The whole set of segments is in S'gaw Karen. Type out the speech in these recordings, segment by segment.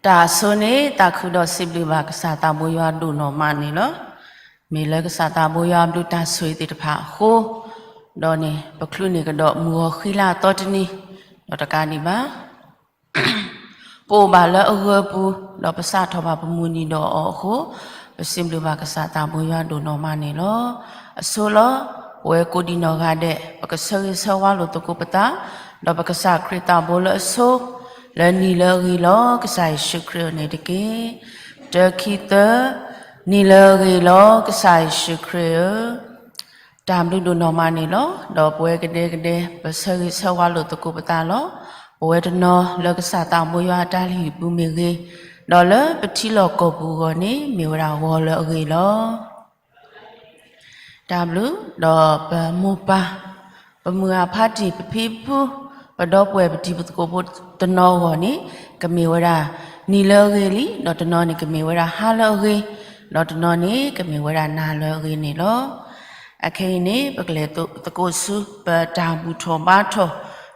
တၢ်အဆိန့ၣ် သးခုဒီးစံးဘျုးဘၣ်ကစၢ်သးဘိယွၤဒိၣ်နီၢ်မးန့ၣ်လီၤ. မ့ၢ်လၢကစၢ်သးဘိယွၤဘျုးတၢ်ဆိၣ်ဂ့ၤသ့ၣ်တဖၣ်အဃိ, ဒီးန့ၣ် ပချုးန့ၢ်ကဒီးမုၢ်ဂီၤဃံလၤအသီတနံၤ, ဒီးတကးဒံးဘၣ် ပအိၣ်ဘၣ်လၢအဂၢၤပူၤ, ဒီးပစးထီၣ်ဘၣ်ပမုၢ်နံၤဒီးအီၤအဃိ, ပစံးဘျုးဘၣ်ကစၢ်သးဘိယွၤဒိၣ်နီၢ်မးန့ၣ်လီၤ. အဆိလီၤ. ပဝဲကိးဒံးနီၢ်ဂၤဒဲး ပကဆၢဂ့ၤဆၢဝါလိာ်သကိးပသး, ဒီးပကစၢ်ခရံာ်သးဘိလၢအဆိ, လၢနံၤလၢအဂ့ၤလီၤ ကစၢ်ယ့ၣ်ၡူးခရံာ်ဧၢန့ၣ်တက့ၢ်. တၢ ခံ သၢ, နံၤလၢအဂ့ၤလီၤ ကစၢ်ယ့ၣ်ၡူးခရံာ်ဧၢ တၢ်ဘျုးဒိၣ်နီၢ်မးန့ၣ်လီၤ. ဒီးပဝဲကဒဲကဒဲ ပဆၢဂ့ၤဆၢဝါလိာ်သကိးပသးလီၤ. ပဝဲတနီၤလၢကစၢ်သးဘိယွၤအတၢ်လုၢ်ဟံၣ်ပူၤမ့ၢ်ဂ့ၤ, ဒီးလၢပထံလီၢ်ကီၢ်ပူၤအဂီၢ်န့ၣ် မ့ၢ်ဝဲဒၣ်ဂီၤလၢအဂ့ၤလီၤ. တၢ်ဘျုး, ဒီးပမိၢ်ပၢ်, ပမုၢ်အဖါတံၢ် ပဖံပဖု, ပဒီပုၢ်ဝဲၢ် ပတံၤပသကိးဖိတနီၤအဂီၢ်န့ၣ် ကမ့ၢ်ဝဲဒၣ် နံၤလၢအဂ့ၤလံ, ဒီးတနီၤန့ၣ်ကမ့ၢ်ဝဲဒၣ်ဟါလၢအဂ့ၤ, ဒီးတနီၤန့ၣ်ကမ့ၢ်ဝဲဒၣ်နၤလၢအဂ့ၤန့ၣ်လီၤ. အခဲအံၤန့ၣ် ပကလဲၤသကိးဆူ ပတၢ်ဘူၣ်ထီၣ်ဘါထီၣ်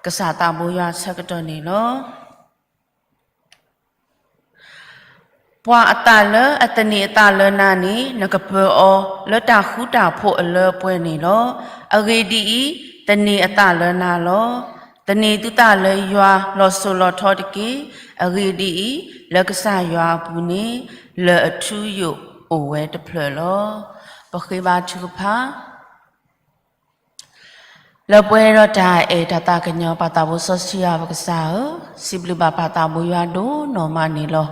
ကစၢ်သးဘိယွၤအဆၢကတီၢ်န့ၣ်လီၤ. ပှၤအသးလၢအသန့ၤအသးလၢနၤန့ၣ် နကပၢၤအီၤလၢတၢ်ဃူတၢ်ဖိးအလၢအပှဲၤန့ၣ်လီၤ. အဂ့ၢ်ဒ်အံၤ, သန့ၤအသးလၢနၤလီၤ. သန့ၤသုသးလၢယွၤလီၤစိၤလီၤထီတက့ၢ်. အဂ့ၢ်ဒ်အံၤ, လၢကစၢ်ယွၤအပူၤန့ၣ် လၢၢ်အထူအယိာ်အိၣ်ဝဲတဖျၢၣ်လီၤ. ပဃ့ဘါထုကဖၣ် လၢပှဲၤဒီးတၢ်အဲၣ်တၢ်သးကညီၤ ပၢ်သးဘိစီဆှံယွၤပကစၢ်ဧၢ, စံးဘျုးဘၣ်ပၢ်သးဘိယွၤဒိၣ်နီၢ်မးန့ၣ်လီၤ.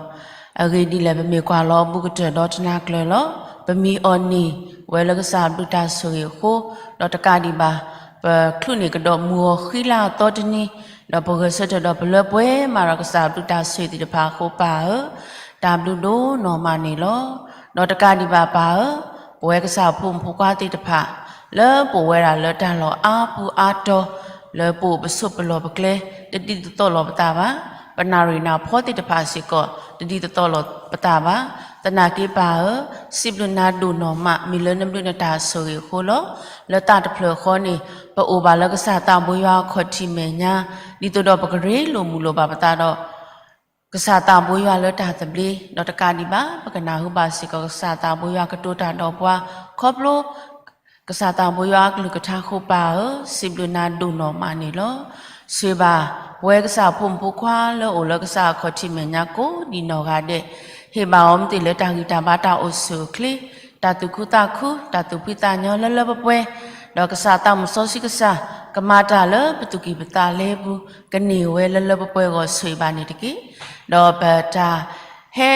အဂ့ၢ်ဒ်လဲၣ် ပမ့ၢ်ကွၢ်လီၤအဘူးကတၢၢ်ဒီးတနၤကျၢၤလီၤ. ပမံအီၣ်န့ၢ်ဝဲလၢကစၢ်ဘျုးတၢ်ဆိၣ်ဂ့ၤအဃိ, ဒီးတကးဒံးဘၣ် ပချုးန့ၢ်ကဒီးမုၢ်ဂီၤဃံလၤအသီတနံၤ, ဒီးပဂဲၤဆၢထၢၣ်ဒီးပလၢပှဲၤမးဒီးကစၢ်ဘျုးတၢ်ဆိၣ်ဂ့ၤသ့ၣ်တဖၣ်အဃိပၢ်ဧၢ, တၢ်ဘျုးဒိၣ်နီၢ်မးန့ၣ်လီၤ. ဒီးတကးဒံးဘၣ်ပၢ်ဧၢ, ပဝဲကစၢ်ဖိမုၣ်ဖိခွါသ့ၣ်တဖၣ် လၢပအိၣ်ဝဲဒၣ်လၢတၢ်လီၢ်အါပူၤအါတီၤ, လၢပအိၣ်ပဆိးပလီၢ်ပကျဲ တဒ်သိးသိးလိာ်ပသးဘၣ်, ပနၣ်ရံၣ်နၣ်ဖီသ့ၣ်တဖၣ်စ့ၢ်ကီး တဒ်သိးသိးလိာ်ပသးဘၣ်. သနာ်က့ပၢ်ဧၢ, စံးဘျုးနၤဒိၣ်နီၢ်မး မ့ၢ်လၢနဘျုးနတၢ်ဆိၣ်ဂ့ၤအဃိလီၤ. လၢသးတဖျၢၣ်ဃီန့ၣ် ပအိၣ်ဘၣ်လၢကစၢ်သးဘိယွၤအခီၣ်ထံးမဲာ်ညါ, ဒ်သိးဒီးပကရ့လိာ်မုာ်လိာ်ဘၣ်ပသးဒီး ကစၢ်သးဘိယွၤလၢတၢ်သဘျ့, ဒီးတကးဒံးဘၣ် ပကနၢ်ဟူဘၣ်စ့ၢ်ကီး ကစၢ်သးဘိယွၤကတိၤတၢ်ဒီးပှၤ, ခီဖျိ ကစၢ်သးဘိယွၤအကလုၢ်ကထါအဃိပၢ်ဧၢ, စံးဘျုးနၤဒိၣ်နီၢ်မးန့ၣ်လီၤ. ဆိၣ်ဂ့ၤဘၣ် ပဝဲကစၢ်ဖိမုၣ်ဖိခွါလၢအိၣ်လၢကစၢ်အခီၣ်ထံးမဲာ်ညါကိးဒံးနီၢ်ဂၤဒဲး, ဟ့ၣ်ဘၣ်အီၤမ့ၢ်သ့ၣ်လၢတၢ်ဂံၢ်တၢ်ဘါတၢ်အိၣ်ဆူၣ်အိၣ်ချ့, တၢ်သူၣ်ခုသးခု, တၢ်သူၣ်ဖှံသးညီလၢလၢပှဲၤပှဲၤ, ဒီးကစၢ်သးမုၢ်စီဆှံကစၢ် ကမၤတၢ်လၢပသူၣ်ကံၢ်ပသးလဲပူၤ, ကန့ၢ်ဝဲလၢလၢပှဲၤပှဲၤအဂီၢ်ဆိၣ်ဂ့ၤဘၣ်န့ၣ်တက့ၢ်. ဒီးပတၢ်ဟဲ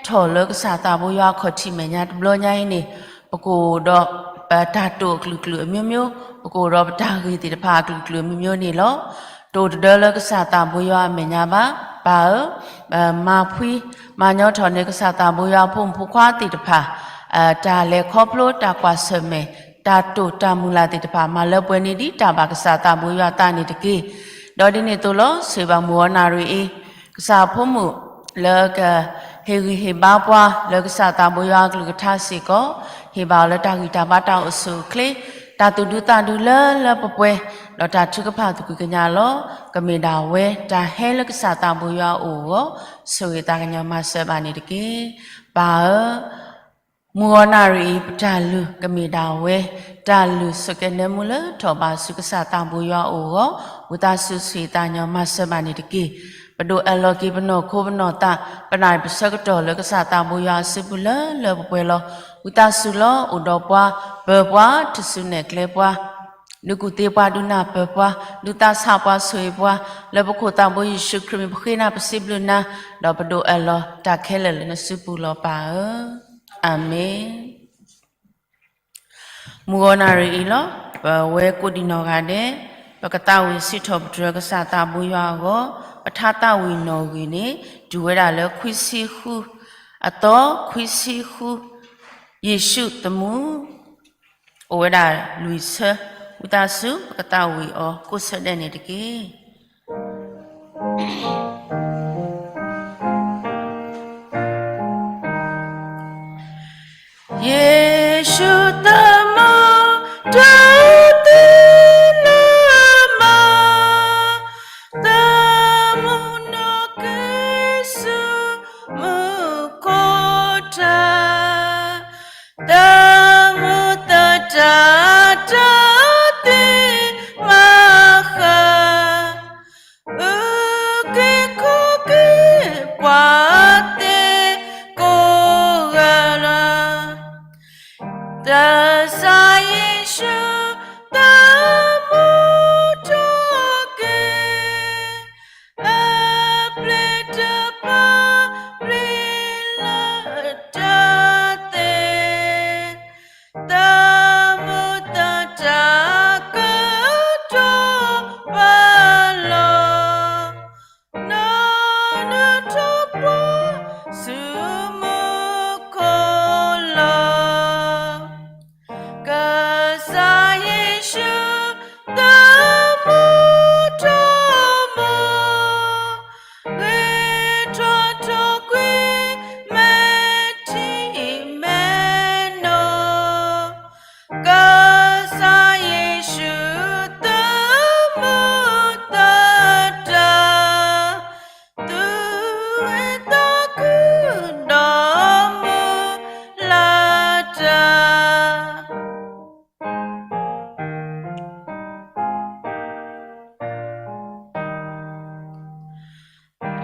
ထီၣ်လၢကစၢ်သးဘိယွၤအခီၣ်ထံးမဲာ်ညါတဘျီညါအံၤန့ၣ်, ပကအိၣ်ဒီးပတၢ်တိာ်အကလုာ်ကလုာ်အမျိုးမျိုး, ပကအိၣ်ဒီးပတၢ်ဂ့ၢ်သ့ၣ်တဖၣ်အကလုာ်ကလုာ်အမျိုးမျိုးန့ၣ်လီၤ. တအိၣ်တဒၢလၢကစၢ်သးဘိယွၤအမဲာ်ညါဘၣ်. ပၢ်ဧၢ, မၤဖှံမၤညီထီၣ်န့ၢ်ကစၢ်သးဘိယွၤအဖိမုၣ်ဖိခွါသ့ၣ်တဖၣ် တၢ်လဲၤခီဖျိတၢ်ကွၢ်ဆၢၣ်မဲာ် တၢ်တိာ်တၢ်မုၢ်လၢ်သ့ၣ်တဖၣ် မၤလၢပှဲၤန့ၢ်ဒံးတၢ်ဘၣ်ကစၢ်သးဘိယွၤအသးန့ၣ်တက့ၢ်. ဒီးဒ်န့ၣ်အသိးလီၤ. ဆိၣ်ဂ့ၤဘၣ်မုၢ်ဂီၤနၣ်ရံၣ်အံၤ ကစၢ်အဖိမုၣ်လၢကဟ့ၣ်ဂံၢ်ဟ့ၣ်ဘါပှၤလၢကစၢ်သးဘိယွၤအကလုၢ်ကထါစ့ၢ်ကီး, ဟ့ၣ်ဘၣ်အီၤလၢတၢ်ဂံၢ်တၢ်ဘါတၢ်အိၣ်ဆူၣ်အိၣ်ချ့, တၢ်သူၣ်ဒူသးဒူလၢလၢပှဲၤပှဲၤ, ဒီးတၢ်ထုကဖၣ်သူၣ်ကံၢ်ကညးလီၤ. ကမ့ၢ်ဒၣ်ဝဲတၢ်ဟဲလၢကစၢ်သးဘိယွၤအအိၣ်အဂီၢ်, ဆိၣ်ဂ့ၤသးကညီၤမၤစၢၤဘၣ်န့ၣ်တက့ၢ်. ပၢ်ဧၢ, မုၢ်ဂီၤနၣ်ရံၣ်အံၤ ပတၢ်လုၢ်ကမ့ၢ်ဒၣ်ဝဲ တၢ်လုၢ်ဆိးကဲနၢမူလၢထီၣ်ဘးဆူကစၢ်သးဘိယွၤအအိၣ်အဂီၢ်, ဝံသးစူၤဆိၣ်ဂ့ၤသးကညီၤမၤစၢၤဘၣ်န့ၣ်တက့ၢ်. ပဒိးအၢၣ်လီၤက့ၤပနီၢ်ခိပနီၢ်သး, ပနၣ်ရံၣ်ပဆၢကတီၢ်လၢကစၢ်သးဘိယွၤအစုပူၤလၢလၢပှဲၤပှဲၤလီၤ. ဝံသးစူၤလီၤအိၣ်ဒီးပှၤ, ပၢၤပှၤ, ထူၣ်စုနဲၣ်ကျဲပှၤ, ဒုးကူၣ်သ့ပှၤ, ဒုးနၢ်ပၢၢ်ပှၤ, ဒုးသးဆးပှၤဆိၣ်ဂ့ၤပှၤ, လၢပခိၣ်သးဘိယ့ၣ်ၡူးခရံာ်မံၤပဃ့နၤပစံးဘျုးနၤ, ဒီးပဒိးအၢၣ်လီၤတၢ်ခဲလၢာ်လၢနစုပူၤလီၤပၢ်ဧၢ. အၤမ့ၣ်. မုၢ်ဂီၤနၣ်ရံၣ်အံၤလီၤ. ပဝဲကိးဒံးနီၢ်ဂၤဒဲး, ပကသးဝံၣ်စံးထီၣ်ပတြၢၤကစၢ်သးဘိယွၤအဂီၢ်, ပထါသးဝံၣ်နီၣ်ဂံၢ်န့ၣ် တုၤဝဲဒၣ်လၢခွံဆံဃု, အသီခွံဆံဃု, ယ့ၣ်ၡူးသမူ အိၣ်ဝဲဒၣ်လွံၢ်ဆၢ, ဝံသးစူၤ ပကသးဝံၣ်အီၤကိးဆၢဒဲးန့ၣ်တက့ၢ်. ယ့ၣ်ၡူးသမူ တုၤသ့လၢမါ, သမူနီၣ်က့ၤဆူ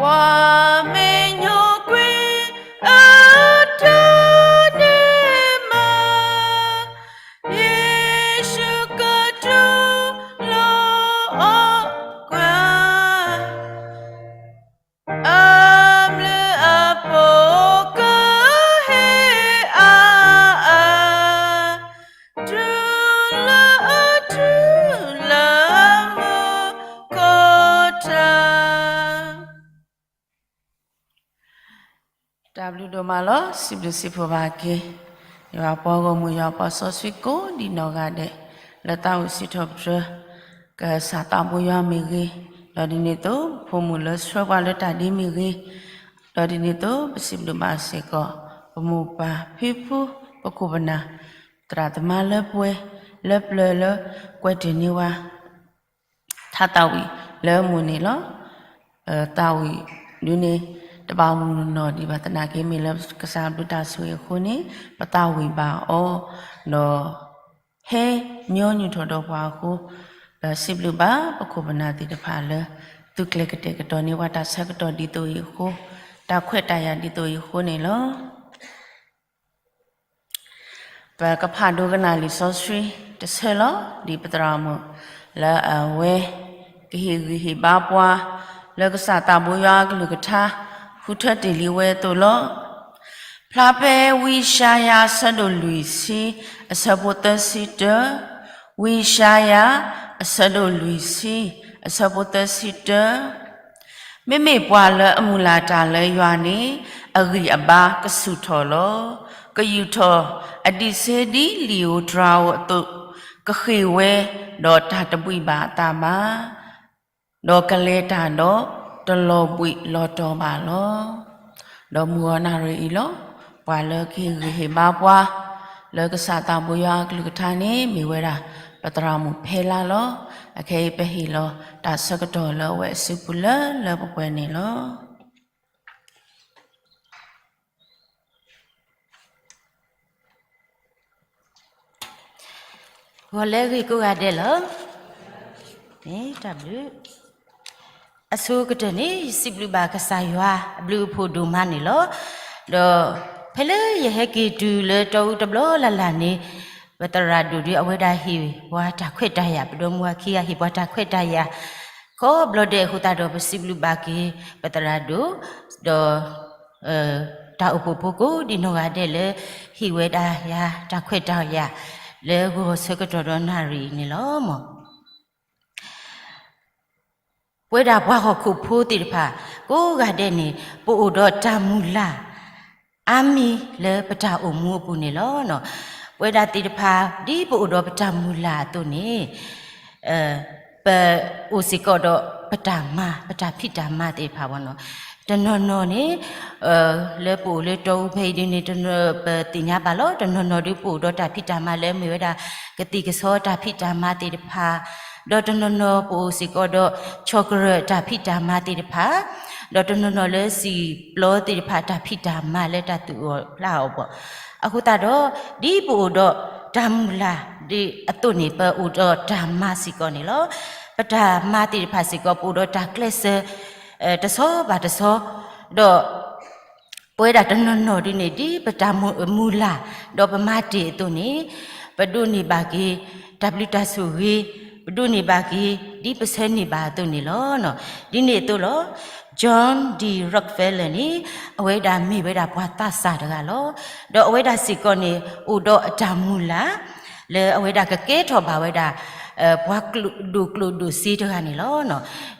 ပှၤမ့ၢ်ညိကွံာ်အတၢ်ဒဲးဘး, ယ့ၣ်ၡူးကတူၢ်လိာ်အီၤကွၢ်, အဘျုးအဖှိၣ်ကဟ့ၣ်အါအါ, တုၤလၢအတုၤလၢမူခိၣ်ထး. တၢ်ဘျုးဒိၣ်မးလီၤ. စံးဘျုးစံးဖှိၣ်ဘၣ်က့ၤ ယွၤပှၤဂီၢ်မုၢ် ယွၤပှၤစီဆှံကိးဒံနီၢ်ဂၤဒဲး လၢသးအိၣ်စံးထီၣ်ပတြၢၤ ကစၢ်သးဘိယွၤမ့ၢ်ဂ့ၤ, ဒီးဒ်န့ၣ်အသိး ပဖိမုၣ်လၢဆှၢပှၤလၢတၢ်ဒ်မ့ၢ်ဂ့ၤ, ဒီးဒ်န့ၣ်အသိး ပစံးဘျုးဘၣ်စ့ၢ်ကီး ပမိၢ်ပၢ်ဖံဖု ပခိၣ်ပနၢ် သရၣ်သမါလၢပှဲၤ လၢပျၢၤလၢ ကွဲးတ့ၢ်န့ၢ်ဝဲ ထါသးဝံၣ်လၢအမုာ်န့ၣ်လီၤ. သးဝံၣ်ဒုန့ၣ် တဘၣ်မုၢ်နီၢ်ဒံးဘၣ်သနာ်က့ မ့ၢ်လၢကစၢ်ဘျုးတၢ်ဆိၣ်ဂ့ၤအဃိန့ၣ် ပသးဝံၣ်ဘၣ်အီၤ, ဒီး ဟဲညီနုၢ်ထီၣ်ဒီးပှၤအဃိ, ဒီးစံးဘျုးဘၣ်ပခိၣ်ပနၢ်သ့ၣ်တဖၣ်လၢ သုကျဲၤကတဲာ်ကတီၤန့ၢ်ပှၤတၢ်ဆၢကတီၢ်ဒ်သိးအံၤအဃိ, တၢ်ခွဲးတၢ်ယာ်ဒ်သိးအံၤအဃိန့ၣ်လီၤ. ပကဖးဒိကနၣ်လံာ်စီဆှံတဆၢလီၤ. ဒ်ပသရၣ်မုၣ်လၢအဝဲ ကဟ့ၣ်ဂံၢ်ဟ့ၣ်ဘါပှၤ လၢကစၢ်သးဘိယွၤအကလုၢ်ကထါ ဃုထၢတ့ၢ်လံဝဲအသိးလီၤ. ဖျါဖဲဝံယၡါယၤအဆၢဒိၣ်လွံၢ်ဆံ အဆၢဖိသၢဆံတၢ, ဝံယၡါယၤ အဆၢဒိၣ်လွံၢ်ဆံ အဆၢဖိသၢဆံတၢ. မ့မ့ၢ်ပှၤလၢအမုၢ်လၢ်တၢ်လၢယွၤန့ၣ် အဂံၢ်အဘါကဆူၣ်ထီၣ်လီၤ. ကယူာ်ထီၣ်အဒံးဆှဲဒ်လံာ်ဧိၤတြၤဧိၤအသိး, ကဃ့ၢ်ဝဲဒီးတၢ်တဘှံးဘၣ်အသးဘၣ်, ဒီးကလဲၤတၢ်ဒီးတလီၤဘှံးလီၤတီၤဘၣ်လီၤ. ဒီးမုၢ်ဂီၤနၣ်ရံၣ်အံၤလီၤ. ပှၤလၢကဟ့ၣ်ဂံၢ်ဟ့ၣ်ဘါပှၤ လၢကစၢ်သးဘိယွၤအကလုၢ်ကထါန့ၣ် မ့ၢ်ဝဲဒၣ် ပသရၣ်မုၣ်ဖဲလါလီၤ. အခဲအံၤပဟ့ၣ်လီၤတၢ်ဆၢကတီၢ်လၢအဝဲအစုပူၤလၢလၢပှဲၤပှဲၤန့ၣ်လီၤ. ဂီၤလၢအဂ့ၤကိးဂၤဒဲးလီၤ. တၢ်ဘျုး အဆိကတၢၢ်န့ၣ် ယစံးဘျုးဘၣ်ကစၢ်ယွၤအဘျုးအဖှိၣ်ဒိၣ်မးန့ၣ်လီၤ. ဒီးဖဲလၢယဟဲက့ၤတုၤလၢတီအူတဘျီလၢ်လၢ်န့ၣ် ပသရၣ်ဒိၣ်ဒ်အဝဲဒၣ်ဟ့ၣ်ပှၤတၢ်ခွဲးတၢ်ယာ် ပဒီမါဝၤခံဂၤဟ့ၣ်ပှၤတၢ်ခွဲးတၢ်ယာ် ခီဘျီဒဲးအဃိသတးဒီး ပစံးဘျုးဘၣ်က့ၤ ပသရၣ်ဒိၣ် ဒီး တၢ်အိၣ်ဖှိၣ်ဖိကိးဒံနီၢ်ဂၤဒဲးလၢ ဟ့ၣ်ဝဲဒၣ်ယၤတၢ်ခွဲးတၢ်ယာ် လၢဂီၤဆၢကတီၢ်ဒီးနၣ်ရံၣ်န့ၣ်လီၤ. ပဝဲဒၣ်ပှၤဟီၣ်ခိၣ်ဖိသ့ၣ်တဖၣ် ကိးဂၤဒဲးန့ၣ် ပအိၣ်ဒီးတၢ်မုၢ်လၢ် အါမံၤလၢပတၢ်အိၣ်မူအပူၤန့ၣ်လီၤ. ပဝဲဒၣ်သ့ၣ်တဖၣ် ဒ်ပအိၣ်ဒီးပတၢ်မုၢ်လၢ်အသိးန့ၣ် ပအိၣ်စ့ၢ်ကီးဒီးပတၢ်မၤ ပတၢ်ဖံးတၢ်မၤသ့ၣ်တဖၣ်ဘၣ်နီၤ. တနီၤနီၤန့ၣ် လၢပအိၣ်လၢတီအူဖဲအံၤဒ်န့ၣ် ပသ့ၣ်ညါဘၣ်လီၤ. တနီၤနီၤဒ်ပအိၣ်ဒီးတၢ်ဖံးတၢ်မၤလၢမ့ၢ်ဝဲဒၣ် ကသံၣ်ကဆီတၢ်ဖံးတၢ်မၤသ့ၣ်တဖၣ်, ဒီးတနီၤနီၤပအိၣ်စ့ၢ်ကီးဒီး chocolate တၢ်ဖံးတၢ်မၤသ့ၣ်တဖၣ်, ဒီးတနီၤနီၤလၢစံာ်ပျီသ့ၣ်တဖၣ်တၢ်ဖံးတၢ်မၤလၢတၢ်သူၣ်အီၣ်ဖျးအီၣ်ဘၣ်. အဃိသတးဒီး ဒ်ပအိၣ်ဒီးတၢ်မုၢ်လၢ်ဒ်အသိးန့ၣ် ပအိၣ်ဒီးတၢ်မၤစ့ၢ်ကီးန့ၣ်လီၤ. ပတၢ်မၤသ့ၣ်တဖၣ်စ့ၢ်ကီး ပအိၣ်ဒီးတၢ်ကျဲးစၢး တဆီဘၣ်တဆီ, ဒီး ပဝဲဒၣ်တနီၤနီၤဒ်န့ၣ် ဒ်ပတၢ်မုၢ်လၢ် ဒီးပမၤတ့ၢ်အသိးန့ၣ် ပဒိးန့ၢ်ဘၣ်က့ၤ တၢ်ဘျုးတၢ်ဆိၣ်ဂ့ၤ, ပဒိးန့ၢ်ဘၣ်က့ၤ ဒ်ပဆၢန့ၢ်ဘၣ်အသိးန့ၣ်လီၤ. ဒ်န့ၣ်အသိးလီၤ. John D Rockefeller န့ၣ် အဝဲဒၣ်မ့ၢ်ဝဲဒၣ်ပှၤသးစၢ်တဂၤလီၤ. ဒီးအဝဲဒၣ်စ့ၢ်ကီးန့ၣ် အိၣ်ဒီးအတၢ်မုၢ်လၢ် လၢအဝဲဒၣ်ကကဲထီၣ်ဘၣ်ဝဲဒၣ် ပှၤဒိၣ်ကျိၣ်ဒိၣ်စ့တဂၤန့ၣ်လီၤ.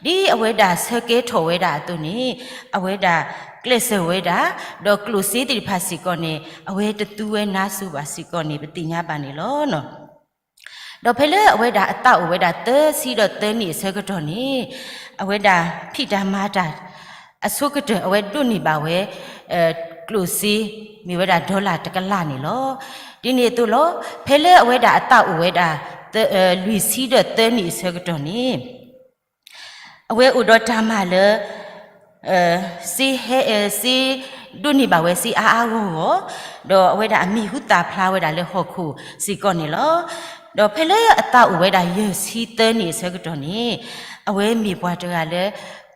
ဒ်အဝဲဒၣ်ဆၢကဲထီၣ်ဝဲဒၣ်အသိးန့ၣ် အဝဲဒၣ်ကျဲးစၢးဝဲဒၣ်, ဒီးကျိၣ်စ့သ့ၣ်တဖၣ်စ့ၢ်ကီးန့ၣ် အဝဲတသူဝဲနါစူဘၣ်စ့ၢ်ကီးန့ၣ် ပသ့ၣ်ညါဘၣ်န့ၣ်လီၤ. ဒီးဖဲလၢအဝဲဒၣ်အသးအိၣ်ဝဲဒၣ်သၢဆံဒီးသၢနံၣ်အဆၢကတီၢ်န့ၣ် အဝဲဒၣ်ဖံးတၢ်မၤတၢ် အဆိကတၢၢ် အဝဲဒိးန့ၢ်ဘၣ်ဝဲ ကျိၣ်စ့ မ့ၢ်ဝဲဒၣ် dollar တကလးန့ၣ်လီၤ. ဒ်န့ၣ်အသိးလီၤ. ဖဲလၢအဝဲဒၣ်အသးအိၣ်ဝဲဒၣ် လွံၢ်ဆံဒီးသၢနံၣ်အဆၢကတီၢ်န့ၣ် အဝဲအိၣ်ဒီးတၢ်မၤလၢ စ့ဟဲ စ့ ဒိးန့ၢ်ဘၣ်ဝဲစ့အါအါဂီၢ်ဂီၢ်, ဒီးအဝဲဒၣ်အမံၤဟူသၣ်ဖျါဝဲဒၣ်လၢဟီၣ်ခိၣ်စ့ၢ်ကီးန့ၣ်လီၤ. ဒီးဖဲလၢအသးအိၣ်ဝဲဒၣ်ယဲၢ်ဆံသၢနံၣ်အဆၢကတီၢ်န့ၣ်, အဝဲမ့ၢ်ပှၤတဂၤလၢ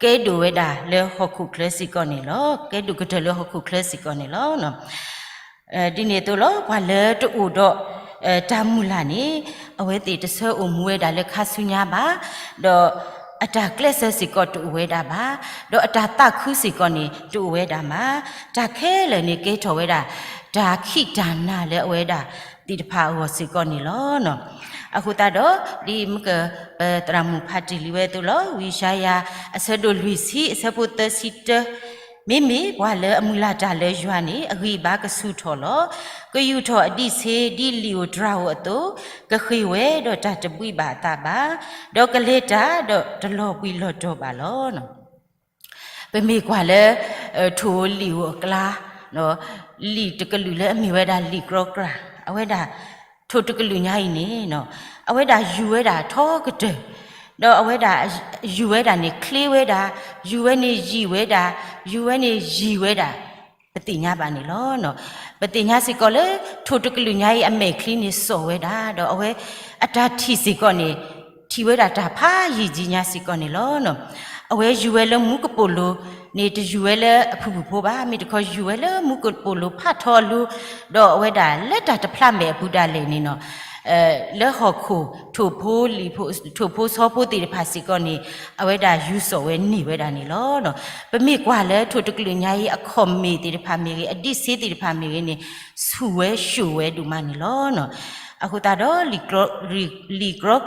ကဲဒိၣ်ဝဲဒၣ်လၢဟီၣ်ခိၣ်ချၢစ့ၢ်ကီးန့ၣ်လီၤ. ကဲဒိၣ်ကတၢၢ်လၢဟီၣ်ခိၣ်ချၢစ့ၢ်ကီးန့ၣ်လီၤ. ဒ်န့ၣ်အသိးလီၤ, ပှၤလၢတအိၣ်ဒီး တၢ်မုၢ်လၢ်န့ၣ်, အဝဲသ့ၣ်တဆၢအိၣ်မူဝဲဒၣ်လၢခါဆူညါဘၣ်, ဒီးအတၢ်ကျဲးစၢးစ့ၢ်ကီးတအိၣ်ဝဲဒၣ်ဘၣ်, ဒီးအတၢ်သးခုစ့ၢ်ကီးန့ၣ် တအိၣ်ဝဲဒၣ်ဘၣ်. တၢ်ခဲလၢာ်န့ၣ်ကဲထီၣ်ဝဲဒၣ် တၢ်ခံးတၢ်နၤလၢအဝဲဒၣ်သ့ၣ်တဖၣ်အဂီၢ်စ့ၢ်ကီးန့ၣ်လီၤ. အဃိသတးဒီး ဒ်မ့ၢ်က ပသရၣ်မုၣ်ဖးတ့ၢ်လံဝဲအသိးလီၤ, ဝံယၡါယၤ အဆၢဒိၣ်လွံၢ်ဆံ အဆၢဖိသၢဆံတၢ, မ့မ့ၢ်ပှၤလၢအမုၢ်လၢ်တၢ်လၢယွၤန့ၣ် အဂံၢ်အဘါကဆူၣ်ထီၣ်လီၤ. ကယူာ်ထီၣ်အဒံးဆ့ ဒ်လံာ်ဧိၤတြၤဧိၤအသိး, ကဃ့ၢ်ဝဲဒီးတၢ်တဘှံးဘၣ်အသးဘၣ်, ဒီးကလဲၤတၢ်ဒီးတလီၤဘှံးလီၤတီၤဘၣ်လီၤ. ပမ့ၢ်ကွၢ်လၢ ထိၣ်ဧိၤလံာ်ဧိၤအကျါ, လံာ်တကလုာ်လၢအမ့ၢ်ဝဲဒၣ်လံာ်ကြီကြၢ်, အဝဲဒၣ် ထိၣ်တကလုာ်ညါအံၤန့ၣ်, အဝဲဒၣ်ယူၤဝဲဒၣ်ထီကတၢၢ်, ဒီးအဝဲဒၣ်ယူၤဝဲဒၣ်န့ၣ် ချ့ဝဲဒၣ်, ယူၤဝဲန့ၣ်ယံာ်ဝဲဒၣ်, ယူၤဝဲန့ၣ်ယံာ်ဝဲဒၣ်, ပသ့ၣ်ညါဘၣ်န့ၣ်လီၤ. ပသ့ၣ်ညါစ့ၢ်ကီးလၢ ထိၣ်တကလုာ်ညါအံၤအမဲာ်ချံန့ၣ်စိာ်ဝဲဒၣ်, ဒီးအဝဲအတၢ်ထံၣ်စ့ၢ်ကီးန့ၣ် ထံၣ်ဝဲဒၣ်တၢ်ဖးယံာ်ယံာ်ညါစ့ၢ်ကီးန့ၣ်လီၤ. အဝဲယူၤဝဲလၢမူကပိာ်လိၤန့ၣ် တယူၤဝဲလၢအဖုၣ်ဖုၣ်ဖိဘၣ်, မ့ၢ်တခီယူၤဝဲလၢမူကပိာ်လိၤဖးထီအလိၤ, ဒီးအဝဲဒၣ်လၢတၢ်တဖျါမဲာ်အပူၤဒၣ်လဲာ်န့ၣ်နီၤ, လၢဟီၣ်ခိၣ် ထိၣ်ဖိလံာ်ဖိ ထိၣ်ဖိဆီဖိသ့ၣ်တဖၣ်စ့ၢ်ကီးန့ၣ် အဝဲဒၣ်ယူၤစိာ်ဝဲန့ၢ်ဝဲဒၣ်န့ၣ်လီၤ. ပမ့ၢ်ကွၢ်လၢထိၣ်တကလုာ်ညါအံၤအခီၣ်မ့ၢ်သ့ၣ်တဖၣ်မ့ၢ်ဂ့ၤ, အဒံးဆ့သ့ၣ်တဖၣ်မ့ၢ်ဂ့ၤန့ၣ် ဆူၣ်ဝဲၡိၣ်ဝဲဒိၣ်မးန့ၣ်လီၤ. အဃိသတးဒီး လံာ်ကြီကြၢ်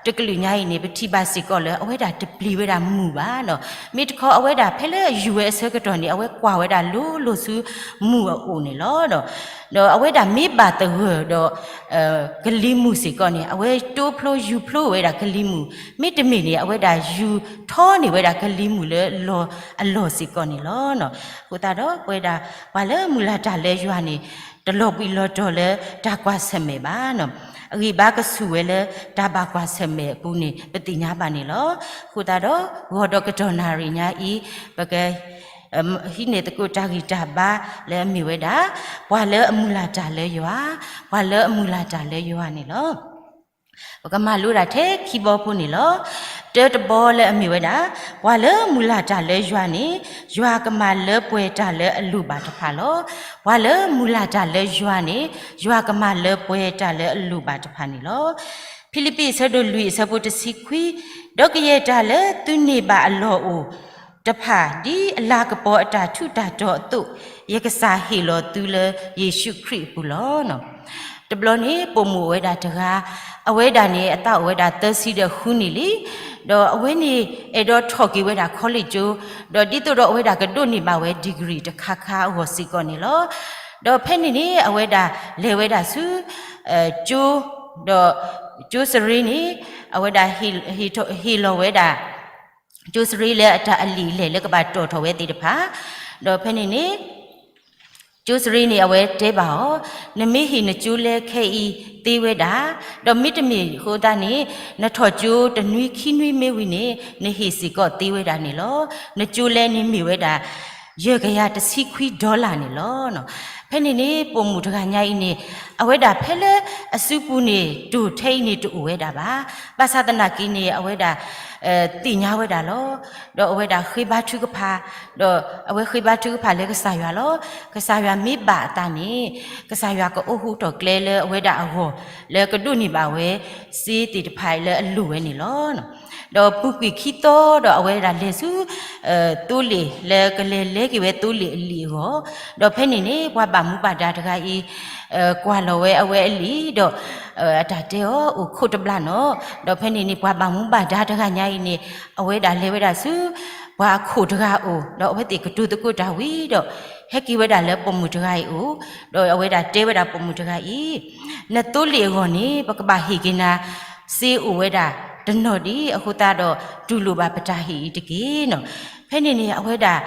တကလုာ်ညါအံၤန့ၣ် ပထံၣ်ဘၣ်စ့ၢ်ကီးလၢ အဝဲဒၣ်တပျံၤဝဲဒၣ်မုၢ်ဘၣ်နီၤ, မ့ၢ်တခီအဝဲဒၣ်ဖဲလၢယူၤဝဲအဆၢကတီၢ်န့ၣ် အဝဲကွၢ်ဝဲဒၣ်လိၤလိၤဆူမုၢ်အအိၣ်န့ၣ်လီၤ. ဒီးအဝဲဒၣ်မ့ၢ်ဘၣ်သဂၢၢ်ဒီး ကလံၤမုၢ်စ့ၢ်ကီးန့ၣ် အဝဲတိဖျိယူၤဖျိဝဲဒၣ်ကလံၤမုၢ်, မ့တမ့ၢ်န့ၣ် အဝဲဒၣ်ယူၤထီန့ၢ်ဝဲဒၣ်ကလံၤမုၢ်လၢလီၢ်အလီၢ်စ့ၢ်ကီးန့ၣ်လီၤ. အဃိသတးဒီး ပဝဲဒၣ်ပှၤလၢမုၢ်လၢ်တၢ်လၢယွၤန့ၣ် တလီၤဘှံးလီၤတီၤလၢတၢ်ကွၢ်ဆၢၣ်မဲာ်ဘၣ်နီၤ, အဂံၢ်ဘါကဆူၣ်ဝဲလၢတၢ်ဘၣ်ကွၢ်ဆၢၣ်မဲာ်အပူၤန့ၣ် ပသ့ၣ်ညါဘၣ်န့ၣ်လီၤ. အဃိသတးဒီး ဂီၤဒီးကတီၢ်နၣ်ရံၣ်ညါအံၤ ပက ဟံးန့ၢ်သကိးတၢ်ဂံၢ်တၢ်ဘါလၢအမ့ၢ်ဝဲဒၣ် ပှၤလၢအမုၢ်လၢ်တၢ်လၢယွၤ, ပှၤလၢအမုၢ်လၢ်တၢ်လၢယွၤန့ၣ်လီၤ. ပကမၤလိဒၣ်ထဲခံဘီဖိန့ၣ်လီၤ. တၢတဘီလၢအမ့ၢ်ဝဲဒၣ် ပှၤလၢမုၢ်လၢ်တၢ်လၢယွၤန့ၣ် ယွၤကမၤလၢပှဲၤတၢ်လၢအလိၣ်ဘၣ်တဖၣ်လီၤ. ပှၤလၢမုၢ်လၢ်တၢ်လၢယွၤန့ၣ် ယွၤကမၤလၢပှဲၤတၢ်လၢအလိၣ်ဘၣ်တဖၣ်န့ၣ်လီၤ. ဖံလံးပံးအဆၢဒိၣ်လွံၢ်အဆၢဖိတဆံခွံ, ဒီးကယဲၢ်တၢ်လၢသုန့ၢ်ဘၣ်အလီၢ်အိၣ်တဖၣ် ဒ်အလၤကပီၤအတၢ်ထူးတၢ်တီၤအသိး, ယကစၢ်ဟ့ၣ်လီၤသုလၢယ့ၣ်ၡူးခရံာ်အပူၤလီၤ. တဘျီန့ၣ် ပိာ်မုၣ်အိၣ်ဝဲဒၣ်တဂၤ, အဝဲဒၣ်န့ၣ် အသးအိၣ်ဝဲဒၣ်သၢဆံဒီးဃုနံၣ်လံ, ဒီးအဝဲန့ၣ် အဲၣ်ဒိးထီၣ်က့ၤဝဲဒၣ် college ကၠိ, ဒီးဒ်သိးဒီးအဝဲဒၣ်ကဒိးန့ၢ်ဘၣ်ဝဲ degree တခါခါအဂီၢ်စ့ၢ်ကီးန့ၣ်လီၤ. ဒီးဖဲန့ၣ်န့ၣ် အဝဲဒၣ်လဲၤဝဲဒၣ်ဆူ ကၠိ, ဒီးကၠိစရ့န့ၣ် အဝဲဒၣ်ဟ့ၣ်လီၤဝဲဒၣ် ကၠိစရ့လၢအတၢ်အလံာ်အလဲၢ်လၢကဘၣ်တီၣ်ထီၣ်ဝဲသ့ၣ်တဖၣ်, ဒီးဖဲန့ၣ်န့ၣ် ကၠိစရ့န့ၣ် အဝဲတဲဘၣ်အီၤ, နမ့ၢ်ဟ့ၣ်နကၠိလဲခဲအံၤသ့ဝဲဒၣ်, ဒီးမ့တမ့ၢ်အဃိသတးန့ၣ် နထီၣ်ကၠိတနွံခံနွံမ့ၢ်ဝံၤန့ၣ် နဟ့ၣ်စ့ၢ်ကီးသ့ဝဲဒၣ်န့ၣ်လီၤ. နကၠိလဲန့ၣ်မ့ၢ်ဝဲဒၣ် ယဲၢ်ကယၤတဆံခွံ dollar န့ၣ်လီၤ. ဖဲန့ၣ်န့ၣ် ပိာ်မုၣ်တဂၤညါအံၤန့ၣ် အဝဲဒၣ်ဖဲလၢအစုပူၤန့ၣ် တိၢ်ထဲအံၤန့ၣ်တအိၣ်ဝဲဒၣ်ဘၣ်. ဘၣ်ဆၣ်သနာ်က့န့ၣ် အဝဲဒၣ် သ့ၣ်ညါဝဲဒၣ်လီၤ. ဒီးအဝဲဒၣ်ဃ့ဘါထုကဖၣ်, ဒီးအဝဲဃ့ဘါထုကဖၣ်လၢကစၢ်ယွၤလီၤ. ကစၢ်ယွၤမ့ၢ်ဘၣ်အသးန့ၣ် ကစၢ်ယွၤကအိၣ်ဃူထီၣ်ကျဲလၢအဝဲဒၣ်အဂီၢ် လၢကဒိးန့ၢ်ဘၣ်ဝဲ စ့သ့ၣ်တဖၣ်လၢအလိၣ်ဝဲန့ၣ်လီၤ. ဒီးပူၤကွံာ်ခံသီဒီးအဝဲဒၣ်လဲၤဆူ သိလ့ၣ်လၢကလဲၤလဲက့ၤဝဲသိလ့ၣ်အလံာ်အဂီၢ်, ဒီးဖဲန့ၣ်န့ၣ် ပှၤဘၣ်မူဘၣ်ဒါတဂၤအံၤ ကွၢ်လီၤဝဲအဝဲအလံာ်ဒီး အတၢ်တဲအီၤအိၣ်ခိးတဘျၣ်နီၤ. ဒီးဖဲန့ၣ်န့ၣ် ပှၤဘၣ်မူဘၣ်ဒါတဂၤညါအံၤန့ၣ် အဝဲဒၣ်လဲၤဝဲဒၣ်ဆူ ပှၤအခိၣ်တဂၤအအိၣ်, ဒီးအဝဲသ့ၣ်ကတိၤသကိးတၢ်ဝံၤဒီး ဟဲက့ၤဝဲဒၣ်လၢပိာ်မုၣ်တဂၤအံၤအအိၣ်, ဒီးအဝဲဒၣ်တဲဝဲဒၣ်ပိာ်မုၣ်တဂၤအံၤ, နသိလ့ၣ်အဂီၢ်န့ၣ် ပကဘၣ်ဟ့ၣ်က့ၤနၤ စ့အိၣ်ဝဲဒၣ်တနီၤဒံးအဃိသတးဒီး တူၢ်လိာ်ဘၣ်ပတၢ်ဟ့ၣ်အံၤတက့ၢ်နီၤ. ဖဲန့ၣ်န့ၣ် အဝဲဒၣ်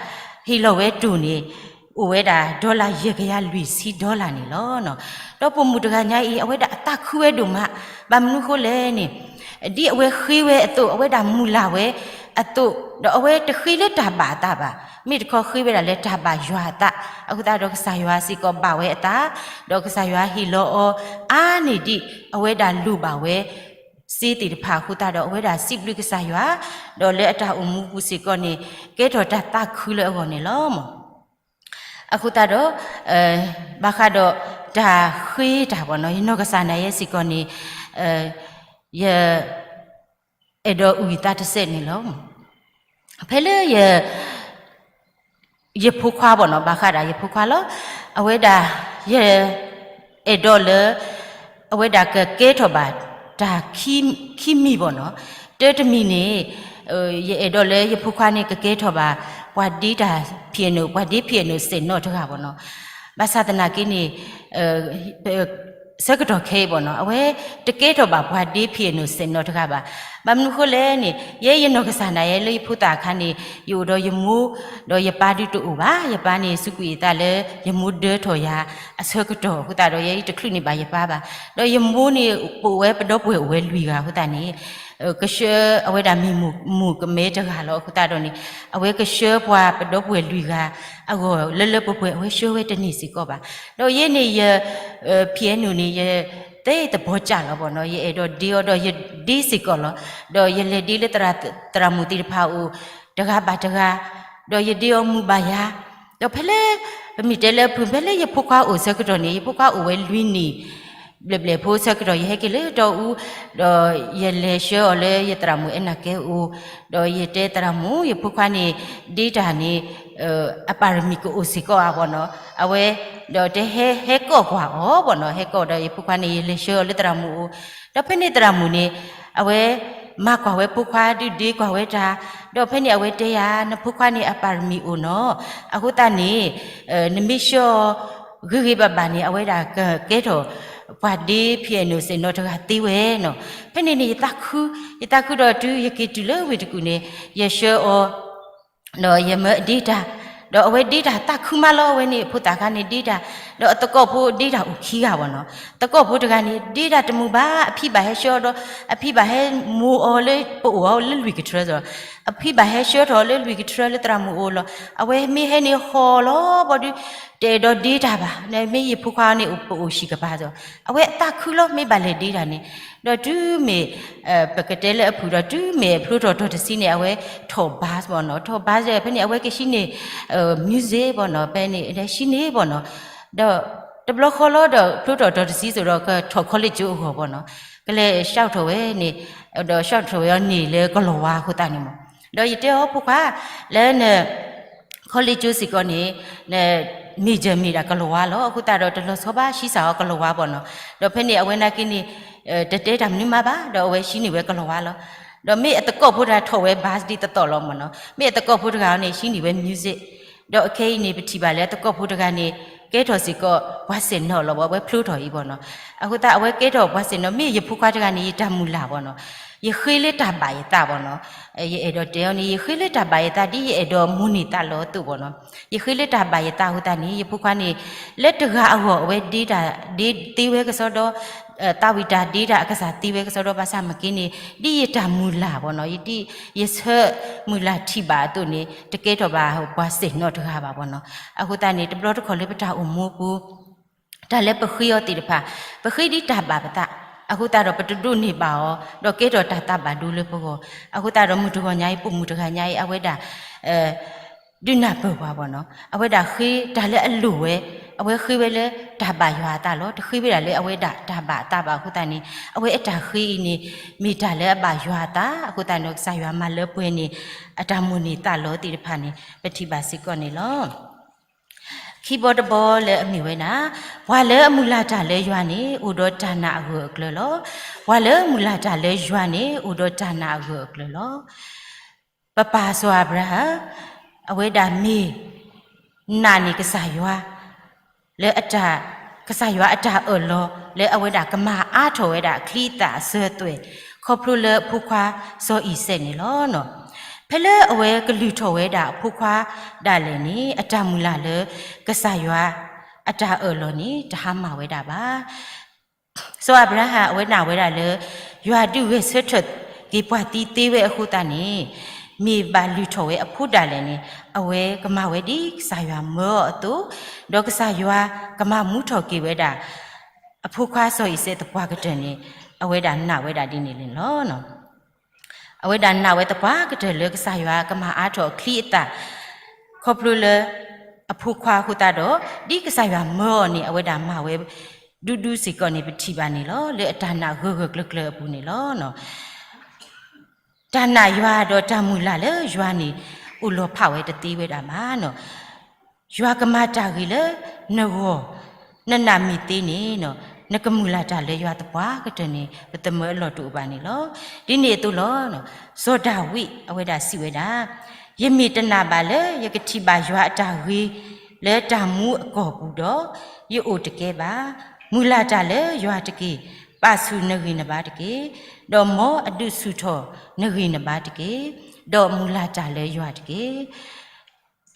ဟ့ၣ်လီၤဝဲတိၢ်န့ၣ် အိၣ်ဝဲဒၣ် dollar ယဲၢ်ကယၤလွံၢ်ဆံ dollar န့ၣ်လီၤ. ဒီးပိာ်မုၣ်တဂၤညါအံၤ အဝဲဒၣ်အသးခုဝဲဒိၣ်မး, ဘၣ်မနုၤဃိလဲၣ်န့ၣ် ဒ်အဝဲဃ့ဝဲအသိး အဝဲဒၣ်မုၢ်လၢ်ဝဲအသိး, ဒီးအဝဲတဃ့လၢတၢ်ဘၣ်အသးဘၣ်. မ့ၢ်တခီဃ့ဝဲဒၣ်လၢတၢ်ဘၣ်ယွၤအသး, အဃိသတးဒီးကစၢ်ယွၤစ့ၢ်ကီးဘၣ်ဝဲအသး, ဒီးကစၢ်ယွၤဟ့ၣ်လီၤအီၤအါန့ၢ်ဒံး အဝဲဒၣ်လိၣ်ဘၣ်ဝဲ စ့သ့ၣ်တဖၣ်အဃိသတးဒီး အဝဲဒၣ်စံးဘျုးကစၢ်ယွၤ, ဒီးလၢအတၢ်အိၣ်မူပူၤစ့ၢ်ကီးန့ၣ် ကဲထီၣ်တၢ်သးခုလၢအဂီၢ်န့ၣ်လီၤ. အဃိသတးဒီး ဘၣ်ဃးဒီးတၢ်ဃ့တၢ်ဘၣ်နီၤ ယနီၢ်ကစၢ်ဒၣ်ယဲစ့ၢ်ကီးန့ၣ် ယ အဲၣ်ဒိးအုၣ်ယသးတစဲးန့ၣ်လီၤ. ဖဲလၢယ ယဖိခွါဘၣ်နီၤ ဘၣ်ဃးဒၣ်ယဖိခွါလီၤ. အဝဲဒၣ် ယ အဲၣ်ဒိးလၢ အဝဲဒၣ်ကကဲထီၣ်ဘၣ် တၢ်ခံမံၤဘၣ်နီၤ. တၢတမံၤန့ၣ် ယအဲၣ်ဒိးလၢယဖိခွါန့ၣ်ကကဲထီၣ်ဘၣ် ပှၤဒ့တၢ် piano ပှၤဒ့ piano စဲးနီၤတဂၤဘၣ်နီၤ. ဘၣ်ဆၣ်သနာ်က့န့ၣ် ဆၢကတီၢ်ခဲအံၤဘၣ်နီၤ အဝဲတကဲထီၣ်ဘၣ်ပှၤဒ့ piano စဲးနီၤတဂၤဘၣ်. ဘၣ်မနုၤဃိလဲၣ်န့ၣ် ယဲယနီၢ်ကစၢ်ဒၣ်ယဲလၢယဖိသၣ်အခါန့ၣ် ယအိၣ်ဒီးယမိၢ် ဒီးယပၢ်ဒုးတအိၣ်ဘၣ်. ယပၢ်န့ၣ်စူးကွံာ်အသးလၢ ယမိၢ်ဒၢထီၣ်ယၤအဆၢကတီၢ်အဃိသတးဒီး ယဲယတချုးန့ၢ်ဘၣ်ယပၢ်ဘၣ်. ဒီးယမိၢ်န့ၣ် ပအိၣ်ဝဲပဒီပုၢ်ဝဲၢ်အိၣ်ဝဲလွံၢ်ဂၤအဃိသတးန့ၣ် ကဆှၢအဝဲဒၣ်မံၤမုာ်ကမဲတဂၤလီၤ. အဃိသတးဒီးန့ၣ် အဝဲကဆှၢပှၤပဒီပုၢ်ဝဲၢ်လွံၢ်ဂၤအဂီၢ် လၢလၢပှဲၤပှဲၤ အဝဲဆှၢဝဲတန့ၢ်စ့ၢ်ကီးဘၣ်. ဒီးယဲန့ၣ်ယ piano န့ၣ် ယသဲသဘီကၢ်လီၤဘၣ်နီၤ. ယအဲၣ်ဒိးဒ့အီၤဒီးယဒ့စ့ၢ်ကီးလီၤ. ဒီးယလဲၤဒ့လၢသရၣ်မုၣ်သ့ၣ်တဖၣ်အအိၣ် တဂၤဘၣ်တဂၤ ဒီးယဒ့အီၤမုာ်ဘၣ်ယၤ. ဒီးဖဲလၢ ပမ့ၢ်တဲလၢအဖုၣ် ဖဲလၢယဖိခွါအိၣ်ဆၢကတီၢ်န့ၣ် ယဖိခွါအိၣ်ဝဲလွံၢ်နံၣ် ဘျဲၣ်ဘျဲၣ်ဖိဆၢကတီၢ် ယဟဲက့ၤလၢတီအူ ဒီးယလဲၤဆှၢအီၤလၢယသရၣ်မုၣ်အဲၣ်နၤကဲအအိၣ်, ဒီးယတဲသရၣ်မုၣ် ယဖိခွါန့ၣ် ဒ့တၢ်န့ၣ် အပါရမီကအိၣ်စ့ၢ်ကီးဧါဘၣ်နီၤ. အဝဲ ဒီးတဲဟဲ ဟဲကိးကွၢ်အီၤဘၣ်နီၤ. ဟဲကိးဒီးယဖိခွါန့ၣ် ယလဲၤဆှၢအီၤလၢသရၣ်မုၣ်အအိၣ်, ဒီးဖဲန့ၣ်သရၣ်မုၣ်န့ၣ် အဝဲ မၤကွၢ်ဝဲဖိခွါဒုးဒ့ကွၢ်ဝဲတၢ်, ဒီးဖဲန့ၣ်အဝဲတဲယၤ နဖိခွါန့ၣ်အပါရမီအိၣ်နီၤ, အဃိသတးန့ၣ် နမ့ၢ်ဆှၢအီၤ ဂ့ၤဂ့ၤဘၣ်ဘၣ်န့ၣ် အဝဲဒၣ်ကကဲထီၣ် ပှၤဒ့ piano စဲးနီၤတဂၤသ့ဝဲနီၤ. ဖဲန့ၣ်န့ၣ် ယသးခု, ယသးခုဒီးတုၤယက့ၤတုၤလၢဝ့ၢ်တကူၣ်န့ၣ် ယဆှၢအီၤ ဒီးယမၢအဒ့တၢ်, ဒီးအဝဲဒ့တၢ်သးခုမးလီၤ. အဝဲန့ၣ်အဖိသၣ်ခါန့ၣ်ဒ့တၢ်, ဒီးအသကိးဖိဒ့တၢ်အိၣ်ခံဂၤဘၣ်နီၤ. သကိးဖိတဂၤန့ၣ် ဒ့တၢ်တမုာ်ဘၣ်, အဖံဘၣ်ဟဲဆှၢအီၤဒီး အဖံဘၣ်ဟဲမိၢ်အီၤလၢပအိၣ်အီၤလၢလွံၢ်ကထြၢစီၤ, အဖံဘၣ်ဟဲဆှၢထီၣ်လၢလွံၢ်ကထြၢလၢသရၣ်မုၣ်အိၣ်လီၤ. အဝဲမ့ၢ်ဟဲန့ၣ်ဟီၣ်လီၤဘီဒုး တအဲၣ်ဒိးဒ့တၢ်ဘၣ်, မ့ၢ်ယဖိခွါန့ၣ်ပအိၣ်ဟံၣ်ကပၤစီၤ, အဝဲအသးခုလီၤ မ့ၢ်ဘၣ်လဲၤဒ့တၢ်န့ၣ်, ဒီးတုၤမ့ၢ် ပကတဲလၢအဖုၣ်ဒီး တုၤမ့ၢ်ဖျိထီၣ်တီၤတဆံန့ၣ် အဝဲထီၣ် bus ဘၣ်နီၤ, ထီၣ် bus ဖဲန့ၣ် အဝဲကဟံးန့ၢ် music ဘၣ်နီၤ, ဖဲန့ၣ် ဟံးန့ၢ်ဘၣ်နီၤ, ဒီးတဘျီဃီလီၤဒီး ဖျိထီၣ်တီၤတဆံစိၤဒီး ကထီၣ် college ကၠိအဂီၢ်ဘၣ်နီၤ, ကလဲၤ လျှောက်ထီၣ်ဝဲန့ၣ်, ဒီး လျှောက်ထီၣ်ဝဲအီၤန့ၣ်လၢကလီၤဝါအဃိသတးန့ၣ်မး, ဒီးယတဲအီၤဖိခွါ လၢန college ကၠိစ့ၢ်ကီးန့ၣ် major မ့ၢ်ဒၣ်ကလီၤဝါလီၤ. အဃိသတးဒီးတလီၤဆီဘၣ် ဟံးစၢ်အီၤကလီၤဝါဘၣ်နီၤ, ဒီးဖဲန့ၣ်အဝဲနာ်က့န့ၣ် တတဲတၢ်မနုၤမးဘၣ်, ဒီးအဝဲဟံးန့ၢ်ဝဲကလီၤဝါလီၤ. ဒီးမ့ၢ်အသကိးဖိတဂၤထီၣ်ဝဲ bus ဒ်သိးသိးလီၤမးနီၤ, မ့ၢ်အသကိးဖိတဂၤန့ၣ် ဟံးန့ၢ်ဝဲ music, ဒီးအခဲအံၤန့ၣ် ပထံၣ်ဘၣ်လၢအသကိးဖိတဂၤန့ၣ် ကဲထီၣ်စ့ၢ်ကီး ပှၤစဲးနီၤလီၤဘၣ်, အဝဲဖျိထီၣ်အံၤဘၣ်နီၤ. အဃိသတး အဝဲကဲထီၣ်ပှၤစဲးနီၤ, မ့ၢ်ယဖိခွါတဂၤန့ၣ် ယတၢ်မုၢ်လၢ်ဘၣ်နီၤ, ယဃ့လၢတၢ်ဘၣ်ယသးဘၣ်နီၤ, ယအဲၣ်ဒိးတဲအီၤန့ၣ် ယဃ့လၢတၢ်ဘၣ်ယသး ဒ်ယအဲၣ်ဒိးမိၢ်န့ၢ်သးလီၤအသိးဘၣ်နီၤ, ယဃ့လၢတၢ်ဘၣ်ယသးအဃိသတးန့ၣ် ယဖိခွါန့ၣ် လၢတဂၤအဂီၢ် အဝဲဒ့တၢ်ဒ့သ့ဝဲကစီဒီ သးဝံၣ်တၢ်ဒ့တၢ်အကစၢ်သ့ဝဲကစီဒီ ဘၣ်ဆၣ်မ့ၢ်က့န့ၣ် ဒ်ယတၢ်မုၢ်လၢ်ဘၣ်နီၤ, ယဒ်ယဆၢမုၢ်လၢ်ထံၣ်ဘၣ်အသိးန့ၣ် တကဲထီၣ်ဘၣ်ပှၤစဲးနီၤတဂၤဘၣ်ဘၣ်နီၤ. အဃိသတးန့ၣ် တဘျီတခီၣ်လၢပတၢ်အိၣ်မူပူၤ တၢ်လၢပဃ့အီၤသ့ၣ်တဖၣ် ပဃ့ဒ်တၢ်ဘၣ်ပသး, အဃိသတးဒီးပတဒိးန့ၢ်ဘၣ်အီၤ ဒီးကဲထီၣ်တၢ်သးဘၣ်ဒိလၢပဂီၢ်, အဃိသတးဒီးမုၢ်တဂီၤညါအံၤ ပိာ်မုၣ်တဂၤညါအံၤ အဝဲဒၣ် ဒုးနၢ်ပၢၢ်ပှၤဘၣ်နီၤ, အဝဲဒၣ်ဃ့တၢ်လၢအလိၣ်ဝဲ, အဝဲဃ့ဝဲလၢတၢ်ဘၣ်ယွၤအသးလီၤ, တဃ့ဝဲဒၣ်လၢအဝဲဒၣ်တၢ်ဘၣ်အသးဘၣ်အဃိသတးန့ၣ် အဝဲအတၢ်ဃ့အံၤန့ၣ် မ့ၢ်တၢ်လၢအဘၣ်ယွၤအသး, အဃိသတးန့ၣ် ကစၢ်ယွၤမၤလၢပှဲၤန့ၣ် အတၢ်မိၣ်န့ၢ်သးလီၤသ့ၣ်တဖၣ်န့ၣ် ပထံၣ်ဘၣ်စ့ၢ်ကီးန့ၣ်လီၤ. ခံဘီတဘီလၢအမ့ၢ်ဝဲဒၣ်, ပှၤလၢအမုၢ်လၢ်တၢ်လၢယွၤန့ၣ် အိၣ်ဒီးတၢ်နာ်အဂၢၢ်အကျၢၤလီၤ. ပှၤလၢအမုၢ်လၢ်တၢ်လၢယွၤန့ၣ် အိၣ်ဒီးတၢ်နာ်အဂၢၢ်အကျၢၤလီၤ. ပပၢ်စီၤအၤဘြၤဟၣ် အဝဲဒၣ်မ့ၢ်နာ်န့ၢ်ကစၢ်ယွၤ လၢအတၢ်, ကစၢ်ယွၤအတၢ်အၢၣ်လီၤ လၢအဝဲဒၣ်ကမၤအါထီၣ်ဝဲဒၣ်အချံအသၣ်အစၢၤအသွဲၣ် ခီဖျိလၢအဖိခွါစီၤအံၤစဲးန့ၣ်လီၤ. ဖဲလၢအဝဲကလုၢ်ထီၣ်ဝဲဒၣ်အဖိခွါဒၣ်လဲာ်န့ၣ် အတၢ်မုၢ်လၢ်လၢကစၢ်ယွၤအတၢ်အၢၣ်လီၤန့ၣ် တဟါမၢ်ဝဲဒၣ်ဘၣ်. စီၤအၤဘြၤဟၣ်အဝဲနာ်ဝဲဒၣ်လၢ ယွၤဒုးဂဲၤဆၢထၢၣ်က့ၤပှၤသံသ့ဝဲအဃိသတးန့ၣ် မ့ၢ်ဘၣ်လုၢ်ထီၣ်ဝဲအဖိဒၣ်လဲာ်န့ၣ် အဝဲကမၤဝဲဒ်ကစၢ်ယွၤမၢအီၤအသိး, ဒီးကစၢ်ယွၤကမၤမူထီၣ်က့ၤဝဲဒၣ် အဖိခွါစီၤအံၤစဲးသပှၢ်ကတၢၢ်န့ၣ် အဝဲဒၣ်နာ်ဝဲဒၣ်ဒ်န့ၣ်န့ၣ်လီၤ. အဝဲဒၣ်နာ်ဝဲသပှၢ်ကတၢၢ်လၢကစၢ်ယွၤကမၤအါထီၣ်အချံအသၣ် ခီဖျိလၢ အဖိခွါအဃိသတးဒီး ဒ်ကစၢ်ယွၤမၢအီၤန့ၣ် အဝဲဒၣ်မၤဝဲ ဒူဒူစ့ၢ်ကီးန့ၣ် ပထံၣ်ဘၣ်န့ၣ်လီၤ. လၢအတၢ်နာ်ဂၢၢ်ဂၢၢ်ကျၢၤကျၢၤအပူၤန့ၣ်လီၤ. တၢ်နာ်ယွၤဒီးတၢ်မုၢ်လၢ်လၢယွၤန့ၣ် အိၣ်လီၤဖးဝဲတသ့ဝဲဒၣ်ဘၣ်. ယွၤကမၤတၢ်ဂ့ၤလၢနဂီၢ် နနာ်မ့ၢ်သ့န့ၣ် နကမုၢ်လၢ်တၢ်လၢယွၤသပှၢ်ကတၢၢ်န့ၣ် ပသမၢအလီၢ်တအိၣ်ဘၣ်န့ၣ်လီၤ. ဒ်န့ၣ်အသိးလီၤ. စီၤဒၤဝံးအဝဲဒၣ်စံးဝဲဒၣ်, ယမ့ၢ်တနာ်ဘၣ်လၢယကထံၣ်ဘၣ်ယွၤအတၢ်ဂ့ၤ လၢတၢ်မူအကီၢ်ပူၤဒီး ယအိၣ်တကဲဘၣ်. မုၢ်လၢ်တၢ်လၢယွၤတက့ၢ်. ပာ်ဆူၣ်နဂံၢ်နဘါတက့ၢ်. ဒီးမ်အဒုးဆူၣ်ထီၣ်နဂံၢ်နဘါတက့ၢ်. ဒီးမုၢ်လၢ်တၢ်လၢယွၤတက့ၢ်.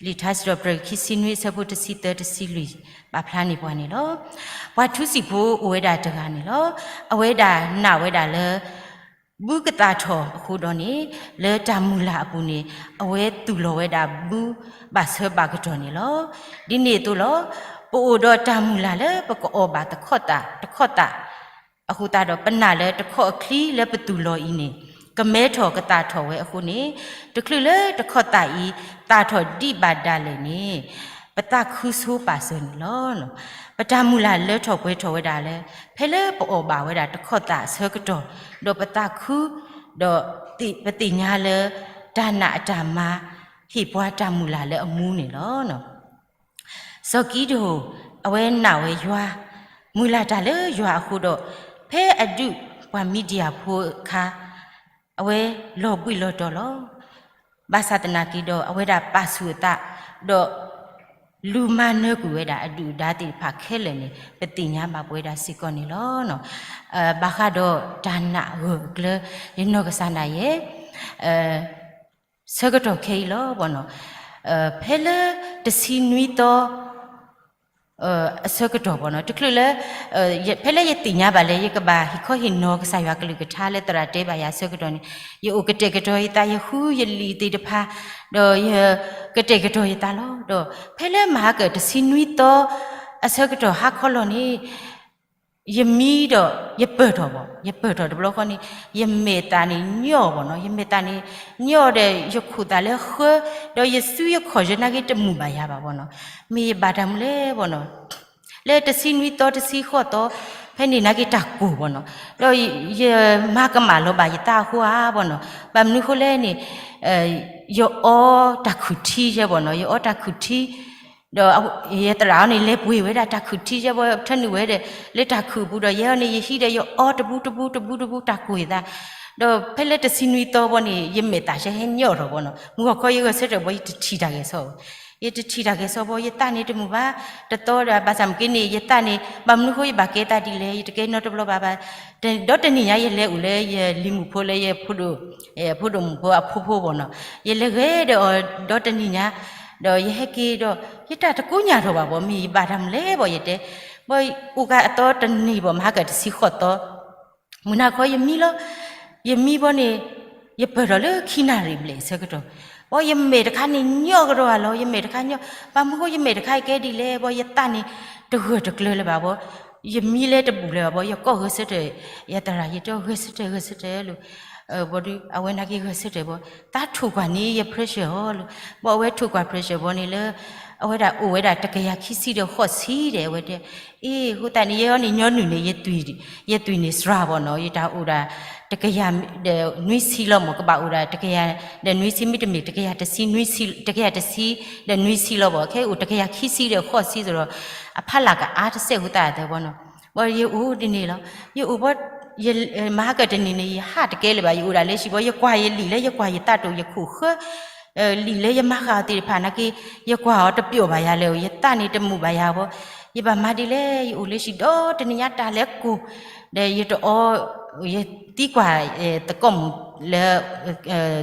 လံာ်ထါစံးထီၣ်ပတြၢၤခံဆံနွံအဆၢဖိတဆံသၢတဆံလွံၢ် ပာ်ဖျါန့ၢ်ပှၤန့ၣ်လီၤ. ပှၤထူစံာ်ဖိအိၣ်ဝဲဒၣ်တဂၤန့ၣ်လီၤ. အဝဲဒၣ်နာ်ဝဲဒၣ်လၢ ဘုကသၣ်ထီၣ်အဃိဒီးန့ၣ် လၢတၢ်မုၢ်လၢ်အပူၤန့ၣ် အဝဲသူၣ်လီၤဝဲဒၣ်ဘုဘၣ်ဆၢဘၣ်ကတီၢ်န့ၣ်လီၤ. ဒ်န့ၣ်အသိးလီၤ. ပအိၣ်ဒီးတၢ်မုၢ်လၢ်လၢပကအီၣ်ဘၣ်တခီၣ်သၣ်တခီၣ်သၣ် အဃိသတးဒီး ပနာ်လၢတခီၣ်အချံလၢပသူၣ်လီၤအံၤန့ၣ် ကမဲထီၣ်ကသၣ်ထီၣ်ဝဲအဃိန့ၣ် တချုးလၢတခီၣ်သၣ်အံၤ သၣ်ထီၣ်ဒံးဘၣ်ဒၣ်လဲာ်န့ၣ် ပသးခုဆိပာ်စၢၤန့ၣ်လီၤ. ပတၢ်မုၢ်လၢ်လၢထီၣ်ပှဲၤထီၣ်ဝဲဒၣ်လၢ ဖဲလၢပအီၣ်ဘၣ်ဝဲဒၣ်တခီၣ်သၣ်အဆၢကတီၢ် ဒီးပသးခု ဒီးပသ့ၣ်ညါလၢ တၢ်နာ်အတၢ်မၤ ဟ့ၣ်ပှၤတၢ်မုၢ်လၢ်လၢအမူန့ၣ်လီၤ. စီၤကံဒဧိၣ် အဝဲနာ်ဝဲယွၤ မုၢ်လၢ်တၢ်လၢယွၤအဃိဒီး ဖဲအဒုးပှၤမံဒံယၤဖိအခါ အဝဲလီၤဘှံးလီၤတီၤလီၤ. ဘၣ်ဆၣ်သနာ်က့ဒီး အဝဲဒၣ်ပာ်ဆူၣ်အသး ဒီးလူၤမၤနၢၤကွံာ်ဝဲဒၣ်အဒုၣ်အဒါသ့ၣ်တဖၣ်ခဲလၢာ်န့ၣ် ပသ့ၣ်ညါဘၣ်ပဝဲဒၣ်စ့ၢ်ကီးန့ၣ်လီၤ. ဘၣ်ဃးဒီးတၢ်နာ်အဂၢၢ်အကျၢၤ ယနီၢ်ကစၢ်ဒၣ်ယဲ ဆၢကတီၢ်ခဲအံၤလီၤ. ဖဲလၢတဆံနွံသီ အဆၢကတီၢ်ဘၣ်နီၤ, တချုးလၢ ဖဲလၢယသ့ၣ်ညါဘၣ်လၢ ယကဘၣ်ဟ့ၣ်ခီဟ့ၣ်နီၤကစၢ်ယွၤကလုၢ်ကထါလၢသရၣ်တဲဘၣ်ယၤအဆၢကတီၢ်န့ၣ်, ယအိၣ်ကတဲာ်ကတီၤယသး ယဃုယလံာ်သ့ၣ်တဖၣ်, ဒီးယကတဲာ်ကတီၤယသးလီၤ. ဒီးဖဲလၢမၤကၢၣ်တဆံနွံသီ အဆၢကတီၢ်ဟါခီလီၤန့ၣ် ယမံဒီး ယပၢၢ်ထီၣ်ဘၣ်, ယပၢၢ်ထီၣ်တဘျီဃီန့ၣ် ယမဲာ်သၣ်န့ၣ်ညီၣ်ဘၣ်နီၤ, ယမဲာ်သၣ်န့ၣ်ညီၣ်ဒီး ယခိၣ်သးလၢဃၢ, ဒီးယစုယခီၣ်ယနာ်က့တမုာ်ဘၣ်ယၤဘၣ်ဘၣ်နီၤ, မ့ၢ်ယဘၣ်တၢ်မနုၤလဲၣ်ဘၣ်နီၤ, လၢတဆံနွံသီတဆံဃိးသီ ဖဲန့ၣ်နာ်က့တၢ်ကိၢ်ဘၣ်နီၤ, ဒီးယမၤကမၣ်လီၤဘၣ်ယသးအဃိဧါဘၣ်နီၤ, ဘၣ်မနုၤဃိလဲၣ်န့ၣ် ယအီတၢ်ခုၣ်ထံယဲဘၣ်နီၤ, ယအီတၢ်ခုၣ်ထံ ဒီးယသရၣ်အီၤန့ၣ် လဲၤပှ့ၤဝဲဒၣ်တၢ်ခုၣ်ထံယဲဘၣ် ထၢနုာ်ဝဲဒီး လၢတၢ်ခုၣ်အပူၤဒီး ယဲအီၤန့ၣ် ယဟံးဒီးယအီတဘူးတဘူးတဘူးတဘူးတၢ်ကိၢ်ယသး, ဒီးဖဲလၢတဆံနွံသီဘၣ်န့ၣ် ယမဲာ်သၣ်ဆဲဟဲညီၣ်ထီၣ်ဘၣ်နီၤ, မုၢ်ဂီၤခီယဂဲၤဆၢထၢၣ်ဘၣ် ယတထံၣ်တၢ်ဂဲၤဆၢဘၣ်, ယတထံၣ်တၢ်ဂဲၤဆၢဘၣ် ယသးန့ၣ်တမုာ်ဘၣ်, တသီဒီး ဘၣ်ဆၣ်မ့ၢ်က့န့ၣ် ယသးန့ၣ် ဘၣ်မနုၤဃိယဘၣ်ကဲသးဒ်လဲၣ် ယတကဲနီတဘျီဘၣ်ဘၣ်, ဒီးတနံၤညါယလဲၤအိၣ်လၢယလံၤမုၣ်ဖိလၢယ ဖိဒိၣ်မုၣ်ဖိအဖိဖိဘၣ်နီၤ, ယလဲၤဂဲၤဒီးအီၤဒီးတနံၤညါ, ဒီးယဟဲက့ၤဒီး ယတၢ်တကိညၢ်ထီၣ်ဘၣ်ဘၣ် မ့ၢ်ယဘၣ်တၢ်မနုၤလဲၣ်ဘၣ် ယတဲ, ဘၣ်အိၣ်ကးအသီတနံၤဘၣ် မဟါကၢၣ်တဆံဃိးသီ, မုၢ်နၤခီယမံလီၤ, ယမံဘၣ်န့ၣ် ယပၢၢ်ထီၣ်လၢခံနၣ်ရံၣ်ဘျဲၣ်အဆၢကတီၢ်, ဘၣ်ယမဲာ်တခါန့ၣ်ညီၣ်ကဒီးဧါလီၤ, ယမဲာ်တခါညီၣ်, ဘၣ်မနုၤဃိယမဲာ်တခါအံၤကဲဒ်လဲၣ်ဘၣ် ယသးန့ၣ် တဂၢၢ်တကျၢၤလၢၤဘၣ်ဘၣ်, ယမံလၢတဘူၣ်လၢၤဘၣ်ဘၣ် ယကိးဂဲၤဆၢထၢၣ်, ယသရၣ်ယတဲဂဲၤဆၢထၢၣ်ဂဲၤဆၢထၢၣ်လၢ ဘၣ်ဒီး အဝဲနာ်က့ဂဲၤဆၢထၢၣ်ဘၣ်, သးထိၣ်ကွၢ်န့ၢ်ယ pressure အီၤလၢ, ဘၣ်အဝဲထိၣ်ကွၢ် pressure ဘၣ်န့ၣ်လၢ အဝဲဒၣ်အိၣ်ဝဲဒၣ်တကယၤခံဆံဒီးဃိးဆံဒီး အဝဲတဲ, အ့ အဃိသတးန့ၣ် ယဲအီၤန့ၣ်ညီနုၢ်န့ၣ် ယသွံၣ်, ယသွံၣ်န့ၣ်စှၤဘၣ်နီၤ, ယတၢ်အိၣ်ဒၣ် တကယၤဒီးနွံဆံလီၤမၢ်, ကဘၣ်အိၣ်ဒၣ်တကယၤဒီးနွံဆံ မ့တမ့ၢ် တကယၤတဆံ, တကယၤတဆံဒီးနွံဆံလီၤဘၣ်, ခဲအံၤအိၣ်တကယၤခံဆံဒီးဃိးဆံသိးဒီး အဖီလာ်ကအါတစဲးအဃိသတးတဲဘၣ်နီၤ, ဘၣ်ယအိၣ်ဒ်န့ၣ်လီၤ, ယအိၣ်ဘၣ် မဟါကၢၣ်တနံၤန့ၣ် ယဟးတကဲလၢၤဘၣ်, ယအိၣ်ဒၣ်လၢဟံၣ်ဘၣ် ယကွၢ်ယလံာ်လၢယကွၢ်ယသးတိၣ် ယခိၣ်ဃၢ လံာ်လၢယမၤဃာ်အီၤသ့ၣ်တဖၣ်နာ်က့ ယကွၢ်အီၤတပျီာ်ဘၣ်ယၤလၢၤ, ယသးန့ၣ်တမုာ်ဘၣ်ယၤဘၣ်, ယဘၣ်မၤဒ်လဲၣ်, ယအိၣ်လၢဟံၣ်ဒီတနံၤညါတၢ်လဲၤကိၢ်, ဒီးယတအီ, ယသံကွၢ်သကိးမုၣ်လၢ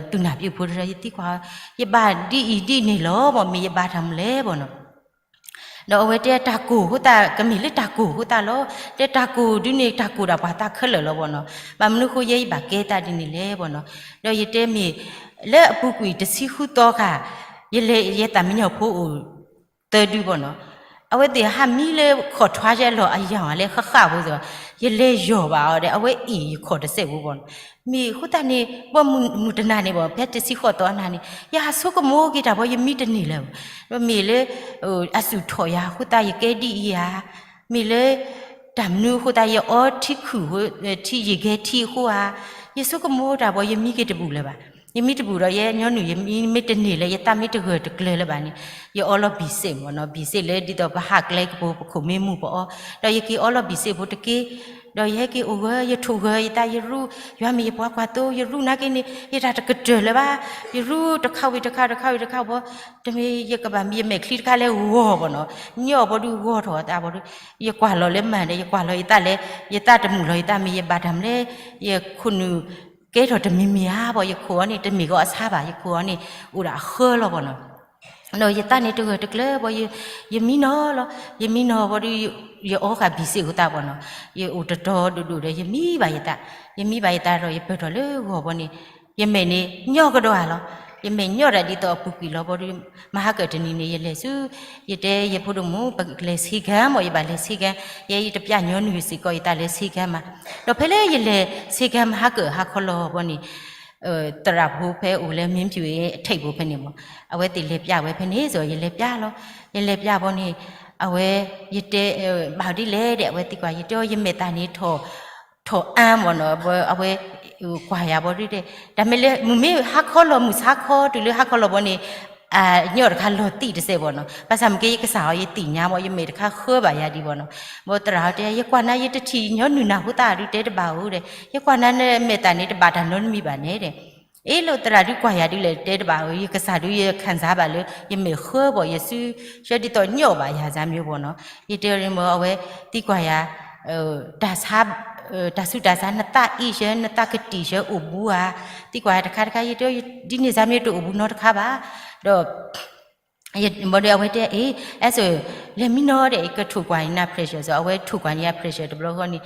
သူၣ်နၢ်ပၠုၣ်ဖိတထၢ ယသံကွၢ်, ယဘၣ်ဒ်အံၤဒ်န့ၣ်လီၤဘၣ်, မ့ၢ်ယဘၣ်တၢ်မနုၤလဲၣ်ဘၣ်နီၤ ဒီးအဝဲတဲတၢ်ကိၢ်အဃိသတး ကမ့ၢ်လၢတၢ်ကိၢ်အဃိသတးလီၤ, တဲတၢ်ကိၢ်ဒုန့ၣ် တၢ်ကိၢ်ဒၣ်ပှၤသးခဲလၢာ်လီၤဘၣ်နီၤ, ဘၣ်မနုၤဃိယဲယဘၣ်ကဲသးဒ်န့ၣ်လဲၣ်ဘၣ်နီၤ, ဒီးယတဲမ့ၢ် လၢအပူၤကွံာ်တဆံဃုသီခါ, ယလဲၤယသးမံညီဖိအိၣ်သၢဒုဘၣ်နီၤ. အဝဲသ့ၣ်ဟးမံလၢခီၣ်ထွါယဲလီၤအယီၢ်လၢဃၣ်ဃၣ်ဖိသ့ၣ်, ယလဲၤယီၢ်ဘၣ်အီၤဒီး အဝဲအ့ၣ်ယခီၣ်တစဲးဖိဘၣ်နီၤ. မ့ၢ်အဃိသတးန့ၣ် ဘီမုၢ်မုၢ်တနၤန့ၣ်ဘၣ် ဖဲတဆံဃိးသီအနၤန့ၣ် ယဟးဆိကမိၣ်က့ၤတၢ်ဘီ ယမံတန့ၢ်လၢၤဘၣ်. မ့ၢ်လၢ အစုၣ်ထီၣ်ယၤအဃိသတး ယကဲဒ်အံၤဧါ. မ့ၢ်လၢ တၢ်မနုၤအဃိသတး ယအီထံခုၣ် ထံယံာ်ကဲထံအဃိဧါ. ယဆိကမိၣ်တၢ်ဘီ ယမံက့ၤတဘူၣ်လၢၤဘၣ်. ယမံတဘူၣ်ဒီး ယဲညီနုၢ် ယမံမ့ၢ်တန့ၢ်လၢၤ ယသးမ့ၢ်တဂၢၢ်တကျၢၤလၢၤဘၣ်န့ၣ် ယအီလီၤဘံၣ်စ့ၣ်မ့ၢ်နီၤ. ဘံၣ်စ့ၣ်လၢဒ်သိးပဟးကျဲကပူၤ ပခိၣ်မ့ၢ်မူပအီ, ဒီးယက့ၤအီလီၤဘံၣ်စ့ၣ်ဖိတက့ၢ်. ဒီးယဟဲက့ၤအိၣ်ဂၢၢ် ယထိၣ်ဂၢၢ်ယသး ယရူ ယွၤမ့ၢ်ယပှၤကွၢ်သိ ယရူနာ်က့န့ၣ် ယတၢ်တကတၢၢ်လၢၤဘၣ်. ယရူတခါဝံၤတခါ တခါဝံၤတခါဘီ တမ့ၢ်ယကဘၣ်မံ ယမဲာ်ချံတခါလၢဂီၤဘီနီၤ. ညီအီၤဘီဒုးဂီၤထီၣ်အသးဘီဒုး ယကွၢ်လီၤလၢမၤဒီး ယကွၢ်လီၤယသးလၢ ယသးတမုာ်လီၤယသး မ့ၢ်ယဘၣ်တၢ်မနုၤလဲၣ်. ယခိၣ်နူာ်ကဲထီၣ်တမံၤမံၤဧါဘီ ယခိၣ်အီၤန့ၣ် တမ့ၢ်ဂီၤအဆါဘၣ် ယခိၣ်အီၤန့ၣ် အိၣ်ဒၣ်အဃၢလီၤဘီနီၤ. ဒီးယသးန့ၣ်တဂၢၢ်တကျၢၤဘီ ယမံနီၤလီၤ. ယမံနီၤဘီဒုး ယအီဃာ်ဘံၣ်စ့ၣ်အဃိသတးဘီနီၤ ယအိၣ်တတီၤဒိၣ်ဒိၣ်ဒီး ယမံဘၣ်ယသး, ယမံဘၣ်ယသးဒီး ယပၢၢ်ထီၣ်လၢဂီၤဘီန့ၣ် ယမဲာ်န့ၣ်ညီကဒီးဧါလီၤ. ယမဲာ်ညီဒၣ်ဒ်သိးအပူၤကွံာ်လီၤဘီဒုး မဟါကၢၣ်တနံၤန့ၣ် ယလဲၤဆူ ယတဲယဖိဒိၣ်မုၣ် ပကလဲၤဆ့ကၤမ့ၢ် ယဘၣ်လဲၤဆ့ကၤ, ယဲယတပျၢ်ညီနုၢ်စ့ၢ်ကီးယသးလဲၤဆ့ကၤမး. ဒီးဖဲလၢယလဲၤဆ့ကၤမဟါကၢၣ်ဟါခီလီၤဘီန့ၣ် သရၣ်ဖိဖဲအိၣ်လၢ မင်းဖြူ အထိပ်ဖိဖဲန့ၣ်မ့ၢ် အဝဲသ့ၣ်လဲၤပျၢ်ဝဲဖဲန့ၣ် ယလဲၤပျၢ်လီၤ. ယလဲၤပျၢ်ဘီန့ၣ် အဝဲ ယတဲ ဘၣ်ဒ်လဲၣ်ဒီး အဝဲသံကွၢ် ယတဲအီၤ ယမဲာ်သၣ်န့ၣ် ထီၣ်အါမ့ၢ်နီၤ အဝဲ ကွၢ်ယၤဘီဒုးတဲ တၢ်မ့ၢ်လၢ မုၢ်မ့ၢ်ဟါခီလီၤ မုၢ်ဆါခီတုၤလၢဟါခီလီၤဘီန့ၣ် အညီတခါလီၤသံးတစဲးဘီနီၤ ဘၣ်ဆၣ်မ့ၢ်က့ ယကစၢ်အီၤ ယသ့ၣ်ညါဘီ ယမဲာ်တခါဃၢဘၣ်ယၤဒံးဘီနီၤ. ဘီသရၣ်အီၤတဲ ယကွၢ်နၤ ယတထံၣ်ညီနုၢ်နၤဖိသၣ်ဒုးတဲတဘၣ်ဧိၤဒီး ယကွၢ်နၤနမဲာ်သၣ်န့ၣ် တဘၣ်တၢ်နီတမံၤဘၣ်န့ၣ်ဒီး အ့ၣ်လိာ်သရၣ်ဒုးကွၢ်ယၤဒုးလဲၣ် တဲတဘၣ်ဧိၤ ယကစၢ်ဒုးယခၣ်စၢ်ဘၣ်လၢ ယမဲာ်ဃၢဘီ ယစု ဆၢဒ်သိးညီဘၣ်ယၤစၢ်မ့ၢ်ဘီနီၤ. ယတဲအီၤမ့ၢ်အဝဲသံကွၢ်ယၤ တၢ်ဆါ တၢ်ဆူးတၢ်ဆါ နသးအ့ၣ်ဆၢ နသးကတံၢ်ဆၢအိၣ်ဘူးဧါ. သံကွၢ်ယၤတခါတခါ ယတဲ ဒ်န့ၣ်စၢ်မ့ၢ်တအိၣ်ဘူးနီတခါဘၣ်. ဒီး ဘီဒုးအဝဲတဲ အ့ၣ် အဲၣ်စၢၣ် လဲၤမံနီၤဒီး ယကထိၣ်ကွၢ်န့ၢ်နၤ pressure စီၤ အဝဲထိၣ်ကွၢ်န့ၢ်ယၤ pressure တဘျီဃီန့ၣ်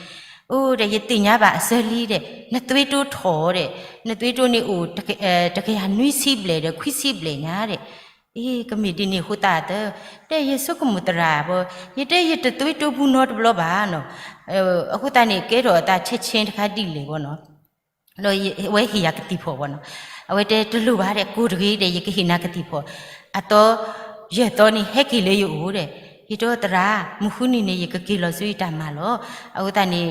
အိၣ်ဒီး ယသ့ၣ်ညါဘၣ်အစၢလံဒီး နသွေးတိုးထီၣ်ဒီး နသွေးတိုးန့ၣ်အိၣ် တကယၤနွံဆံဘျဲၣ်ဒီး ခွံဆံဘျဲၣ်ညါဒီး အ့ၣ် ကမ့ၢ်ဒ်န့ၣ်အဃိသတး တဲယဆိကမိၣ်သရၣ်ဘီ ယတဲယတသွေးတိုးဘူးနီတဘျီဘၣ်နီၤ. အဃိသတးန့ၣ် ကဲထီၣ်အသးဆဲးဆဲးတခါဒ်လဲၣ်ဘီနီၤ. ဒီးအဝဲဟ့ၣ်ယၤကသံၣ်ဖီၣ်ဘီနီၤ. အဝဲတဲတလိၣ်ဘၣ်ဒီး ကိၢ်တဂ့ၤဒီး ယကဟ့ၣ်နၤကသံၣ်ဖီၣ် အသီ ယဲၢ်သီန့ၣ်ဟဲက့ၤလၢယအိၣ်ဒီး ယတဲသရၣ် မုၢ်ဃုနံၤန့ၣ် ယကက့ၤလီၤဆူယတၢ်မၤလီၤ. အဃိသတးန့ၣ်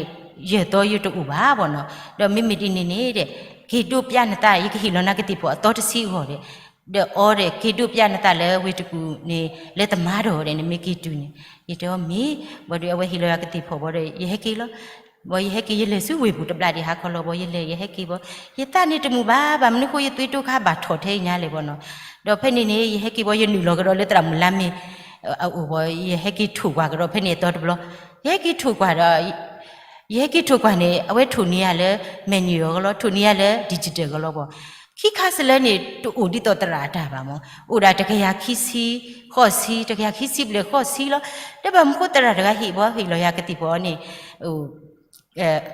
ယဲၢ်သီယတအိၣ်ဘၣ်ဘီနီၤ. ဒီးမ့မ့ၢ်ဒ်န့ၣ်န့ၣ်ဒီး က့ၤဒိးပျၢ်နသး ယကဟ့ၣ်လီၤနၤကသံၣ်ဖီၣ်အသီတဆံအဂီၢ်ဒီး ဒီးအီဒီး က့ၤဒိးပျၢ်နသးလၢဝ့ၢ်တကူၣ်န့ၣ် လၢသမါထီၣ်ဒီး နမ့ၢ်က့ၤတုၤန့ၣ် ယတဲအီၤမ့ၢ် ဘီဒုးအဝဲဟ့ၣ်လီၤယၤကသံၣ်ဖီၣ်ဘီဒီး ယဟဲက့ၤလီၤ. ဘီယဟဲက့ၤ ယလဲၤဆူဝ့ၢ်ပူၤတဘျီဒံး ဟါခီလီၤဘီ ယလဲၤယဟဲက့ၤဘီ ယသးန့ၣ်တမုာ်ဘၣ် ဘၣ်မနုၤဃိယသွေးတိုးခါဘၣ်ထီၣ်ထဲအံၤညါလဲၣ်ဘီနီၤ. ဒီးဖဲန့ၣ်န့ၣ် ယဟဲက့ၤဘီ ယနုာ်လီၤကဒီးလၢသရၣ်မုၢ်လါမ့ၢ် အအိၣ်ဘီ ယဟဲက့ၤထိၣ်ကွၢ်ကဒီးဖဲန့ၣ်အသီတဘျီ ယဟဲက့ၤထိၣ်ကွၢ်ဒီး ယဟဲက့ၤထိၣ်ကွၢ်န့ၣ် အဝဲထိၣ်န့ၢ်ယၤလၢ manual အဂီၢ်လီၤ ထိၣ်န့ၢ်ယၤလၢ digital အဂီၢ်လီၤဘီ ခံခါစလၢန့ၣ် တအိၣ်ဒ်သိးသရၣ်အတၢ်ဘၣ်မီၤ အိၣ်ဒၣ်တကယၤခံဆံ ဃိးဆံ တကယၤခံဆံဘျဲၣ်ဃိးဆံလီၤ. တဲဘၣ်မနုၤဃိသရၣ်တဂၤဟ့ၣ်ဘီ ဟ့ၣ်လီၤယၤကသံၣ်ဖီၣ်န့ၣ်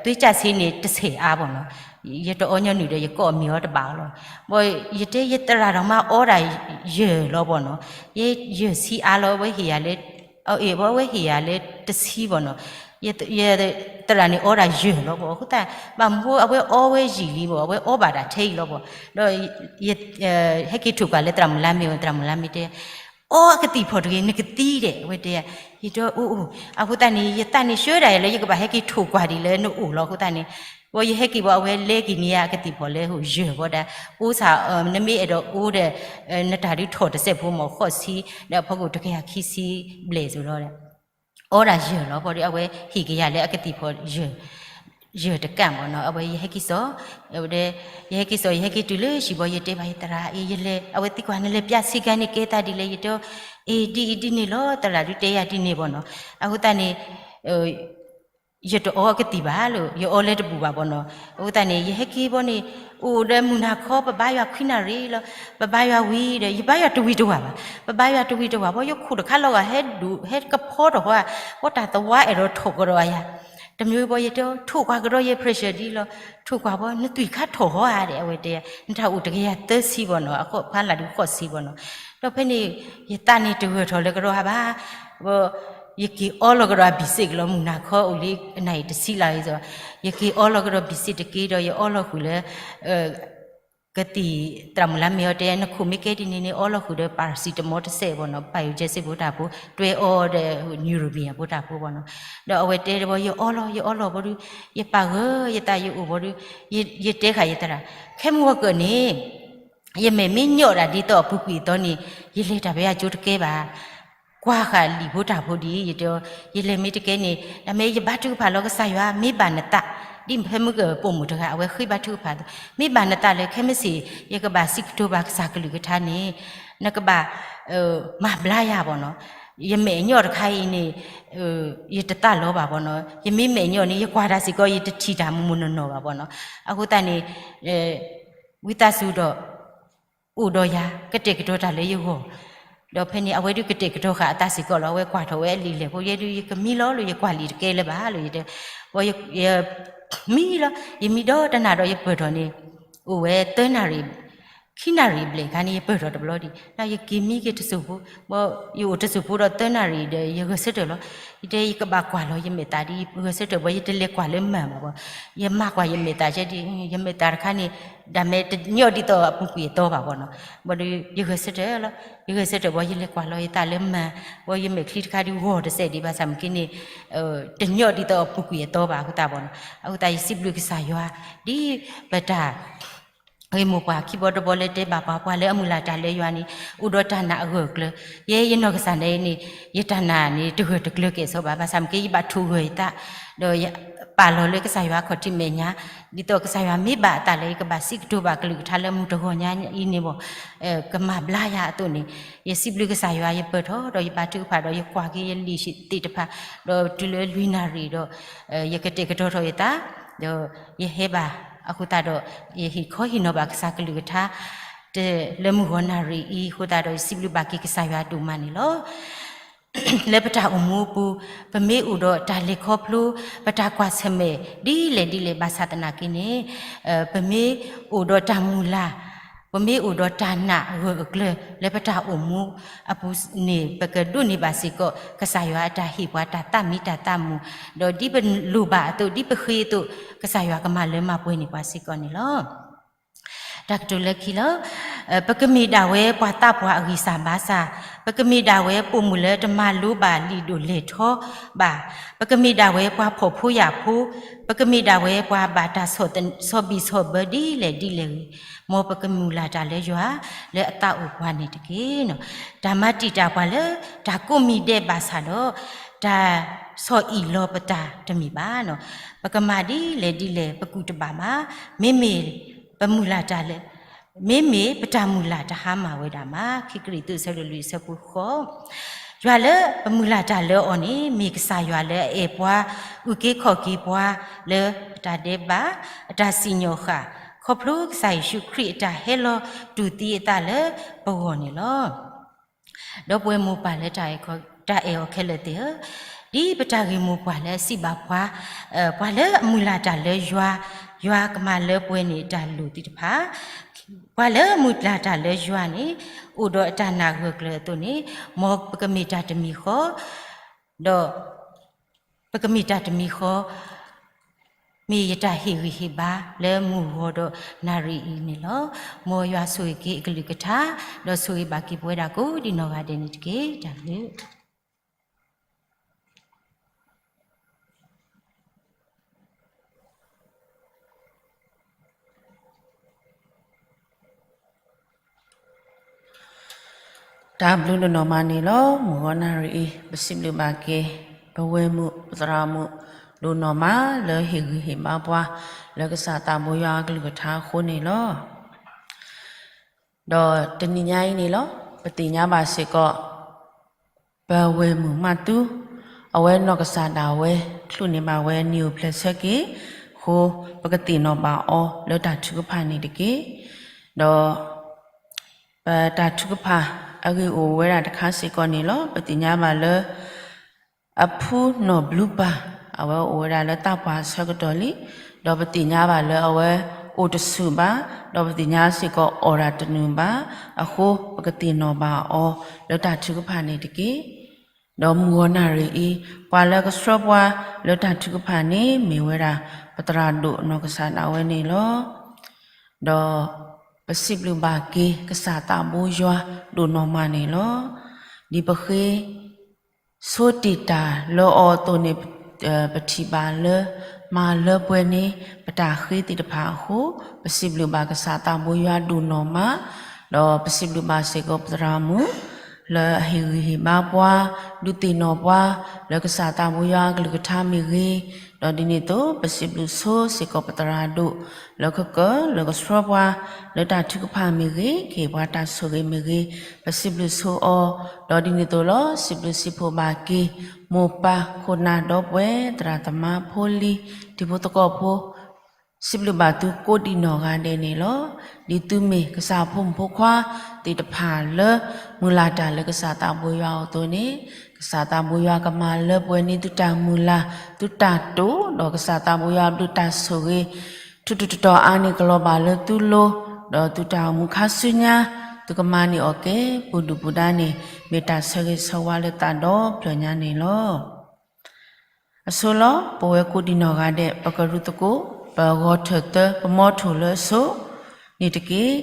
သွေးကျဆင်းန့ၣ် တဆဲးအါဘီနီၤ. ယတအီညီနုၢ်ဒီး ယကိးအမံၤအီၤတဘၣ်အီၤလီၤ. ဘီ ယတဲယသရၣ်ဒီးမါအီဒၣ်ယဲၢ်လီၤဘီနီၤ. ယဲၢ်ဆံအါလီၤ အဝဲဟ့ၣ်ယၤလၢ အအ့ၣ်ဘီ အဝဲဟ့ၣ်ယၤလၢတဆံဘီနီၤ. ယသရၣ်န့ၣ်အီဒၣ်ယဲၢ်လီၤဘီ အဃိသတး ဘၣ်မနုၤအဝဲအီဝဲယံာ်လံဘီ အဝဲအီဘၣ်ဒၣ်ထဲအံၤလီၤဘီ. ဒီးယဟဲက့ၤထိၣ်ကွၢ်လၢသရၣ်မုၢ်လါမ့ၢ် သရၣ်မုၢ်လါမ့ၢ်တဲ အီအကသံၣ်ဖီၣ်တဂ့ၤ နကသံဒီး အဝဲတဲ ယတဲအိၣ်အိၣ် အဃိသတးန့ၣ် ယသးန့ၣ်ဆှၢဒၣ်ယၤလၢ ယကဘၣ်ဟဲက့ၤထိၣ်ကွၢ်ဒ်လၢနအိၣ်လီၤ အဃိသတးန့ၣ် ဘီယဟဲက့ၤဘီ အဝဲလဲက့ၤန့ၢ်ယၤအကသံၣ်ဖီၣ်လၢဟိၣ်ယဲၢ်ဘီဒၣ် အိၣ်ဆၣ် နမ့ၢ်အဲၣ်ဒိးအိၣ်ဒီး နတၢ်ဒုးထီၣ်တစဲးဖိမီၤဃိးဆံ ဒီးအဖီခိၣ်တကယၤခံဆံဘျဲၣ်စိၤလီၤဒီး အီဒၣ်ယဲၢ်လီၤဘီဒီး အဝဲဟ့ၣ်က့ၤယၤလၢအကသံၣ်ဖီၣ် ယဲၢ်တကးမီၤနီၤ အဝဲယဟဲက့ၤစိာ် ဝဲဒၣ် ယဟဲက့ၤစိာ် ယဟဲက့ၤတုၤလၢဟံၣ်ဘီ ယတဲဘၣ်ယသရၣ်အံၤ ယလဲၤ အဝဲသံကွၢ် နလဲၤပျၢ်ဆ့ကၤန့ၣ်ကဲသးဒ်လဲၣ် ယတဲ အ့ၣ် ဒ်အံၤဒ်န့ၣ်လီၤ သရၣ်ဒုးတဲယၤဒ်န့ၣ်ဘီနီၤ အဃိသတးန့ၣ် ယတအီအကသံၣ်ဘၣ်လၢ ယအီလၢတဘူၣ်ဘၣ်ဘီနီၤ အဃိသတးန့ၣ် ယဟဲက့ၤဘီန့ၣ် အိၣ်ဒီးမုၢ်နၤခီ ပဘါယွၤခွံနၣ်ရံၣ်လီၤ ပဘါယွၤဝံၤဒီး ယဘါယွၤတဝံၤတဝၢ်ဘၣ် ပဘါယွၤတဝံၤတဝၢ်ဘီ ယခိၣ်တခါလီၤဂာ်ဟဲဒိၣ် ဟဲကဖီထီၣ်ဃီ ဘီတၢ်သဝါအဲၣ်ဒိးထီၣ်ကဒီးယၤ တမ့ၢ်ဝဲဘၣ် ယတဲ ထိၣ်ကွၢ်ကဒီးယ pressure ဒ်လီၤ, ထိၣ်ကွၢ်ဘၣ် နသွံၣ်ခါထီၣ်ဟီဧါဒီး အဝဲတဲ နတၢ်အိၣ်တကယၤသၢဆံဘၣ်နီၤ, အဃိဖးလၢ်ဒုးဃိးဆံဘၣ်နီၤ. ဒီးဖဲန့ၣ် ယသးန့ၣ်တဂၢၢ်ထီၣ်လၢကဒီးဧါဘၣ်, ဘၣ် ယက့ၤအီလီၤကဒီးအ basic လီၤ, မုၢ်နၤခီအိၣ်လံအနၣ်ရံၣ်တဆံလၢအံၤ, ယက့ၤအီလီၤကဒီး basic တက့ဒီး ယအီလီၤဃုာ်လၢ ကသံၣ်သရၣ်မုၣ်လါမ့ၢ်အီၤတဲ နခိၣ်မ့ၢ်ကဲဒ်န့ၣ်န့ၣ် အီလီၤဃုာ်ဒီး paracetamol တစဲးဘၣ်နီၤ, Biogesic ဖိတၢ်ဖိ တွဲအီဒီး Neuriva ဖိတၢ်ဖိဘၣ်နီၤ. ဒီးအဝဲတဲတဘျီ ယအီလီၤ ယအီလီၤဘၣ်ဒီး ယပာ်ဂၢၢ်ယသးယအိၣ်ဘၣ်ဒီး ယတဲဃာ်ယသရၣ် ခဲမုၢ်ဝီၤကၢၢ်န့ၣ် ယမဲာ်မ့ၢ်ညီၣ်ဒၣ်ဒ်သိးအပူၤကွံာ်အသီန့ၣ် ယလဲၤတၢ်ဖဲအကၠိတကဲဘၣ် ကွၢ်ဃာ်လံာ်ဖိတၢ်ဖိဒ်အံၤ ယတဲ ယလဲၤမ့ၢ်တကဲန့ၣ် တၢ်မ့ၢ်ယဘါထုကဖၣ်လီၤကစၢ်ယွၤ မ့ၢ်ဘၣ်နသး ဒ်ဖဲမုၢ်ကပိာ်မုၣ်တဂၤ အဝဲဃ့ဘါထုကဖၣ်အသိး မ့ၢ်ဘၣ်နသးလၢ ခဲမုၢ်ဆ့ၣ် ယကဘၣ်စံးကတိၤဘၣ်ကစၢ်ကလုၢ်ကထါန့ၣ် နကဘၣ် မၤဘျါယၤဘၣ်နီၤ, ယမဲာ်အညီၣ်တခါအံၤန့ၣ် ယတသးလီၤဘၣ်ဘၣ်နီၤ, ယမ့ၢ်မဲာ်အညီၣ်န့ၣ် ယကွၢ်တၢ်စ့ၢ်ကီး ယတထံၣ်တၢ်မိၢ်မိၢ်နီၢ်နီၢ်ဘၣ်ဘၣ်နီၤ, အဃိသတးန့ၣ် ဝံသးစူၤဒီး အိၣ်ဒီးယၤ ကတဲာ်ကတီၤတၢ်လၢယဂီၢ်, ဒီးဖဲန့ၣ် အဝဲဒုးကတဲာ်ကတီၤဃာ်အသးစ့ၢ်ကီးလီၤ, အဝဲကွၢ်ထီၣ်ဝဲအလံာ်လဲၢ်ဖိ ယဲဒုး ယကမံလီၤလၢယကွၢ်လံာ်တကဲလၢၤဘၣ်လၢယတဲ, ယမံလီၤ ယမံဒီးတနၢ်ဒီးယပၢၢ်ထီၣ်န့ၣ် အိၣ်ဝဲသၢနၣ်ရံၣ် ခံနၣ်ရံၣ်ဘျဲၣ်ခါန့ၣ် ယပၢၢ်ထီၣ်တဘျီဒံး, ဒီးယက့ၤမံက့ၤတစိၢ်ဖိ, ဘၣ်ယအိၣ်တစိၢ်ဖိဒီးသၢနၣ်ရံၣ်ဒီး ယဂဲၤဆၢထၢၣ်လီၤ, ယတဲယကဘၣ်ကွၢ်လီၤ ယမဲာ်သးဒ် ယဂဲၤဆၢထၢၣ်ဘၣ် ယတလဲၤကွၢ်လၢမၤဘၣ်ဘၣ်, ယမၤကွၢ်ယမဲာ်သးကဲဒ် ယမဲာ်သးတခါန့ၣ် ဒၣ်မဲာ်တညီၣ်ဒ်သိးအပူၤကွံာ်အသီဘၣ်ဘၣ်နီၤ, ဘၣ်ဒီး ယဂဲၤဆၢထၢၣ်လီၤ, ယဂဲၤဆၢထၢၣ်ဘၣ်ယလဲၤကွၢ်လီၤယသးလၢမၤ, ဘၣ်ယမဲာ်ချံတခါဒ်ဂီၤတစဲးဒံးဘၣ်ဆၣ်မ့ၢ်က့န့ၣ် တညီၣ်ဒ်သိးအပူၤကွံာ်အသီဘၣ်အဃိသတးဘၣ်နီၤ, အဃိသတးယစံးဘျုးကစၢ်ယွၤ ဒ်ပတၢ် ဂ့ၢ်မိၢ်ပှၢ်ခံဘီတဘီလၢတဲဘၣ်ပှၤ ပှၤလၢအမုၢ်လၢ်တၢ်လၢယွၤန့ၣ် အိၣ်ဒီးတၢ်နာ်အဂၢၢ်အကျၢၤ, ယဲယနီၢ်ကစၢ်ဒၣ်အံၤန့ၣ် ယတၢ်နာ်န့ၣ် တဂၢၢ်တကျၢၤကဲၣ်ဆိးဘၣ်, ဘၣ်ဆၣ်မ့ၢ်က့ ယဘၣ်ထိၣ်ဂၢၢ်ယသး, ဒီးယပာ်လီၤလၢကစၢ်ယွၤအခီၣ်ထံးမဲာ်ညါ, ဒ်သိးကစၢ်ယွၤမ့ၢ်ဘၣ်အသးလၢယကဘၣ်စံးကတိၤဘၣ်ကလုၢ်ကထါလၢမုၢ်တဂီၤညါအံၤန့ၣ်ဘၣ် ကမၤဘျါယၤအသိးန့ၣ်, ယစံးဘျုးကစၢ်ယွၤ ယပၢၢ်ထီၣ် ဒီးယဘါထုကဖၣ်ဒီးယကွၢ်က့ၤယလံာ်သ့ၣ်တဖၣ်, ဒီးတုၤလၢလွံၢ်နၣ်ရံၣ်ဒီး ယကတဲာ်ကတီၤထီၣ်ယသး, ဒီးယဟဲဘၣ်အဃိသတးဒီး ယဟ့ၣ်ခီဟ့ၣ်နီၤဘၣ်ကစၢ်ကလုၢ်ကထါ တလၢမုၢ်ဂီၤနၣ်ရံၣ်အံၤအဃိသတးဒီး ယစံးဘျုးဘၣ်က့ၤကစၢ်ယွၤဒိၣ်မးန့ၣ်လီၤ. လၢပတၢ်အိၣ်မူအပူၤ, ပမ့ၢ်အိၣ်ဒီးတၢ်လဲၤခီဖျိ, ပတၢ်ကွၢ်ဆၢၣ်မဲာ် ဒ်လဲၣ်ဒ်လဲၣ်ဘၣ်ဆၣ်သနာ်က့န့ၣ်, ပမ့ၢ်အိၣ်ဒီးတၢ်မုၢ်လၢ်, ပမ့ၢ်အိၣ်ဒီးတၢ်နာ်အဂၢၢ်အကျၢၤ လၢပတၢ်အိၣ်မူအပူၤန့ၣ် ပကဒိးန့ၢ်ဘၣ်စ့ၢ်ကီး ကစၢ်ယွၤအတၢ်ဟ့ၣ်ပှၤတၢ်သးမံတၢ်သးမုာ်, ဒီးဒ်ပလိၣ်ဘၣ်အသိး ဒ်ပဃ့အသိး ကစၢ်ယွၤကမၤလၢမၤပှဲၤန့ၢ်ပှၤစ့ၢ်ကီးန့ၣ်လီၤ. တၢ်ကတိၤလၢခံလီၤ. ပကမ့ၢ်ဒၣ်ဝဲပှၤသးပှၢ်အဂံၢ်စၢ်ဘါစၢ်, ပကမ့ၢ်ဒၣ်ဝဲပိာ်မုၣ်လၢတမၤလိဘၣ်လံာ်ဒိၣ်လဲၢ်ထီဘၣ်, ပကမ့ၢ်ဒၣ်ဝဲပှၤဖှီၣ်ဖိယာ်ဖိ, ပကမ့ၢ်ဒၣ်ဝဲပှၤဘၣ်တၢ်ဆီၣ်ဘံၣ်ဆီၣ်ဘၢဒ်လဲၣ်ဒ်လဲၣ်ဂ့ၤ, မ်ပကမုၢ်လၢ်တၢ်လၢယွၤလၢအသးအိၣ်ပှၤန့ၣ်တက့ၢ်. တၢ်မၤတံာ်တာ်ပှၤလၢတၢ်ကိးမံၤဒဲးဘၣ်ဆၣ်ဒီး တၢ်ဆီၣ်အံၣ်လီၤပတၢ်တမ့ၢ်ဘၣ်. ပကမၤဒ်လဲၣ်ဒ်လဲၣ် ပကူၣ်တဘၣ်မး, မ့မ့ၢ်ပမုၢ်လၢ်တၢ်လၢ မ့မ့ၢ်ပတၢ်မုၢ်လၢ်တဟါမၢ်ဝဲဒၣ်မး, ခံကရံၣ်သူး အဆၢဒိၣ်လွံၢ် အဆၢဖိဃိး, ယွၤလၢပမုၢ်လၢ်တၢ်လၢအီၤန့ၣ် မ့ၢ်ကစၢ်ယွၤလၢအအဲၣ်ပှၤ, အုၣ်က့ၤခီၣ်က့ၤပှၤလၢအတၢ်ဒဲးဘး, အတၢ်စံၣ်ညီၣ်ဃာ်, ခီဖျိကစၢ်ယ့ၣ်ၡူးခရံာ်အတၢ်ဟဲလီၤတူၢ်သံအသးလၢပဂီၢ်န့ၣ်လီၤ. ဒီပုၢ်ဝဲၢ်မိၢ်ပၢ်လၢတၢ်အဲၣ်အီၤခဲလၢာ်သ့ၣ်ဧၢ, ဒ်ပတၢ်ဂ့ၢ်မိၢ်ပှၢ်လၢအစံးဘၣ်ပှၤ, ပှၤလၢအမုၢ်လၢ်တၢ်လၢယွၤ, ယွၤကမၤလၢပှဲၤန့ၢ်တၢ်လိၣ်သ့ၣ်တဖၣ်, ပှၤလၢအမုၢ်လၢ်တၢ်လၢယွၤန့ၣ် အိၣ်ဒီးအတၢ်နာ်ဂၢၢ်ကျၢၤအသိးန့ၣ်, မ်ပကမ့ၢ်တၢ်တမံၤဃီ, ဒီး ပကမ့ၢ်တၢ်တမံၤဃီ, မ့ၢ်ယတၢ်ဟ့ၣ်ဂံၢ်ဟ့ၣ်ဘါလၢမုၢ်ဂီၤဒီးနၣ်ရံၣ်အံၤန့ၣ်လီၤ. မ်ယွၤဆိၣ်ဂ့ၤက့ၤအကလုၢ်ကထါ, ဒီးဆိၣ်ဂ့ၤဘၣ်က့ၤပဝဲဒၣ်ကိးဒံနီၢ်ဂၤဒဲးန့ၣ်တက့ၢ်. တၢ်ဘျုး တၢ်ဘျုးဒိၣ်နီၢ်မးန့ၣ်လီၤ. မုၢ်ဂီၤနၣ်ရံၣ်အံၤ ပစံးဘျုးဘၣ်က့ၤ ပဝဲၢ်မုၣ် ပသရၣ်မုၣ် ဒိၣ်နီၢ်မး လၢဟ့ၣ်ဂံၢ်ဟ့ၣ်ဘါပှၤ လၢကစၢ်သးဘိယွၤအကလုၢ်ကထါအဃိန့ၣ်လီၤ. ဒီးတနံၤညါအံၤန့ၣ်လီၤ, ပသ့ၣ်ညါဘၣ်စ့ၢ်ကီး ပဝဲၢ်မုၣ်မးသူ, အဝဲနီၢ်ကစၢ်ဒၣ်ဝဲ ချုးန့ၢ်ဘၣ်ဝဲနံၣ်အိၣ်ဖျဲၣ်ဆၢက့ၤအဃိ, ပကသ့ၣ်နီၣ်ဘၣ်အီၤလၢတၢ်ထုကဖၣ်န့ၣ်တက့ၢ်. ဒီး ပတၢ်ထုကဖၣ်အဂ့ၢ်အိၣ်ဝဲဒၣ်တခါစ့ၢ်ကီးန့ၣ်လီၤ. ပသ့ၣ်ညါဘၣ်လၢ အဖုနီၢ်ဘျုးပၢ် အဝဲအိၣ်ဝဲဒၣ်လၢတၢ်ပှၢ်ဆၢကတီၢ်လံ, ဒီးပသ့ၣ်ညါဘၣ်လၢအဝဲအိၣ်တဆူၣ်ဘၣ်, ဒီးပသ့ၣ်ညါစ့ၢ်ကီးအီၣ်တၢ်တနုာ်ဘၣ်, အဃိပကသ့ၣ်နီၣ်ဘၣ်အီၤလၢတၢ်ထုကဖၣ်န့ၣ်တက့ၢ်. ဒီးမုၢ်ဂီၤနၣ်ရံၣ်အံၤ, ပှၤလၢကဆှၢပှၤလၢတၢ်ထုကဖၣ်န့ၣ် မ့ၢ်ဝဲဒၣ်ပသရၣ်ဒိၣ်နီၢ်ကစၢ်ဒၣ်ဝဲန့ၣ်လီၤ. ဒီးပစံးဘျုးဘၣ်က့ၤကစၢ်သးဘိယွၤဒိၣ်နီၢ်မးန့ၣ်လီၤ. ဒ်ပဃ့ဆိတ့ၢ်တၢ်လၢအီၤအသိးန့ၣ်, ပထံၣ်ဘၣ်လၢမၤလၢပှဲၤန့ၢ်ပတၢ်ဃ့သ့ၣ်တဖၣ်အဃိ, ပစံးဘျုးဘၣ်ကစၢ်သးဘိယွၤဒိၣ်နီၢ်မး, ဒီးပစံးဘျုးဘၣ်စ့ၢ်ကီးပသရၣ်မုၣ် လၢအဟ့ၣ်ဂံၢ်ဟ့ၣ်ဘါပှၤ, ဒုးသ့ၣ်နီၣ်ပှၤလၢကစၢ်သးဘိယွၤအကလုၢ်ကထါမ့ၢ်ဂ့ၤ, ဒီးဒ်န့ၣ်အသိး ပစံးဘျုးဆိစ့ၢ်ကီးပသရၣ်ဒိၣ် လၢခကၢၢ်လၢကဆှၢပှၤလၢတၢ်ထုကဖၣ်မ့ၢ်ဂ့ၤ, ကဟ့ၣ်ပှၤတၢ်ဆိၣ်ဂ့ၤမ့ၢ်ဂ့ၤ, ပစံးဘျုးဆိအီၤ, ဒီးဒ်န့ၣ်အသိးလီၤ စံးဘျုးစံးဖှိၣ်ဘၣ်က့ၤ မိၢ်ပၢ်ခိၣ်နၢ်ဒီပုၢ်ဝဲၢ် သရၣ်သမါဖိလံၤ တံၤဖိသကိးဖိ စံးဘျုးဘၣ်သုကိးဒံးနီၢ်ဂၤဒဲးန့ၣ်လီၤ. ဒ်သုမ့ၢ်ကစၢ်ဖိမုၣ်ဖိခွါသ့ၣ်တဖၣ်လၢ မုၢ်လၢ်တၢ်လၢကစၢ်သးဘိယွၤအသိးန့ၣ်, ကစၢ်သးဘိယွၤကမၤလၢပှဲၤန့ၢ်သုတၢ်မုၢ်လၢ် သုတၢ်တိာ်, ဒီးကစၢ်သးဘိယွၤဘျုးတၢ်ဆိၣ်ဂ့ၤ ထူးထူးတီၤတီၤအါန့ၢ်ကလီၤဘၣ်လၢသုလိၤ, ဒီးသုတၢ်အိၣ်မူခါဆူညါ သုကမၤန့ၢ်အီၣ်က့ၤ ပူၤဒုၣ်ပူၤဒါန့ၣ် မ့ၢ်တၢ်ဆၢဂ့ၤဆၢဝါလၢသးဒီဖျၢၣ်ညါန့ၣ်လီၤ. အဆိလီၤ ပဝဲကိးဒံးနီၢ်ဂၤဒဲး ပကရူၢ်သကိး ပဂီၤထၢၣ်သၢ ပမီထိၣ်လၢအဆိန့ၣ်တက့ၢ်.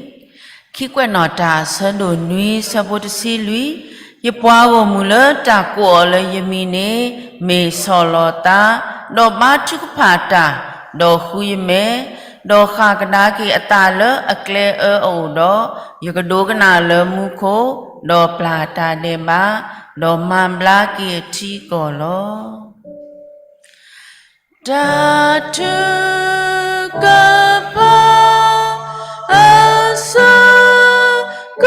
ခံကွဲးနီၣ်တၢ် အဆၢဒိၣ်နွံ ဆၢဖိတဆံလွံၢ်, ယပှၤဂီၢ်မုၢ်လၢတၢ်ကိးအီၤလၢယမံၤန့ၣ် မ့ၢ်ဆီၣ်လီၤသး, ဒီးဘါထုကဖၣ်တၢ်, ဒီးဃုယမဲာ်, ဒီးဃၣ်ကဒါက့ၤအသးလၢအကျဲအၢအအိၣ်ဒီး, ယကဒိကနၣ်လၢမူခိၣ်, ဒီးပျၢ်တၢ်ဒဲးဘး, ဒီးမၤဘျါက့ၤအထံအကီၢ်လီၤ. တၢ်ထုကဖၣ်အဆၢက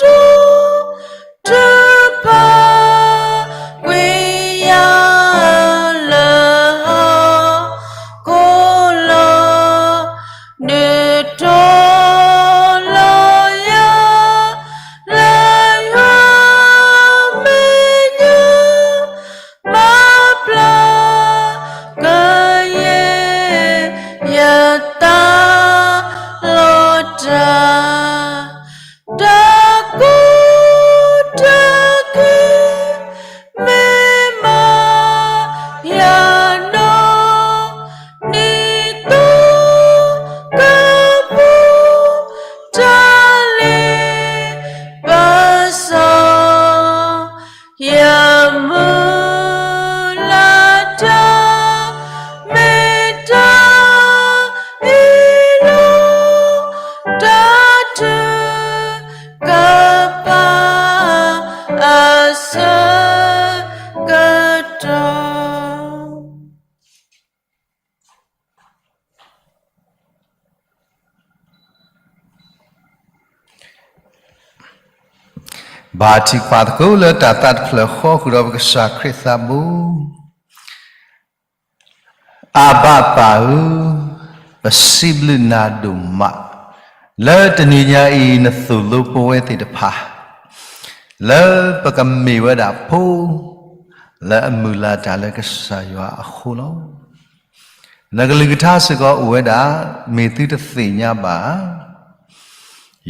တီၢ် ထုကဖၣ်ကွံာ်ယၤလၢဟီၣ်ခိၣ်လီၤ. ဒုးတီၤလီၤယၤလၢယွၤမဲာ်ညါ မၤပျၢ်ကယဲၢ်ယသးလီၤတၢ်, တၢ်ကိးတၢ်ဂ့ၤ မ့ၢ်မၤယၤဒီး ဒ်သိးကပူၤတၢ်လ့ပစီ ယမုၢ်လၢ်တၢ် မ့ၢ်တၢ်အ့ၣ်လိာ် တၢ်ထုကဖၣ်အဆၢကတီၢ်. ဘါထုကဖၣ်သကိးလၢတၢ်သးတဖျၢၣ်ဃီ ဃုာ်ဒီးပကစၢ်ခရံာ်သးဘိ. အဘၣ်ပၢ်ဧၢ, ပစံးဘျုးနၤဒိၣ်မး လၢတနံၤညါအံၤ နသိၣ်လိပဝဲသ့ၣ်တဖၣ် လၢပကမ့ၢ်ဝဲဒၣ်ဖိ လၢအမုၢ်လၢ်တၢ်လၢကစၢ်ယွၤအဃိလီၤ. နကလုၢ်ကထါစ့ၢ်ကီးအိၣ်ဝဲဒၣ် မ့ၢ်သုတသ့ၣ်ညါဘၣ်ဧါ.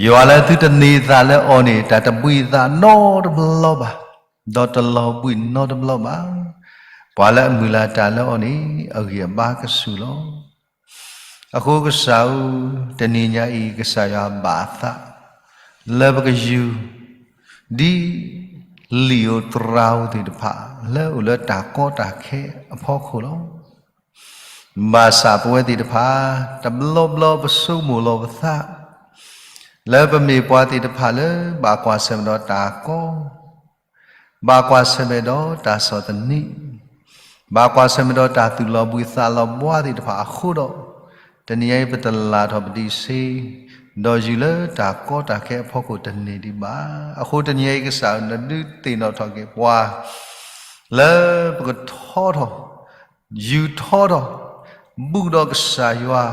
ယွၤလၢသုတန့ၢ်သးလၢအီၤန့ၣ် တၢ်တဘှံးသးနီတဘျီဘၣ်, ဒီးတလီၤဘှံးနီတဘျီဘၣ်. ပှၤလၢအမုၢ်လၢ်တၢ်လၢအီၤန့ၣ် အဂံၢ်အဘါကဆူၣ်လီၤ. အဃိကစၢ်ဧၢ, တနံၤညါအံၤ ကစၢ်ယွၤဘၣ်အသး လၢပကယူၤ ဒ်လံာ်ဧိၤသရၣ်ဧိၤသ့ၣ်တဖၣ် လၢအိၣ်လၢတၢ်ကီတၢ်ခဲအဖီခိၣ်လီၤ. ဘၣ်ဆၣ်ပဝဲသ့ၣ်တဖၣ် တဘျီဘျီပဆိကမိၣ်လီၤပသး လၢပမ့ၢ်ပှၤသ့ၣ်တဖၣ်လၢ ဘၣ်ကွၢ်ဆၢၣ်မဲာ်ဒီးတၢ်ကီ ဘၣ်ကွၢ်ဆၢၣ်မဲာ်ဒီးတၢ်ဆီၣ်သနံး, ဘၣ်ကွၢ်ဆၢၣ်မဲာ်ဒီးတၢ်သူၣ်လီၤဘှံးသးလီၤဘှါသ့ၣ်တဖၣ်အဃိဒီး, တနံၤညါအံၤပတလၢ်ထီၣ်ပဒံးဆှံ ဒီးယူၤလၢတၢ်ကီတၢ်ခဲအဖီခိၣ်တန့ၢ်ဒံးဘၣ်. အဃိတနံၤညါအံၤကစၢ်ဧၢ နဒုးသ့ၣ်နီၣ်ထီၣ်က့ၤပှၤ လၢပကထီထီၣ် ယူၤထီထီၣ် ဘူးဒီးကစၢ်ယွၤ,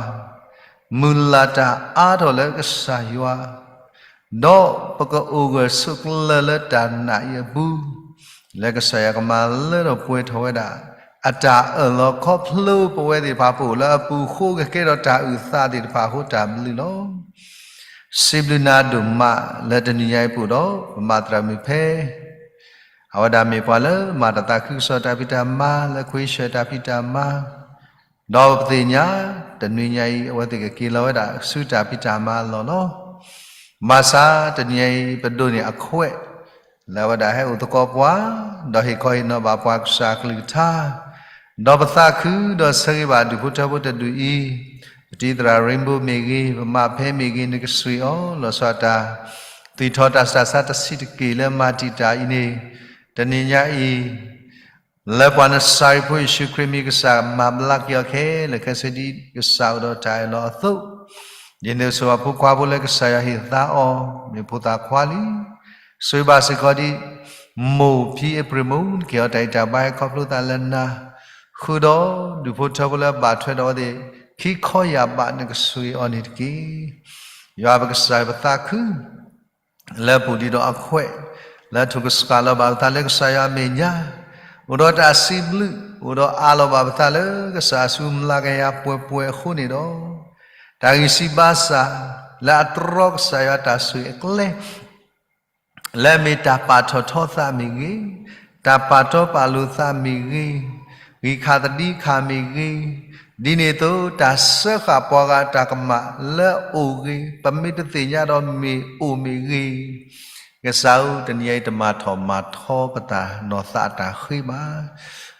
မုၢ်လၢ်တၢ်အါထီၣ်လၢကစၢ်ယွၤ, ဒီးပကအိၣ်ဂၢၢ်ဆိးကျၢၤလၢတၢ်နာ်အံၤအပူၤ, လၢကစၢ်ယွၤကမၤလၢထီၣ်ပှဲၤထီၣ်ဝဲဒၣ် အတၢ်အၢၣ်လီၤခီဖျိပဝဲသ့ၣ်တဖၣ် ပအိၣ်လၢအပူၤအဃိ ကကဲထီၣ်တၢ်အုၣ်သးသ့ၣ်တဖၣ်အဃိ တၢ်ဘျုးလီၤ. စံးဘျုးနၤဒိၣ်မးလၢတနံၤညါအံၤပူၤဒီး ပမၤသရၣ်မုၣ်ဖဲ အဝဲဒၣ်မ့ၢ်ပှၤလၢမၤတၢ်သးခုကစီၣ်တၢ်ဖံးတၢ်မၤ လၢခွ့ဆၢၣ်တၢ်ဖံးတၢ်မၤ ဒီးပသ့ၣ်ညါ တနံၤညါအံၤ အဝဲသ့ၣ်ကက့ၤလီၤဝဲဒၣ်ဆူတၢ်ဖံးတၢ်မၤအလီၢ်လီၤ. ဘၣ်ဆၣ်တနံၤညါအံၤ ပဒိးန့ၢ်အခွဲး လၢအဝဲဒၣ်ဟဲအိၣ်သကိးပှၤ ဒီးဟ့ၣ်ခီဟ့ၣ်နီၤဘၣ်ပှၤကစၢ်အကလုၢ်ကထါ ဒီးပသးခုဒီးဆၢဂ့ၤဘၣ်ဒူၣ်ဖိထၢဖိတဒူၣ်အံၤ, ပတံၤသရၣ် Rainbow မ့ၢ်ဂ့ၤ, ပမါဖဲမ့ၢ်ဂ့ၤ, နကဆှံအီၤ လီၤဆီဒၣ်တၢ် သူၣ်ထီၣ်တၢ်စၢ်ဆါတဆံးတက့ၢ်လၢမၤတံာ်တာ်အံၤန့ၣ်, တနံၤညါအံၤ လၢပှၤနစၤရံဖိယ့ၣ်ၡူးခရံာ်မံၤ ကစၢ်မၤဘျါက့ၤအီၤခဲလၢာ်ခဲဆ့ဒ် ကစၢ်အိၣ်ဒီးတၢ်အၢၣ်လီၤအသိး, ယန့ၣ်ဆိၣ်ဂ့ၤဖိခွါဖိလၢကစၢ်ယွၤဟ့ၣ်သါအီၤ မ့ၢ်ဖိသၣ်ခွါလံ. ဆိၣ်ဂ့ၤဘၣ်စ့ၢ်ကီးဒ် မိၢ်ဖံအ့ဖြ့ၣ်မူ ကဟ့ၣ်အီၤတၢ်အံးတၢ်ဘါဟဲခီဖျိသးလၢနၤ, ဃုာ်ဒီးဒူၣ်ဖိထၢဖိလၢအဘၣ်ထွဲဒီးအဝဲသ့ၣ် ခံခီယၢ်ဘး နကဆိၣ်ဂ့ၤအီၤန့ၣ်တက့ၢ်. ယွၤပကစၢ်ပသးခု လၢပအိၣ်ဒံးဒီးအခွဲး လၢထိၣ်ကဆှၣ်လီၤဘၣ်ပသးလၢကစၢ်ယွၤအမဲာ်ညါ, အိၣ်ဒီးတၢ်စံးဘျုး အိၣ်ဒီးအးလီၤဘၣ်ပသးလၢကစၢ်အစုမျးကယၤပှဲၤပှဲၤအဃိန့ၣ်ဒီး, တၢ်ဂံၢ်စၢ်ဘါစၢ် လၢအတြီကစၢ်ယွၤတၢ်ဆိၣ်ဂ့ၤအကျဲ လၢအမ့ၢ်တၢ်ပာ်ထီၣ်ထီသးမ့ၢ်ဂ့ၤ, တၢ်ပာ်တီပာ်လိၤသးမ့ၢ်ဂ့ၤ, ဂံၢ်ခးသဒံခးမ့ၢ်ဂ့ၤ, ဒ်န့ၣ်အသိး တၢ်စၢဃာ်ပှၤဂၤတၢ်ကမၣ်လၢအအိၣ်ဂ့ၤ, ပမ့ၢ်တသ့ၣ်ညါဒီးမ့ၢ်အိၣ်မ့ၢ်ဂ့ၤ, ကစၢ်ဧၢ တနံၤအံၤတမၤထီၣ်မၤထီပတၢ်နီၢ်သးအတၢ်ဃ့ဘၣ်.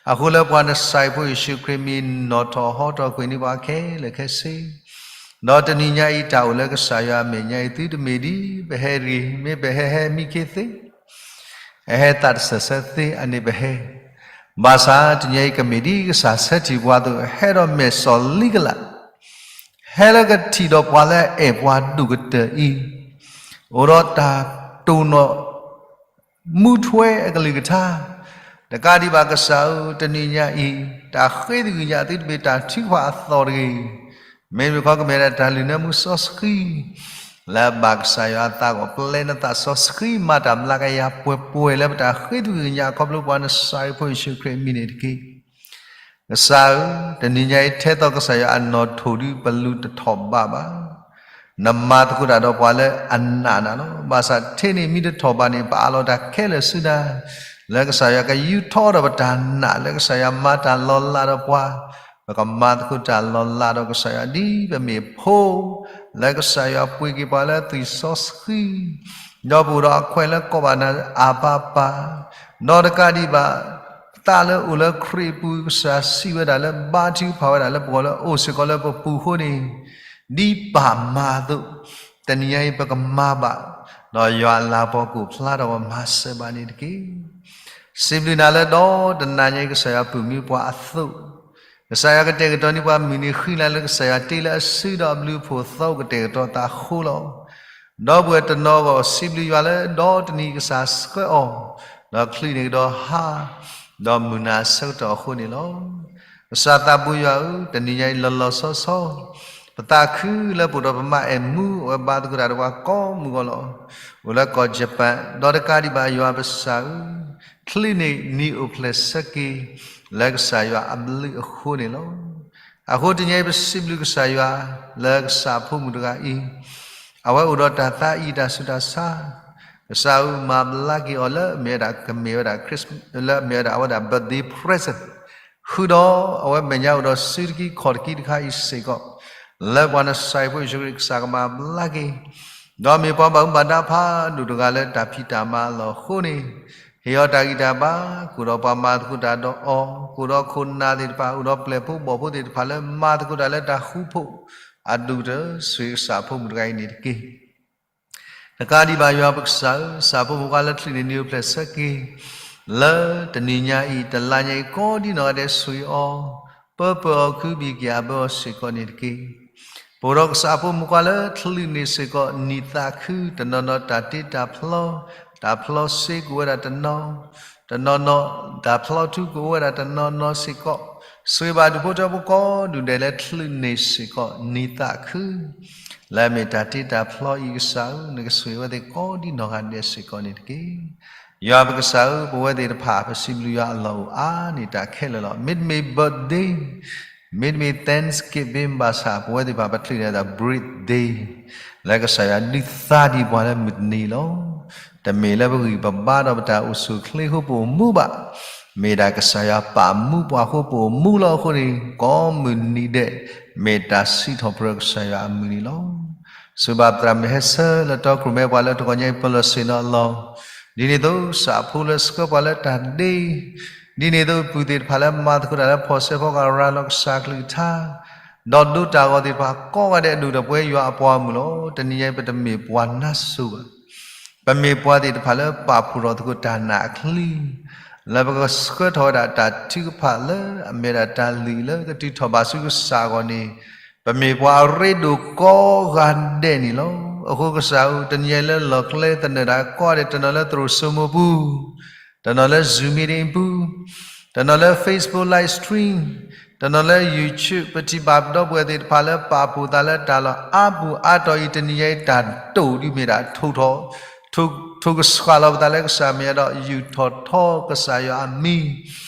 အဃိလၢပှၤနစၤရံဖိယ့ၣ်ၡူးခရံာ်မံၤ နီၣ်ထီၣ်ဟီထီၣ်ကွံာ်န့ၢ်ပှၤခဲလၢာ်ခဲဆ့ ဒီးတနံၤညါအံၤ တၢ်အိၣ်လၢကစၢ်ယွၤအမဲာ်ညါအံၤ သုတမ့ၢ်ဒ်ပဟဲတဂ့ၤ, မ့ၢ်ပဟဲဟဲမံခ့သ့, အဟဲသးတစၢၢ်ဆၢသ့ အန့ၣ်ပဟဲ, ဘၣ်ဆၣ်တနံၤညါအံၤ ကမ့ၢ်ဒ်ကစၢ်ဆၢထံၣ်ပှၤအသိး ဟဲဒီးမဲာ်စီၣ်လံကလး, ဟဲလၢကထံၣ်ဒီးပှၤလၢအအဲၣ်ပှၤဒိၣ်ကတၢၢ်အံၤ, အိၣ်ဒီးတၢ်တိၢ်နီၣ် မူထွဲအကလုၢ်ကထါ, တကးဒံးဘၣ်ကစၢ်ဧၢ တနံၤညါအံၤ တၢ်ဃ့တဂ့ၤညါသုတမ့ၢ်တၢ်ထုကဖၣ်အသီၣ်တဂ့ၤ, မ့မ့ၢ်ခီကမ့ၢ်ဒၣ်တၢ်လုၢ်နၢမူစီဆှံ, လၢအဘၣ်ကစၢ်ယွၤအသးဂီၢ် ပျဲနသးစီဆှံ မၤတၢ်မျးကယၤပှဲၤပှဲၤလၢပတၢ်ဃ့တဂ့ၤညါခီဖျိပှၤနစၤရံဖိယ့ၣ်ၡူးခရံာ်အမံၤန့ၣ်တက့ၢ်. ကစၢ်ဧၢ, တနံၤညါအံၤ ထဲသိးကစၢ်ယွၤအနီၣ်ထိၣ်ဒု ပလူၤတထီၣ်ဘးဘၣ်. နမၤသကိးတၢ်ဒီးပှၤလၢအနာ်နၤလီၤ. ဘၣ်ဆၣ်ထဲန့ၣ်မ့ၢ်တထီၣ်ဘးန့ၣ် ပအးလီၤတၢ်ခဲလၢာ်ဆူနၤ, လၢကစၢ်ယွၤကယူးထီၣ်ဒီးပတၢ်နာ် လၢကစၢ်ယွၤမၤတၢ်လီၤလးဒီးပှၤ, ပကမၤသကိးတၢ်လီၤလးဒီးကစၢ်ယွၤဒ်ပမ့ၢ်ဖိ လၢကစၢ်ယွၤပှ့ၤက့ၤပှၤလၢသွံၣ်စီဆှံ, ဒီးပအိၣ်ဒီးအခွဲးလၢကိးဘၣ်နၤအါပါပါ, ဒီးတကးဒံးဘၣ် သးလၢအိၣ်လၢခရံာ်အပူၤ ကစၢ်စံးဝဲဒၣ်လၢဘါထုကဖၣ်ဝဲဒၣ်လၢပဂီၢ်လၢအိၣ်စ့ၢ်ကီးလၢပပူၤအဃိန့ၣ်, ဒ်ပၢ်မၤအသိး, တနံၤညါအံၤပကမၤဘၣ်, ဒီးယွၤအလၤကပီၤကအိၣ်ဖျါထီၣ်ပှၤ မၤစၢၤဘၣ်န့ၣ်တက့ၢ်. စံးဘျုးနၤလၢဒီတနၤညါအံၤ ကစၢ်ယွၤပာ်မူပှၤအသိး, ကစၢ်ယွၤကတဲာ်ကတီၤန့ၢ်ပှၤ မုၢ်နံၤဃံလၤလၢကစၢ်ယွၤတ့လၢအစု ဒီးအဘျုးအဖှိၣ်အသီကတဲာ်ကတီၤသးအဃိလီၤ. ဒီပုၢ်ဝဲၢ်တနီၤဂီၢ် စံးဘျုးယွၤလၢဒီတနံၤကစၢ်ဆှၢအီၤ, ဒီးချုးန့ၢ်ကဒီးဟါ, ဒီးမုၢ်နၤဆၢကတီၢ်အဃိန့ၣ်လီၤ. ကစၢ်သးဘိယွၤဧၢ, တနံၤညါအံၤလီၤလီၤဆီဆီ, ပသးခုလၢပအိၣ်ဒီးပမါအဲၣ်မူ အဝဲဘါသကိးတၢ်ဒီးပှၤကိးမုၢ်ဂီၤလီၤ. အိၣ်လၢကီၢ်ယပၣ်, ဒီးတကးဒံးဘၣ်ယွၤပကစၢ်ဧၢ, ချုးန့ၢ်နံၤအိၣ်ဖျဲၣ်ဆၢက့ၤ လၢကစၢ်ယွၤအဘျုးအဃိန့ၣ်လီၤ. အဃိတနံၤညါအံၤ ပစံးဘျုးကစၢ်ယွၤ လၢကစၢ်အဖိမုၣ်တဂၤအံၤ, အဝဲအိၣ်ဒီးတၢ်သးအံၤတၢ်ဆူးတၢ်ဆါ, ကစၢ်ဧၢ မၤဘျါက့ၤအီၤလၢအမ့ၢ်ဝဲဒၣ် ကမ့ၢ်ဝဲဒၣ် Christmas လၢအမ့ၢ်ဝဲဒၣ်အဝဲဒၣ် birthday present ဃုာ်ဒီးအဝဲမဲာ်ညါအိၣ်ဒီးစုတကံခီၣ်တကံတခါအံၤစ့ၢ်ကီး, လၢပှၤနစၤရံဖိယ့ၣ်ၡူးခရံာ်ကစၢ်ကမၤဘျါက့ၤ, ဒီးမ့ၢ်ပှၤဘၣ်မူဘၣ်ဒါဖးဒိၣ်တဂၤလၢတၢ်ဖံးတၢ်မၤအလီၢ်အဃိန့ၣ်, ဟ့ၣ်အီၤတၢ်ဂံၢ်တၢ်ဘါ, ကအိၣ်ဒီးပှၤမၤသကိးတၢ်ဒီးအီၤ, ကအိၣ်ဒီးခိၣ်နၢ်သ့ၣ်တဖၣ်, အိၣ်ဒီးပျဲၢ်ဖိဘီၣ်ဖိသ့ၣ်တဖၣ်လၢမၤသကိးတၢ်လၢတၢ်ဃူဖိး အဒိၣ်ကတၢၢ် ဆိၣ်ဂ့ၤကစၢ်အဖိမုၣ်တဂၤအံၤန့ၣ်တက့ၢ်. တကးဒံးဘၣ်ယွၤပကစၢ်ဧၢ, ကစၢ်ဖိမုၣ်ခွါလၢချုးန့ၢ်နံၤအိၣ်ဖျဲၣ်ဆၢက့ၤ, လၢတနံၤညါအံၤ တလါညါအံၤ ကိးဒံနီၢ်ဂၤဒဲးဆိၣ်ဂ့ၤအီၤ, ပၢပၢၢ်အီၤ ခုဘံၣ်က့ၤအဘၢအီၤစ့ၢ်ကီးန့ၣ်တက့ၢ်. ပအိၣ်ဒီးကစၢ်အဖိမုၣ်ခွါလၢချုးန့ၢ်စ့ၢ်ကီးနံၣ်သးခု, တနီၤနီၤတၢ်တ့တၢ်ဖျီ, တၢ်ဖျီစ့ကအိၣ်ဝဲဒၣ်တနီၤ, တနီၤနီၤ တၢ်ဖျီထူကအိၣ်ဝဲဒၣ်တနီၤနီၤစ့ၢ်ကီး, ဆိၣ်ဂ့ၤဘၣ်ဒူၣ်ဖိထၢဖိကိးဒူၣ်ဒဲးလၢချုးန့ၢ်စ့ၢ်ကီးနံၣ်သးခု ဒီး လၢအမ့ၢ်တၢ်တ့တၢ်ဖျီအံၤကစၢ်ဧၢ, နကဆိၣ်ဂ့ၤအဝဲသ့ၣ်ကိးဒ်နီၢ်ဂၤဒဲးစ့ၢ်ကီးန့ၣ်တက့ၢ်. ယွၤပကစၢ်ဧၢ, ပဝဲသ့ၣ်တဖၣ် ပစံးဘျုးယွၤအလီၢ်အိၣ်အါန့ၢ်တၢ်ခဲလၢာ်လီၤ. မ့တမ့ၢ် birthday, မ့တမ့ၢ် Thanksgiving ဘၣ်ဆၣ် ပဝဲသ့ၣ်တဖၣ်ပချုးန့ၢ်ဒီး birthday လၢကစၢ်ယွၤဒုးသါဒံးပှၤလၢမုၢ်တနံၤလီၤ. တမ့ၢ်လၢပဂံၢ်ပဘါဒီးပတၢ်အိၣ်ဆူၣ်အိၣ်ချ့အဃိပအိၣ်မူဘၣ်. မ့ၢ်ဒၣ်ကစၢ်ယွၤပာ်မူပှၤအဃိပအိၣ်မူလီၤ. အဃိန့ၣ် ကိးမုၢ်နံၤဒဲး မ့ၢ်တၢ်စံးထီၣ်ပတြၢၤကစၢ်ယွၤအမုၢ်န့ၣ်လီၤ. စံးဘၣ်ပသရၣ်မုၣ်ဟဲဆၢလၢတီခိၣ်ရိၣ်မဲပှၤလၢတဂီၤညါအံၤ ပလီၢ်ဆ့ၣ်နီၤအလီၢ်, ဒ်န့ၣ်အသိးကစၢ်ဖိလၢဆှၢပှၤလၢတၢ်ဒ့, ဒ်န့ၣ်အသိးပုၢ်သ့ၣ်တဖၣ်လၢမၤသကိးတၢ်လၢဖီၣ်စဲးဖီကရၤလီၤကစၢ်ကလုၢ်ကထါ, ဒီးဒိတၢ်ဂီၤသ့ၣ်တဖၣ်ကိးဂၤဒဲး ဒိၣ်ဒီးပဝဲယွၤအပှၤဂီၢ်မုၢ်လီၤ. တနံၤညါအံၤ ပတမ့ၢ်ပှၤနါစိၤဘၣ်. ပမ့ၢ်ပှၤသ့ၣ်တဖၣ်လၢပာ်ဖှိၣ်ထီၣ်သကိးတၢ်နာ်အချံ, လၢပကဆှၢထီၣ်ဝဲဒၣ်တၢ်ထုကဖၣ်လၢအမ့ၢ်ဝဲဒၣ်တၢ်လုၢ်လၢကတုၤထီၣ်ဘၣ်ဆူကစၢ်အဂီၢ်န့ၣ်, ပမ့ၢ်ပှၤအရ့ဒိၣ်ကိးဂၤဒဲးန့ၣ်လီၤ. အဃိကစၢ်ဧၢ, တနံၤညါအံၤလၢလီၢ်ကျဲသနၢၣ်ဒၣ်ကိးဂၤဒဲး, တနီၤလၢသရိာ်စိမိၤပူၤ, တနီၤလၢ Zoom meeting ပူၤ, တနီၤလၢ Facebook live stream, တနီၤလၢ YouTube, ပထံၣ်ဘၣ်ပဒီပုၢ်ဝဲၢ်သ့ၣ်တဖၣ်လၢပာ်ဖှိၣ်သးလၢတၢ်လီၢ်အါပူၤအါတီၤအံၤ, တနံၤညါအံၤတၢ်တိာ်ဒုးမ့ၢ်ဒၣ်ထိၣ်ထီၣ်, ထိၣ်ကဆှၣ်လီၤပသးလၢကစၢ်မဲာ်ညါဒီး ယူာ်ထီၣ်ထီကစၢ်ယွၤအမံၤ,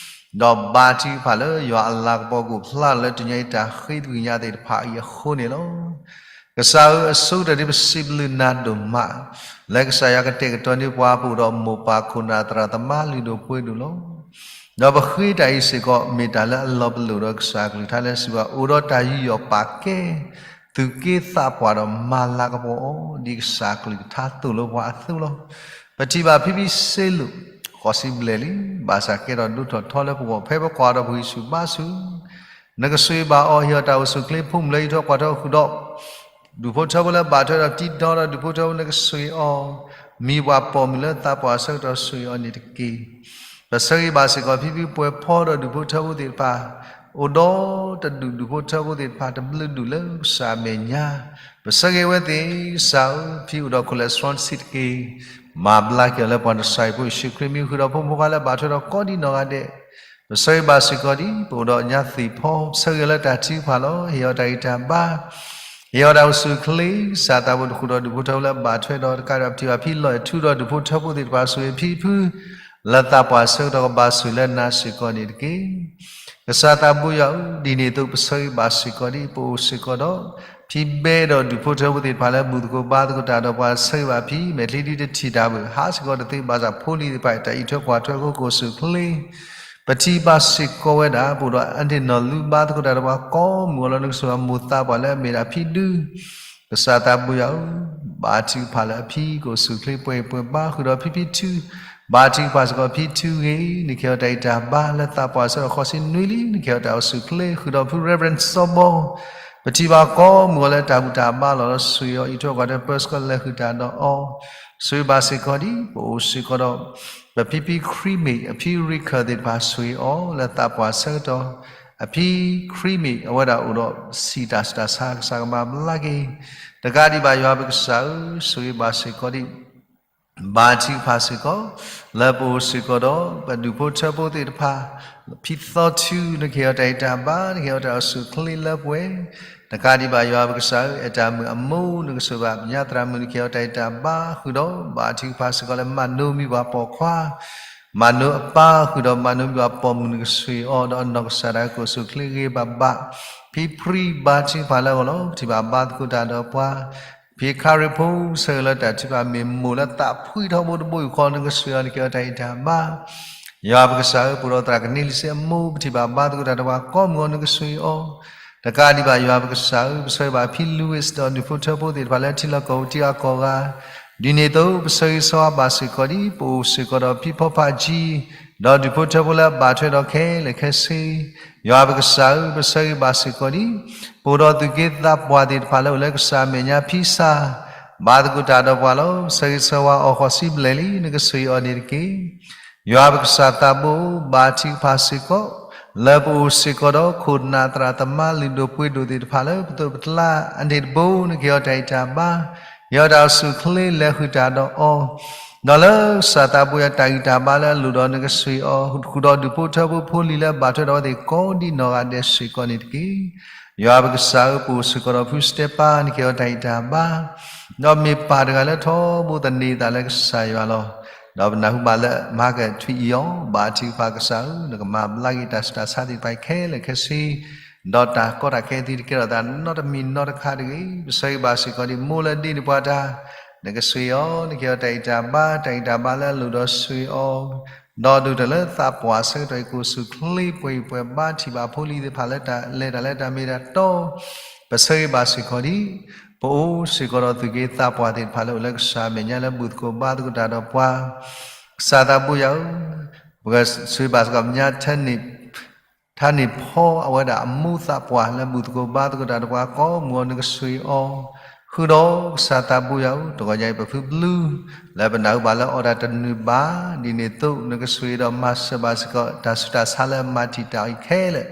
ဒီးဘါထုကဖၣ်လၢယွၤအလၤကပီၤကအိၣ်ဖျါလၢတနံၤညါအံၤတၢ်ဃ့တဂ့ၤညါသ့ၣ်တဖၣ်အံၤအဃိန့ၣ်လီၤ. ကစၢ်ဧၢ, အဆိကတၢၢ်ဒ်ပစံးဘျုးနၤဒိၣ်မး, လၢကစၢ်ယွၤကတဲာ်ကတီၤန့ၢ်ပှၤပအိၣ်ဒီးမိၢ်ပၢ်ခိၣ်နၢ်သရၣ်သမါလုၢ်ဒိၣ်ပှ့ၤဒိၣ်လီၤ. ဒီးပဃ့တၢ်အံၤစ့ၢ်ကီး မ့ၢ်တၢ်လၢအလီၤပလိာ်ဒီးကစၢ်ကလုၢ်ကထါလၢစံးဘၣ် အိၣ်ဒီးတၢ်ယူးယီၣ်ပာ်ကဲ, သူၣ်က့သးပှၢ်ဒီးမၤလၤကပီၤအီၤ ဒ်ကစၢ်ကလုၢ်ကထါသိၣ်လိပှၤအသိးလီၤ. ပထံၣ်ဘၣ်ဖံဖံစ့လိာ်, ဃိးဆံဘျဲၣ်လံ, ဘၣ်ဆၣ်ကဲထီၣ်ဒိၣ်ထီၣ်ထီလၢပဂီၢ် ဖဲပကွၢ်ဒီးပဂံၢ်ဆူၣ်ဘါဆူၣ်, နကဆိၣ်ဂ့ၤဘၣ်အီၤ, ဟ့ၣ်အီၤတၢ်အိၣ်ဆူၣ်အိၣ်ချ့, ဖိမုၣ်လၢအံးထွဲကွၢ်ထွဲအီၤဃုာ်ဒီး ဒူၣ်ဖိထၢဖိလၢဘၣ်ထွဲဒီးတံဒီဒီးဒူၣ်ဖိထၢဖိ နကဆိၣ်ဂ့ၤအီၤ, မံၤပှၤပိာ်မုၣ်လၢသးပှၢ်ဆၢကတီၢ်ဆိၣ်ဂ့ၤအီၤန့ၣ်တက့ၢ်. ပဆၢဂ့ၤဘၣ်စ့ၢ်ကီးဖံဖံပှဲၤဖီဒီးဒူၣ်ဖိထၢဖိသ့ၣ်တဖၣ်, အိၣ်ဒီးတဒူၣ်ဒူၣ်ဖိထၢဖိသ့ၣ်တဖၣ်တဘျုးဒူၣ်လၢကစၢ်အမဲာ်ညါ, ပဆၢဂ့ၤဝဲသ့ၣ်ကစၢ်ဧၢ, ဖံအိၣ်ဒီးcholesterolဆံးတက့ၢ်, မၤဘျါက့ၤအီၤလၢပှၤနစၢ်အံၤဖိယ့ၣ်ၡူးခရံာ်မံၤ ဃုာ်ဒီးဖိမုၣ်ဖိခွါလၢဘၣ်ထွဲဒီးကိးဒံးနီၢ်ဂၤဒဲး ပဆၢဂ့ၤဘၣ်စ့ၢ်ကီးဒ်ပအိၣ်ဒီးညါသ့ၣ်ဖီ, ပဆၢဂ့ၤလၢတၢ်ထုကဖၣ်လီၤ. ဟ့ၣ်အီၤတၢ်ဂံၢ်တၢ်ဘါ, ဟ့ၣ်အီၤတၢ်အိၣ်ဆူၣ်အိၣ်ချ့, ကစၢ်သးဘိတဃုာ်ဒီးဒူၣ်ဖိထၢဖိလၢဘၣ်ထွဲဒီးတကးဒံးဘၣ် ပထံၣ်ဘၣ်ဖံလီၤအဲၣ်ထူဒီးဒူၣ်ဖိထၢဖိသ့ၣ်တဖၣ် ဆိၣ်ဂ့ၤဖံဖု လၢသးပှၢ်ဆၢကတီၢ်ကဘၣ်ဆိၣ်လၢနၤစ့ၢ်ကီးန့ၣ်တက့ၢ်. ကစၢ်သးဘိယွၤဧၢ, ဒ်န့ၣ်အသိးပဆၢဂ့ၤဘၣ်စ့ၢ်ကီးဒ်ပအိၣ်စ့ၢ်ကီးဒီး ဖံဘဲဒီးဒူၣ်ဖိထၢဖိသ့ၣ်တဖၣ်လၢဘူၣ်သကိးဘါသကိးတၢ်ဒီးပှၤ ဆၢဂ့ၤဘၣ်ဖံ မဲာ်ချံဒ်တထံၣ်တၢ်ဘၣ် ဟးစ့ၢ်ကီးတသ့ ဘၣ်ဆၣ်ဖိလံၤသ့ၣ်တဖၣ် တၢ်အံးထွဲကွၢ်ထွဲအဃိ ကအိၣ်ဆူၣ်အိၣ်ချ့ ပထံၣ်ဘၣ်စ့ၢ်ကီးဝဲဒၣ် ပအိၣ်ဒီးအန့ၢ်နီၢ်လုၢ်ဘါသကိးတၢ်ဒီးပှၤကိးမုၢ်အလီၢ် နကဆိၣ်ဂ့ၤအမိၢ်သးပှၢ်လၢအမ့ၢ်ဒၣ်ဖံဒု ကစၢ်သးဘိယွၤဧၢ, ဘါထုကဖၣ်လၢအဖံကအိၣ်ဆူၣ်အိၣ်ချ့ပှဲၤပှဲၤဘါဃုာ်ဒီးဖံဖံထု, ဘါထုကဖၣ်စ့ၢ်ကီးဖံထုဂ့ၤ, နကဟ့ၣ်အီၤတၢ်ဂံၢ်တၢ်ဘါလၢသးပှၢ်ဆၢကတီၢ်ဃိးဆံနွံလံ, နကဟ့ၣ်အီၤတၢ်အိၣ်ဆူၣ်အိၣ်ချ့ဃုာ်ဒီးဖု Reverend စီၤဘီ ပထံၣ်ဘၣ်ကိးမုၢ်အလီၢ်လၢတၢ်ဘူၣ်တၢ်ဘါလီၤဒီး ဆိၣ်ဂ့ၤအီၤ အံးထွဲကွၢ်ထွဲ ပၢဆှၢလဲၤဃုာ်တၢ်ဒီးအီၤ, ဆိၣ်ဂ့ၤဘၣ်စ့ၢ်ကီးဒ် ပအိၣ်စ့ၢ်ကီးဒီး ပဖံဖံခရံာ်မ့ၢ်အဖံရံခၢၣ်သ့ၣ်တဖၣ် ဆိၣ်ဂ့ၤအီၤလၢသးပှၢ်ဆၢကတီၢ်, အဖံခရံာ်မ့ၢ်အဝဲဒၣ်အိၣ်ဒီးဆံးတၢ်ဆူးတၢ်ဆါ ကစၢ်ကမၤဘျါက့ၤ, တကးဒံးဘၣ်ယွၤပကစၢ်ဧၢ, ဆိၣ်ဂ့ၤဘၣ်စ့ၢ်ကီးဒ် ဘါထုကဖၣ်စ့ၢ်ကီး လၢပအိၣ်စ့ၢ်ကီးဒီး ပဒူၣ်ဖိထၢဖိသ့ၣ်တဖၣ်, ဖံသီထူ နကဟ့ၣ်အီၤတၢ်ဂံၢ်တၢ်ဘါ, နကဟ့ၣ်အီၤတၢ်အိၣ်ဆူၣ်အိၣ်ချ့လၢပှဲၤ, တကးဒံးဘၣ်ယွၤပကစၢ်ဧၢ, အဲၣ်တၢ်မုၣ်အမိၢ် နကဆိၣ်ဂ့ၤဘၣ်ပညါသရၣ်မုၣ် နကဟ့ၣ်အီၤတၢ်ဂံၢ်တၢ်ဘါဃုာ်ဒီး ဘါထုကဖၣ်စ့ၢ်ကီးလၢ မၤနိမံၤပှၤပိာ်ခွါ မၤနိအပၢ်ဃုာ်ဒီး မၤနိမံၤပှၤပိာ်မုၣ် နကဆိၣ်ဂ့ၤအီၤဒီးအနီၢ်ကစၢ်ဒၣ် ကအိၣ်ဆူၣ်အိၣ်ချ့ဂ့ၤဘၣ်ဘၣ်, ဖံဖရံဘါထုကဖၣ်လၢအဂီၢ်လီၤ. ပထံၣ်ဘၣ်ဘါသကိးတၢ်ဒီးပှၤ ဖံခါရ့ဖိ ဆၢဂ့ၤလၢတၢ်ထုကဖၣ် မ့ၢ်မိၢ်လၢသးဖှံထီဘိတဘိယူၢ်ဃီ နကဆိၣ်ဂ့ၤအီၤ နကဟ့ၣ်အီၤတၢ်ဂံၢ်တၢ်ဘါ, ယွၤပကစၢ်ဧၢ, ပအိၣ်ဒီးသရၣ်ကန့လံစ့အမိၢ် ပထံၣ်ဘၣ်ဘါသကိးတၢ်ဒီးပှၤကိးမုၢ်အီၤ နကဆိၣ်ဂ့ၤအီၤ, တကးဒံးဘၣ်ယွၤပကစၢ်ဧၢ, ပဆၢဂ့ၤဘၣ်ဖံ Louis ဒီးဒူၣ်ဖိထၢဖိသ့ၣ်တဖၣ်လၢထံလီၢ်ကီၢ်ပူၤ ထံဂၤကီၢ်ဂၤ, ဒ်န့ၣ်အသိး ပဆၢဂ့ၤဆၢဝါဘၣ်စ့ၢ်ကီးဒ် ပအိၣ်စ့ၢ်ကီးဒီးဖံဖီဖးကံ ဒီးဒူၣ်ဖိထၢဖိလၢအဘၣ်ထွဲဒီးခဲလၢာ်ခဲဆ့, ယွၤပကစၢ်ဧၢ, ပဆၢဂ့ၤဘၣ်စ့ၢ်ကီးဒ် ပအိၣ်ဒီးသူၣ်က့သးပှၢ်သ့ၣ်တဖၣ်လၢအိၣ်လၢကစၢ်အမဲာ်ညါ ဖံစၢ် ဘါသကိးတၢ်ဒီးပှၤလီၤ. ပဆၢဂ့ၤဆၢဝါအီၤဃိးဆံဘျဲၣ်လံ, နကဆိၣ်ဂ့ၤအီၤန့ၣ်တက့ၢ်. ယွၤပကစၢ်သးဘိ, ဘါထုကဖၣ်စ့ၢ်ကီး လၢပအိၣ်စ့ၢ်ကီးဒီးခိၣ်နၢ်သရၣ်သမါလုၢ်ဒိၣ်ပှ့ၤဒိၣ်သ့ၣ်တဖၣ်လၢပသိးပကျါအန့ၣ်တဘိ, နကဟ့ၣ်အီၤတၢ်ဂံၢ်တၢ်ဘါ, ဟ့ၣ်အီၤတၢ်အိၣ်ဆူၣ်အိၣ်ချ့လဲၤဃုာ်တၢ်ဒီးအီၤ, ဒီးလၢကစၢ်သးဘိယွၤတၢ်ဂံၢ်တၢ်ဘါလၢအလိၣ်ဒီး နကဆိၣ်ဂ့ၤအီၤ ဃုာ်ဒီးဒူၣ်ဖိထၢဖိဖိလံၤလၢအဘၣ်ထွဲဒီးအဝဲသ့ၣ်ကိးဒ်နီၢ်ဂၤဒဲးစ့ၢ်ကီးန့ၣ်တက့ၢ်. ယွၤပကစၢ်ဧၢ, ပအိၣ်စ့ၢ်ကီးဒီးဖုစတဲပၤ နကဟဲအီၤတၢ်ဂံၢ်တၢ်ဘါ, ဒီးမ့ၢ်ပၢ်တဂၤလၢထီဘိသန့ၤသးလၢကစၢ်ယွၤလီၤ. ဒီးပနၢ်ဟူဘၣ်လၢမၤကထံအံၤအီၤ, ဘၣ်ထုကဖၣ်ကစၢ်ဧၢ, နကမၤဘျါက့ၤတၢ်ဆူးတၢ်ဆါသ့ၣ်တဖၣ်ခဲလၢာ်ခဲဆ့, ဒီးတၢ်ကီတၢ်ခဲသ့ၣ်တကဲထီၣ်သးနီတမံၤနီတခါတဂ့ၤ. ပဆၢဂ့ၤဘၣ်စ့ၢ်ကီးဒ်မိၢ်လၢဒ့န့ၢ်ပှၤတၢ်, နကဆိၣ်ဂ့ၤအီၤ, နကဟဲအီၤတၢ်ဂံၢ်တၢ်ဘါ, တၢ်ဂံၢ်တၢ်ဘါလၢအလိၣ်ဒီးဆိၣ်ဂ့ၤအီၤ, ဒီးဒိၣ်တၢ်လၢသးပှၢ်ဆၢကတီၢ်အံၤ ကအိၣ်ဆူၣ်အိၣ်ချ့ ပှဲၤဂံၢ်ပှဲၤဘါ ထံၣ်ဘၣ်ဖိလံၤသ့ၣ်တဖၣ်လၢတၢ်လဲၤတၢ်လၢတၢ်မ့ၢ်တၢ်တီ, ပဆၢဂ့ၤဘၣ်စ့ၢ်ကီးဒ် ပအိၣ်စ့ၢ်ကီးဒီးသူၣ်က့သးပှၢ်သ့ၣ်တဖၣ်လၢအိၣ်လၢကစၢ်အမဲာ်ညါလၢဘူၣ်သကိးဘါသကိးတၢ်ဒီးပှၤ, ကစၢ်သးဘိယွၤဧၢ, ပကဆိၣ်ဂ့ၤဘၣ်စ့ၢ်ကီးပညါ ထါန့ၢ်ဖီအဝဲဒၣ်အမိၢ်သးပှၢ်လၢဘူၣ်သကိးဘါသကိးတၢ်ဒီးပှၤကိးမုၢ်ဂီၤ နကဆိၣ်ဂ့ၤအီၤ, ဃုာ်ဒီးကစၢ်သးဘိယွၤဧၢ, တဂီၤညါအံၤပဖုဘျုး လၢပနၢ်ဟူဘၣ်လၢအီၣ်တၢ်တနုာ်ဘၣ်, ဒ်န့ၣ်အသိး နကဆိၣ်ဂ့ၤဒီးမၤစၢၤဘၣ်စ့ၢ်ကီး တၢ်ဆူးတၢ်ဆါလၢအမၤတံာ်တာ်အီၤအံၤခဲလၢာ်,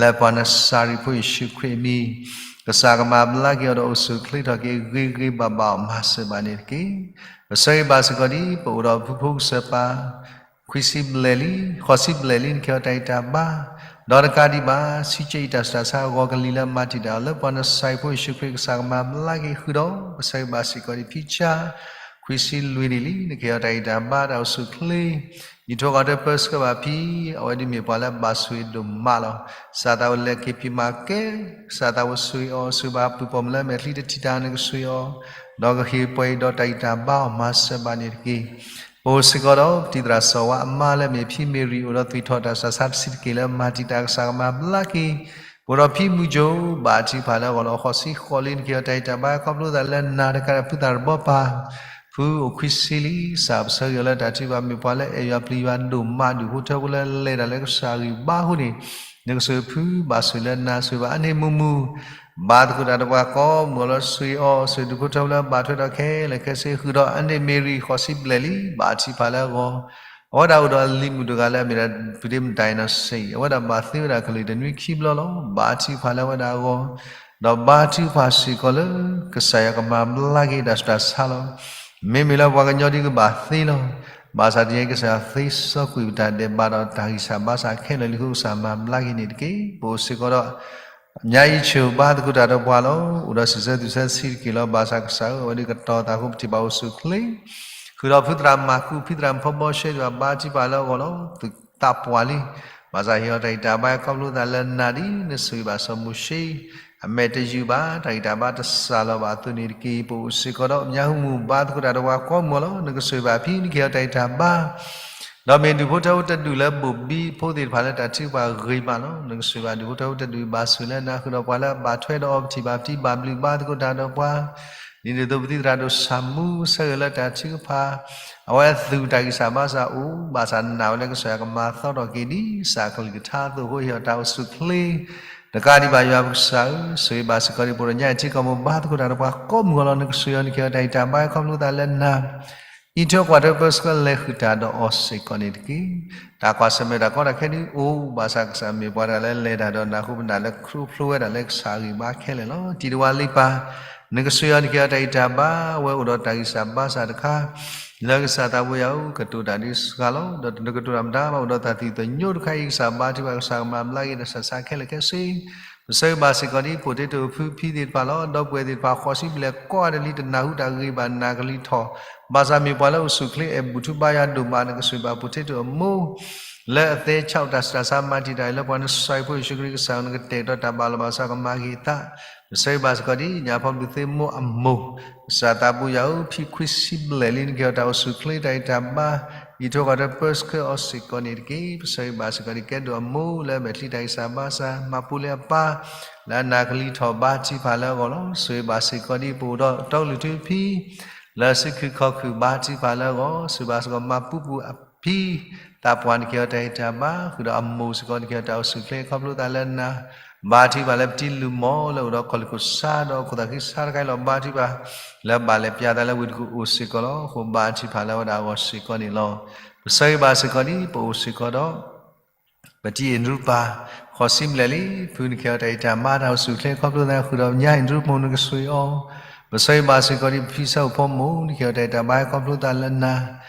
လၢပှၤနစၤရ့းဖိယ့ၣ်ၡူးခရံာ်အမံၤ, ကစၢ်ကမၤဘျါက့ၤအီၤဒီးအိၣ်ဆူၣ်အိၣ်ချ့ထီၣ်က့ၤဂ့ၤဂ့ၤဘၣ်ဘၣ်အီၤ မၤစၢၤဘၣ်န့ၣ်တက့ၢ်. ပဆၢဂ့ၤဘၣ်စ့ၢ်ကီးဒ် ပအိၣ်ဒီးဖုဖိကစၢ်ပၢ် ခွံဆံဘျဲၣ်လံ, ဃိးဆံဘျဲၣ်လံ နကဟဲအီၤတၢ်ဂံၢ်တၢ်ဘါ, ဒီးတကးဒံးဘၣ် ဆံကၠၢအံၤတၢ်ဆူးတၢ်ဆါအဂီၢ်ကလံၤလၢမၤတံာ်တာ်အီၤ လၢပှၤနစၤရ့းဖိယ့ၣ်ၡူးခရံာ်ကစၢ်ကမၤဘျါက့ၤဃုာ်ဒီး ပဆၢဂ့ၤဘၣ်စ့ၢ်ကီးဒ်ဖံဆါ ခွံဆံလွံၢ်နံၣ်လံ နကဟဲအီၤတၢ်ဂံၢ်တၢ်ဘါတၢ်အိၣ်ဆူၣ်အိၣ်ချ့, ယံာ်ထီၣ်ကီၢ်တၢ်ပၢဆှၢဘၣ်ဖံ, အဝဲဒ်မ့ၢ်ပှၤလၢအဘၣ်ဆိၣ်ဂ့ၤဒိၣ်မးလီၤ. ကစၢ်သးအိၣ်လဲၤက့ၤဖံးမၤကဲ, ကစၢ်သးအိၣ်ဆိၣ်ဂ့ၤအီၤ ဆိၣ်ဂ့ၤဘၣ်ပုၢ်ပိာ်မုၣ်လၢမဲာ်ချံတထံၣ်တၢ် နကဆိၣ်ဂ့ၤအီၤ, ဒီးကဟ့ၣ်ပှဲၤအံၤဒီးတၢ်ဂံၢ်တၢ်ဘါအီၤ မၤစၢၤဘၣ်န့ၣ်တက့ၢ်. ပအိၣ်စ့ၢ်ကီးဒီး ပတံၤသရၣ်စီၤဝါအမါလၢအမ့ၢ်ဖံမ့ၢ်ရံၤ အိၣ်ဒီးသွံၣ်ထီၣ်တၢ်ဆူးတၢ်ဆါတဆံးတက့ၢ်လၢမၤတံာ်တာ် ကစၢ်ကမၤဘျါက့ၤ, ပအိၣ်ဒီးဖံမုၢ်ကၠိ ဘၣ်ထုကဖၣ်လၢအဂီၢ်လီၤ. ဃိးဆံဃိးလံ နကဟဲအီၤတၢ်ဂံၢ်တၢ်ဘါ ခီဖျိသးလၢနၤတကးဒီးဖုသးရဘီပၢ် ဖုအိၣ်ခွံဆံလံ, ကစၢ်ပဆၢဂ့ၤအီၤလၢတၢ်ထုကဖၣ် မ့ၢ်ပှၤလၢအဲၣ်ယွၤပျံၤယွၤဒိၣ်မး ဒူၣ်ဖိထၢဖိလၢလဲၤတၢ်လၢကစၢ်အဂံၢ်ဘါအဃိန့ၣ်, နကဆိၣ်ဂ့ၤဖုဘၣ်ဆိၣ်လၢနၤ ဆိၣ်ဂ့ၤဘၣ်အါန့ၢ်မုာ်မုာ် ဘါသကိးတၢ်ဒီးပှၤကိးမုၢ်ဂီၤလီၤ ဆိၣ်ဂ့ၤအီၤ ဆိၣ်ဂ့ၤဒူၣ်ဖိထၢဖိလၢဘၣ်ထွဲဒီးခဲလၢာ်ခဲဆ့ ဃုာ်ဒီးအါန့ၢ်မ့ၢ်ရံၤ ဃိးဆံဘျဲၣ်လံ ဘၣ်ထုကဖၣ်လၢအဂီၢ်, အဝဲဒၣ်အိၣ်ဒီးအလံၤမုၣ်တဂၤလၢအမ့ၢ်ဒၣ် ဖုဒ့မတၤအံၤနီၢ်စံး အဝဲဒၣ်ဘၣ်သ့ဝဲဒၣ်ကလုၢ်တနွံခံဘျီလီၤ. ဘါထုကဖၣ်လၢအဝဲဒၣ်အဂီၢ်, ဒီးဘါထုကဖၣ်စ့ၢ်ကီးလၢ ကစၢ်ယွၤကမၤဘျါက့ၤတၢ်ဆူးတၢ်ဆါလီၤ. မ့မ့ၢ်လၢပှၤကညီဒ်ကဘၣ်သ့လီၤ. ဘၣ်ဆၣ်တနံၤအံၤ ကစၢ်ယွၤသ့စီကွံာ်ပတၢ်ဒဲးဘးဒီးတၢ်ဂံၢ်စၢ်ဘါစၢ်ခဲလၢာ်လံအဃိ ကစၢ်မၤဘျါက့ၤန့ၣ်တက့ၢ်. ပအိၣ်စ့ၢ်ကီးဒီး ညါအံၤဆိၣ်ဘါသကိးတၢ်ဒီးပှၤလီၤ. အိၣ်ဒီးစံးဆၢသူၣ်ဆၢတဆံးတက့ၢ်လီၤ. ဘၣ်ဆၣ်ကစၢ်ဧၢ, အဝဲဒၣ်ကတီၤသးအဃိ ပထံၣ်ဘၣ်အိၣ်ဆူၣ်အိၣ်ချ့ ဃုာ်ဒီးဖုသရၣ်မၤကူး ဖံသရၣ်ဖီဘီရှဲ ယွၤဘါထုကဖၣ်လၢအဂီၢ်လီၤ. သူၣ်သးပှၢ်လံ. ဘၣ်ဆၣ်ဟ့ၣ်အီၤတၢ်ဂံၢ်တၢ်ဘါ ခီဖျိသးလၢနၤဒ်နဆိၣ်ဂ့ၤဘၣ်စီၤမိၤၡ့ အမဲာ်တယုၢ်ဘၣ် တၢ်ဂံၢ်တၢ်ဘါတစှၤလီၤဘၣ်အသိးန့ၣ်တက့ၢ်. ပအိၣ်စ့ၢ်ကီးဒီး ညါဟူမူၢ်ဘါသကိးတၢ်ဒီးပှၤကိးမုၢ်ဂီၤလီၤ. နကဆိၣ်ဂ့ၤဘၣ်ဖံ နကဟ့ၣ်အီၤတၢ်ဂံၢ်တၢ်ဘါ ဒီးမ့ၢ်ဒူၣ်ဖိထၢဖိတဒူၣ်လၢဘိၣ်ဘံဖိသ့ၣ်တဖၣ်လၢတၢ်ထုကဖၣ်ဂ့ၤမးလီၤ. နကဆိၣ်ဂ့ၤဘၣ်ဒူၣ်ဖိထၢဖိတဒူၣ် ဘၣ်ဆိၣ်လၢနၤ ဃုာ်ဒီးပှၤလၢအဘၣ်ထွဲဒီးအီၤ ပထံၣ်ဘၣ်ပထံၣ်ဘၣ်ဘျုးဘါသကိးတၢ်ဒီးပှၤ ဒ်န့ၣ်အသိး ပတံၤသရၣ်ဒိၣ်ဆၣ်မူ ဆၢဂ့ၤလၢတၢ်ထုကဖၣ် အဝဲအသူၣ်တၢ်ဂံၢ်စၢ်ဘါစၢ်အိၣ် ဘၣ်ဆၣ်နာ်ဝဲလၢကစၢ်ယွၤကမၤသီထီၣ်က့ၤဒ်ကစၢ်အကလုၢ်ကထါအသိးအဃိ ဟ့ၣ်အီၤတၢ်အိၣ်ဆူၣ်အိၣ်ချ့ တကးဒံးဘၣ် ယွၤပကစၢ်ဧၢ, ဆိၣ်ဂ့ၤဘၣ်စ့ၢ်ကီးဒ် ပှၤတညါအံၤထံကီၢ်မိၢ် ဘါသကိးတၢ်ဒီးပှၤကိးမုၢ်ဂီၤလီၤ. နကဆိၣ်ဂ့ၤအီၤ နကဟ့ၣ်အီၤတၢ်ဂံၢ်တၢ်ဘါ ခီဖျိသးလၢနၤ အံးထွဲကွၢ်ထွဲပၢဆှၢလဲၤဃုာ်တၢ်ဒီးအီၤစ့ၢ်ကီးန့ၣ်တက့ၢ်. တၢ်ကွၢ်ဆၢၣ်မဲာ်တၢ်ကီတၢ်ခဲဒုးအိၣ် ဘၣ်ဆၣ်ကစၢ်မ့ၢ်ပှၤတဂၤလၢလဲၤတၢ်ဒီးနၤအဃိ ပနာ်လၢခရူဖျိဝဲဒၣ်လၢကစၢ်အဂံၢ်ဘါခဲလၢာ်လီၤ. တံၤတဝါလံပၢ် နကဆိၣ်ဂ့ၤအီၤ နကဟ့ၣ်အီၤတၢ်ဂံၢ်တၢ်ဘါ အဝဲအိၣ်ဒီးတၢ်ဂံၢ်စၢ်ဘါစၢ်တခါ လၢကစၢ်သးဘိယွၤဧၢ ကတိၤတၢ်ဒ်စှၤလီၤ. ဒီးတကတိၤတၢ်မတၤဘၣ် အိၣ်ဒီးတၢ်သံၣ်သညိတခါအံၤ ကစၢ်ဘါထုကဖၣ် ကစၢ်ကမၤဘျါက့ၤတၢ်ဆူးတၢ်ဆါခဲလၢာ်ခဲဆ့ ပဆၢဂ့ၤဘၣ်စ့ၢ်ကီးဒ် ဖိတ့တိာ်ဖုဖံသ့ၣ်တဖၣ်လီၤ. ဒီပုၢ်ဝဲၢ်သ့ၣ်တဖၣ် ဃိးဆံဘျဲၣ်ကိးဂၤဒဲးလံ တနၢ်ဟူတၢ်ဂ့ၤဘၣ် နၤကလံၤထီၣ် ဘၣ်ဆၣ်မ့ၢ်ပှၤလၢအိၣ်ဆူၣ်အိၣ်ချ့ အဲၣ်ဘူၣ်ထူဘါယွၤဒိၣ်မး နကဆိၣ်ဂ့ၤဘၣ်ဖိတ့တိာ်အမိၢ် လၢအသဲဆးတၢ်ဆူးတၢ်ဆါ မၤတံာ်တာ်အံၤ လၢပှၤနစၤရ့းဖိယ့ၣ်ၡူးခရံာ်ကစၢ် နကတဲာ်ကတီၤတၢ်ဘၣ်လီၤဘၣ်ဆၣ်ကမၤဂ့ၤသး ပဆၢဂ့ၤဘၣ်စ့ၢ်ကီးဒ် ညၣ်ဖီဘျုးသ့ၣ်မိၢ်အမိၢ် ကစၢ်သးဘိယွၤဧၢ ဖံခွံဆံဘျဲၣ်လံ နကဟ့ၣ်အီၤတၢ်အိၣ်ဆူၣ်အိၣ်ချ့ တၢ်ဂံၢ်တၢ်ဘါ အံးထွဲကွၢ်ထွဲပၢဆှၢအီၤစ့ၢ်ကီးန့ၣ်တက့ၢ်. ပဆၢဂ့ၤဘၣ်စ့ၢ်ကီးဒ် ကဲဒိၣ်အမိၢ်လၢအမဲာ်ချံတၢ်ဂံၢ်စၢ်ဘါစၢ် မၤပူၤလၢအပၢ် လၢအနၢ်ကလံၤထီၣ် ဘါထုကဖၣ်လၢအဂီၢ်လီၤ. ဆိၣ်ဂ့ၤဘၣ်စ့ၢ်ကီးဒ် ပအိၣ်ဒီးတီကလုာ်ထူဖံ လၢစုခုၣ်ခီၣ်ခုၣ် ဘါထုကဖၣ်လၢအဂီၢ် ဆိၣ်ဂ့ၤဘၣ်စ့ၢ်ကီး မၤပူၤပူၤအဖံ သးပှၢ် နကဟ့ၣ်အီၤတၢ်ဂံၢ်တၢ်ဘါ ဃုာ်ဒီးအမိၢ်စ့ၢ်ကီး နကဟ့ၣ်အီၤတၢ်အိၣ်ဆူၣ်အိၣ်ချ့ ခီဖျိသးလၢနၤ ဘါထုကဖၣ်လၢပတံၤလုၢ်မီၢ်လၢအိၣ်ဒီးကီၢ်လၢၢ်ခိၣ်ဆါဒီးခိၣ်သၣ်ဃံဆါတခါအံၤလီၤ. ဘါထုကဖၣ် လၢဘၣ်လဲၤပျးသးလၢဝ့ၢ်တကူၣ်အိၣ်စ့ၢ်ကီးလီၤ. အဃိဘါထုကဖၣ်လၢအဝဲဒၣ်အဂီၢ်စ့ၢ်ကီးန့ၣ်လီၤ. ပဆၢဂ့ၤဘၣ်စ့ၢ်ကီးဒ် ပအိၣ်စ့ၢ်ကီးဒီး ပတံၤအဲၣ်ဒရူပၢ် ဃိးဆံဘျဲၣ်လံ ဖု နကဟ့ၣ်အီၤတၢ်ဂံၢ်တၢ်ဘါ တၢ်အိၣ်ဆူၣ်အိၣ်ချ့ ခီဖျိသး ဃုာ်ဒီးညၣ်အဲၣ်ဒရူမိၢ် နကဆိၣ်ဂ့ၤအီၤ ပဆၢဂ့ၤဘၣ်စ့ၢ်ကီးဒ် ပဖံဆၢအိၣ်ဖိမိၢ် နကဟ့ၣ်အီၤတၢ်ဂံၢ်တၢ်ဘါ ခီဖျိသးလၢနၤ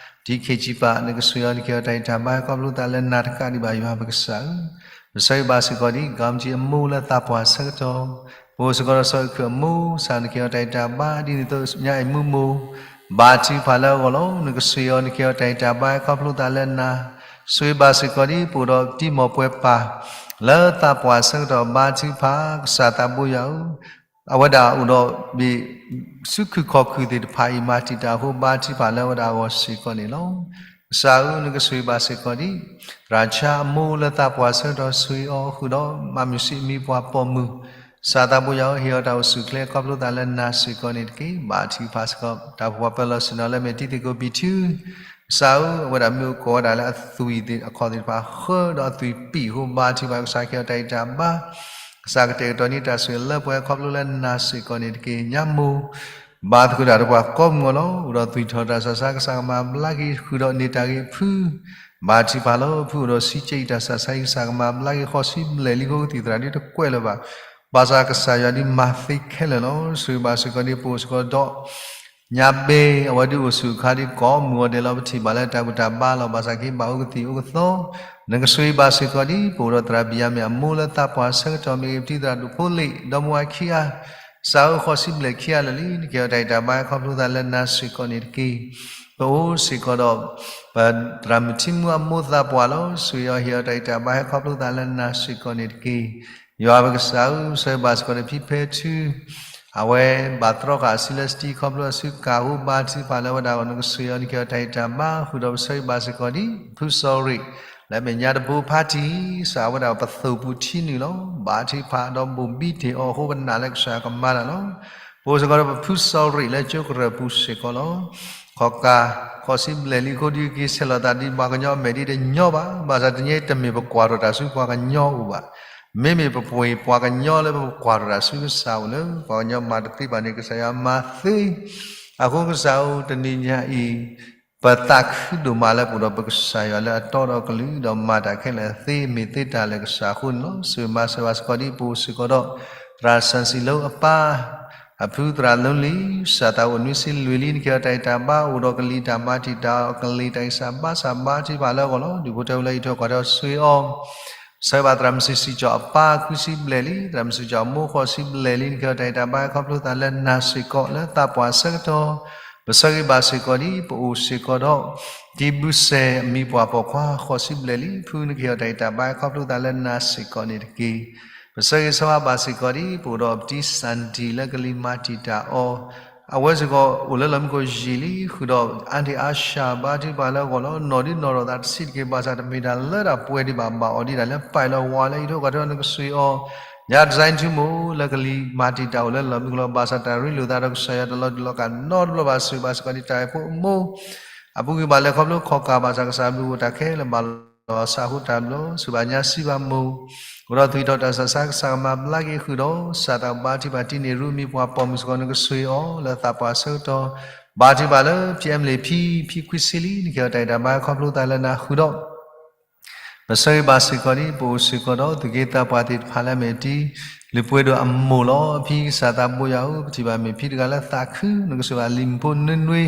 တံၤခ့ၣ်စံပၢ် နကဆိၣ်ဂ့ၤအီၤ နကဟ့ၣ်အီၤတၢ်ဂံၢ်တၢ်ဘါ ခီဖျိသးလၢနၤတကးဒံးဘၣ် ယွၤပကစၢ်ဧၢ ပဆၢဂ့ၤဘၣ်စ့ၢ်ကီးဒ် ကီမတံအမိၢ်လၢသးပှၢ်ဆၢကတီၢ်, ပအိၣ်စ့ၢ်ကီးဒီးစီၤအုၣ်ခုၣ်အမိၢ် စးနကဟ့ၣ်အီၤတၢ်ဂံၢ်တၢ်ဘါ ဒ်န့ၣ်အသိးညါအံၤမုၢ်မိၢ်, ဘါထုကဖၣ်လၢအဂီၢ်လီၤ. နကဆိၣ်ဂ့ၤအီၤ နကဟ့ၣ်အီၤတၢ်ဂံၢ်တၢ်ဘါ ဟဲခီဖျိသးလၢနၤ, ဆိၣ်ဂ့ၤဘၣ်စ့ၢ်ကီးဒ် ပအိၣ်ဒီးတံၤမီၢ်ပှဲၤပၢ် လၢသးပှၢ်ဆၢကတီၢ် ဘါထုကဖၣ် ကစၢ်သးဘိယွၤဧၢ အဝဲဒၣ်အိၣ်ဒီးဘ့ၣ် ဆူခုၣ်ခီၣ်ခုၣ်သ့ၣ်တဖၣ်အံၤ မၤတံာ်တာ်အဃိ ဘါထုကဖၣ်လၢအဝဲဒၣ်အဂီၢ်စ့ၢ်ကီးန့ၣ်လီၤ. ကစၢ်ဧၢ နကဆိၣ်ဂ့ၤဘၣ်စ့ၢ်ကီးဒ် သရၣ်ဆါအမိၢ်လၢသးပှၢ်ဆၢကတီၢ် ဆိၣ်ဂ့ၤအီၤဃုာ်ဒီး မၤမုာ်စံးမံပှၤပိာ်မုၣ်, ကစၢ်သးဘိယွၤဧၢ ဟ့ၣ်အီၤတၢ်အိၣ်ဆူၣ်အိၣ်ချ့ ခီဖျိသးလၢနၤစ့ၢ်ကီးန့ၣ်တက့ၢ်. ဘါထုကဖၣ်စ့ၢ်ကီး တၢ်ပှၤပၢၤလီၢ်ဆ့ၣ်နီၤလၢမဲာ်တံၤသကိးပံာ်ထူ ကစၢ်ဧၢ အဝဲဒၣ်မ့ၢ်အိၣ်ကိးဝဲဒၣ်လၢအသွံၣ်အခီၣ်သ့ၣ်တဖၣ် ဃၢဒီးအသွံၣ်ပံာ်အဃိ ဘါထုကဖၣ် ကစၢ်ကဟ့ၣ်အီၤတၢ်ဂံၢ်တၢ်ဘါ, ကစၢ်ကတဲာ်ကတီၤန့ၢ်တၢ်ဆိၣ်ဂ့ၤလၢပှဲၤ ခီဖျိလၢနၤစ့ၢ်ကီးန့ၣ်တက့ၢ်. ညါမိၢ် ဘါသကိးတၢ်ဒီးပှၤကိးမုၢ်အဂီၢ်လီၤ. အိၣ်ဒီးသွံၣ်ထီၣ်တၢ်ဆးဆါ ကစၢ်ကမၤဘျါက့ၤ ဃုာ်ဒီးန့ၢ်တၢ်ဂ့ၤအဖု, ဘါထုကဖၣ်လီၤ. ဖုအိၣ်ဒီးဆံးကဲအံၤတၢ်ဆးဆါအံၤ ကစၢ်ကမၤဘျါက့ၤ ဃိးဆံဘျဲၣ်လံအဃိ ကသံၣ်သရၣ်ဒ်တကွဲးလၢၤဘၣ်. ဘၣ်ဆၣ်ကစၢ်ယွၤဒ်မၤသ့ခဲလၢာ်လီၤ. ဆိၣ်ဂ့ၤဘၣ်စ့ၢ်ကီးဒ်ပအိၣ်စ့ၢ်ကီးဒီး ညါဘဲ အဝဲဒ်အိၣ်ဆူၣ်အခါဒ် ကိးမုၢ်အဂီၢ်ဒဲးလီၤ. ပထံၣ်ဘၣ်လၢတၢ်ဘူၣ်တၢ်ဘါလီၤ. ဘၣ်ဆၣ်က့ၤဘၣ်အိၣ်ကသံၣ်အိၣ်ကသီ, နကဆိၣ်ဂ့ၤဘၣ်စ့ၢ်ကီးဒ် ပအိၣ်ဒီးသရၣ်ဘံၣ်ယၤမ့ၣ်အမိၢ်လၢသးပှၢ်ဆၢကတီၢ် မ့ၢ်ဂ့ၤ ပထံၣ်သရၣ်ဒိၣ်ဖိလ့ၣ် ဒီမါဝၤခံဂၤ, ကစၢ်ဧၢ ဃိးဆံဘျဲၣ်ခံဂၤလၢာ်လံ နကဟ့ၣ်အီၤတၢ်ဂံၢ်တၢ်ဘါ ဟဲခီဖျိသးလၢနၤစ့ၢ်ကီးန့ၣ်တက့ၢ်. ပအိၣ်စ့ၢ်ကီးဒီး ပသရၣ်မုၣ်ထံမူအမိၢ်သးပှၢ်လီၤ. ဆိၣ်ဂ့ၤအီၤ ဟ့ၣ်အီၤတၢ်ဂံၢ်တၢ်ဘါ ဟဲခီဖျိသးလၢနၤစ့ၢ်ကီးန့ၣ်တက့ၢ်. ယွၤပကစၢ်ဧၢ ဆိၣ်ဂ့ၤဘၣ်စ့ၢ်ကီးဒီးဖံဖဲထူ အဝဲဘၣ်တြီဃာ်အစုလၢစတံ ခီဖျိအစုကၢ်အဃိ ဘါထုကဖၣ်လၢအဝဲဒၣ်အဂီၢ် နကဆိၣ်ဂ့ၤအီၤ နကဟ့ၣ်အီၤတၢ်ဂံၢ်တၢ်ဘါ ဃုာ်ဒီးပဆၢဂ့ၤဘၣ်စ့ၢ်ကီးဒ် ဖုစီၤရ့ၣ် လၢမဲာ်ညါတဘိဖါတံၢ် ကစၢ်အဝဲဒၣ်ပသိၣ်ပူၤထံနုာ်လီၤ. ဘါထုကဖၣ်ဒီးဘိၣ်ဘံတ့ၢ်အီၤအဃိ ပနာ်လၢကစၢ်ကမၤတၢ်လီၤ. ပအိၣ်စ့ၢ်ကီးဒီးပဖုစီၤရ့ၣ်လၢကၠိကရၢၢ်ပူၤစ့ၢ်ကီးလီၤ. ခီၣ်ကၢ် ဃိးဆံဘျဲၣ်လံအဃိ ဒ်က့ၤဆဲးလီၤသးဒ်ပှၤကညီအမဲာ်ဒ်တညီဘၣ်. ဘၣ်ဆၣ်တနံၤအံၤ တမ့ၢ်ပကွၢ်ထီၣ်တၢ်ဆူပှၤကညီအိၣ်ဘၣ်. မ့မ့ၢ်ပပှ့ၤပှၤကညီလၢပကွၢ်ထီၣ်တၢ်ဆူကစၢ်အိၣ်လၢ ပှၤကညီမၤတသ့ဘၣ်န့ၣ် ကစၢ်ယွၤမၤသ့. အဃိကစၢ်ဧၢ တနံၤညါအံၤ ပသးခုဒိၣ်မးလၢပအိၣ်ဒီးပကစၢ်ယွၤလၢအတီဒီးအကလုာ် ဒီးမၤတၢ်ခဲလၢာ်သ့ မ့ၢ်သ့တၢ်လၢကစၢ်အဃိန့ၣ်လီၤ. ဆိၣ်ဂ့ၤမၤစၢၤဘၣ်စ့ၢ်ကီးဒ်ပအိၣ်စ့ၢ်ကီးဒီး သရၣ်စၣ်စံၤလိအပၢ် အဖုသရၣ်လိလံၤ ကစၢ်သးအိၣ်နွံဆံလွံၢ်လံ နကဟ့ၣ်အီၤတၢ်ဂံၢ်တၢ်ဘါ အိၣ်ဒီးကလံၤတၢ်မၤတံာ်တာ်အီၤ ကလံၤတၢ်ဂံၢ်စၢ်ဘါစၢ် ဘါထုကဖၣ်လၢအဂီၢ်လီၤ. ဒူၣ်ဖိထၢဖိလၢအံးထွဲကွၢ်ထွဲအီၤ ဆိၣ်ဂ့ၤအီၤ ပဆၢဂ့ၤဘၣ်သရၣ်မုၣ်စံၣ်စံၣ်ကၠီအပၢ် ခွံဆံဘျဲၣ်လံ သရၣ်မုၣ်စံၣ်ကၠီအမိၢ် ဃိးဆံဘျဲၣ်လံ နကဟ့ၣ်အီၤတၢ်ဂံၢ်တၢ်ဘါ ခီဖျိသးလၢနၤစ့ၢ်ကီး လၢသးပှၢ်ဆၢကတီၢ် ပဆၢဂ့ၤဘၣ်စ့ၢ်ကီးဒ် ပအိၣ်စ့ၢ်ကီးဒီး တံၤဘုစဲၤအမံၤပှၢ်ပိာ်ခွါ ဃိးဆံဘျဲၣ်လံ ဖုနကဟ့ၣ်အီၤတၢ်ဂံၢ်တၢ်ဘါ ခီဖျိသးလၢနၤစ့ၢ်ကီးန့ၣ်တက့ၢ်. ပဆၢဂ့ၤဆၢဝါဘၣ်စ့ၢ်ကီးဒ် ပအိၣ်ဒီးပတံၤစၣ်နတံၣ်လၢကလံၤမၤတံာ်တာ်အီၤ အဝဲစ့ၢ်ကီးအိၣ်လၢလီၢ်မံခိၣ်ယံာ်လံ ဃုာ်ဒီး အါတံၢ်အါစှၤ ဘါထုကဖၣ်လၢအဂီၢ်လီၤ. နီၢ်ဒ်နီၢ်ထီၣ်သးတဆံးတက့ၢ် ဘၣ်ဆၣ်တမ့ၢ်တၢ်လၢတၢ်ပှဲၤဒံးဘၣ် ဘၣ်အီၣ်ဒံးဒၣ်လၢပၢ်လၢအဝၤလၢအံးထွဲကွၢ်ထွဲအီၤ နကဆိၣ်ဂ့ၤအီၤ ညါတစဲးထူမိၢ် လၢကလံၤမၤတံာ်တာ်အိၣ်လၢလီၢ်မံခိၣ်လီၤ. ဘၣ်ဆၣ်တၢ်ရ့လိာ်သးဒီးကစၢ်ယွၤတလီၤတူာ်လီၤကာ်နီတဘျီဘၣ် ဆိၣ်ဂ့ၤဘၣ်စ့ၢ်ကီးဒ်တၢ်အဲၣ်ဖိအမိၢ် အပူၤကွံာ်ဘၣ်လဲၤခီဖျိခီၣ်ကၢ် ဘၣ်ဆၣ်ကစၢ်ဘျုးအိၣ်တၢ်ခဲလၢာ်ဘၣ်လီၤဆၣ်အဃိတၢ်ဘျုး ဆိၣ်ဘၣ်ညါစံးဘၣ်မိၢ် အိၣ်ဒီးသွံၣ်ထီၣ်တၢ်ဆးဆါ ကစၢ်ကမၤဘျါက့ၤဃုာ်ဒီး စၢ်သးဘါထုကဖၣ်တံၤန့ၢ်ရူမံၤပှၢ်ပိာ်မုၣ်စ့ၢ်ကီး နကဆိၣ်ဂ့ၤအီၤလၢသးပှၢ်ဆၢကတီၢ် ဘါထုကဖၣ်လၢဖံအဲမလ့ၣ်ဖံ ဖံခွံဆံလံ နကဟ့ၣ်အီၤတၢ်ဂံၢ်တၢ်ဘါ ခီဖျိသးလၢနၤဃုာ်ဒီး ပဆၢဂ့ၤဘၣ်စ့ၢ်ကီးဒ် ပအိၣ်စ့ၢ်ကီးဒီး သူၣ်က့သးပှၢ်သ့ၣ်တဖၣ်လၢအမ့ၢ်တံၤ လုၢ်ပှ့ၤဒိၣ်အမိၢ်လီၤ. ဖံကစၢ်သးဘိယွၤဧၢ ပထံၣ်ဘၣ်မ့ၢ်ဖံတဂၤလၢသးခု နကဆိၣ်ဂ့ၤဘၣ်လံၤမုၣ်ဖိနွ့နွ့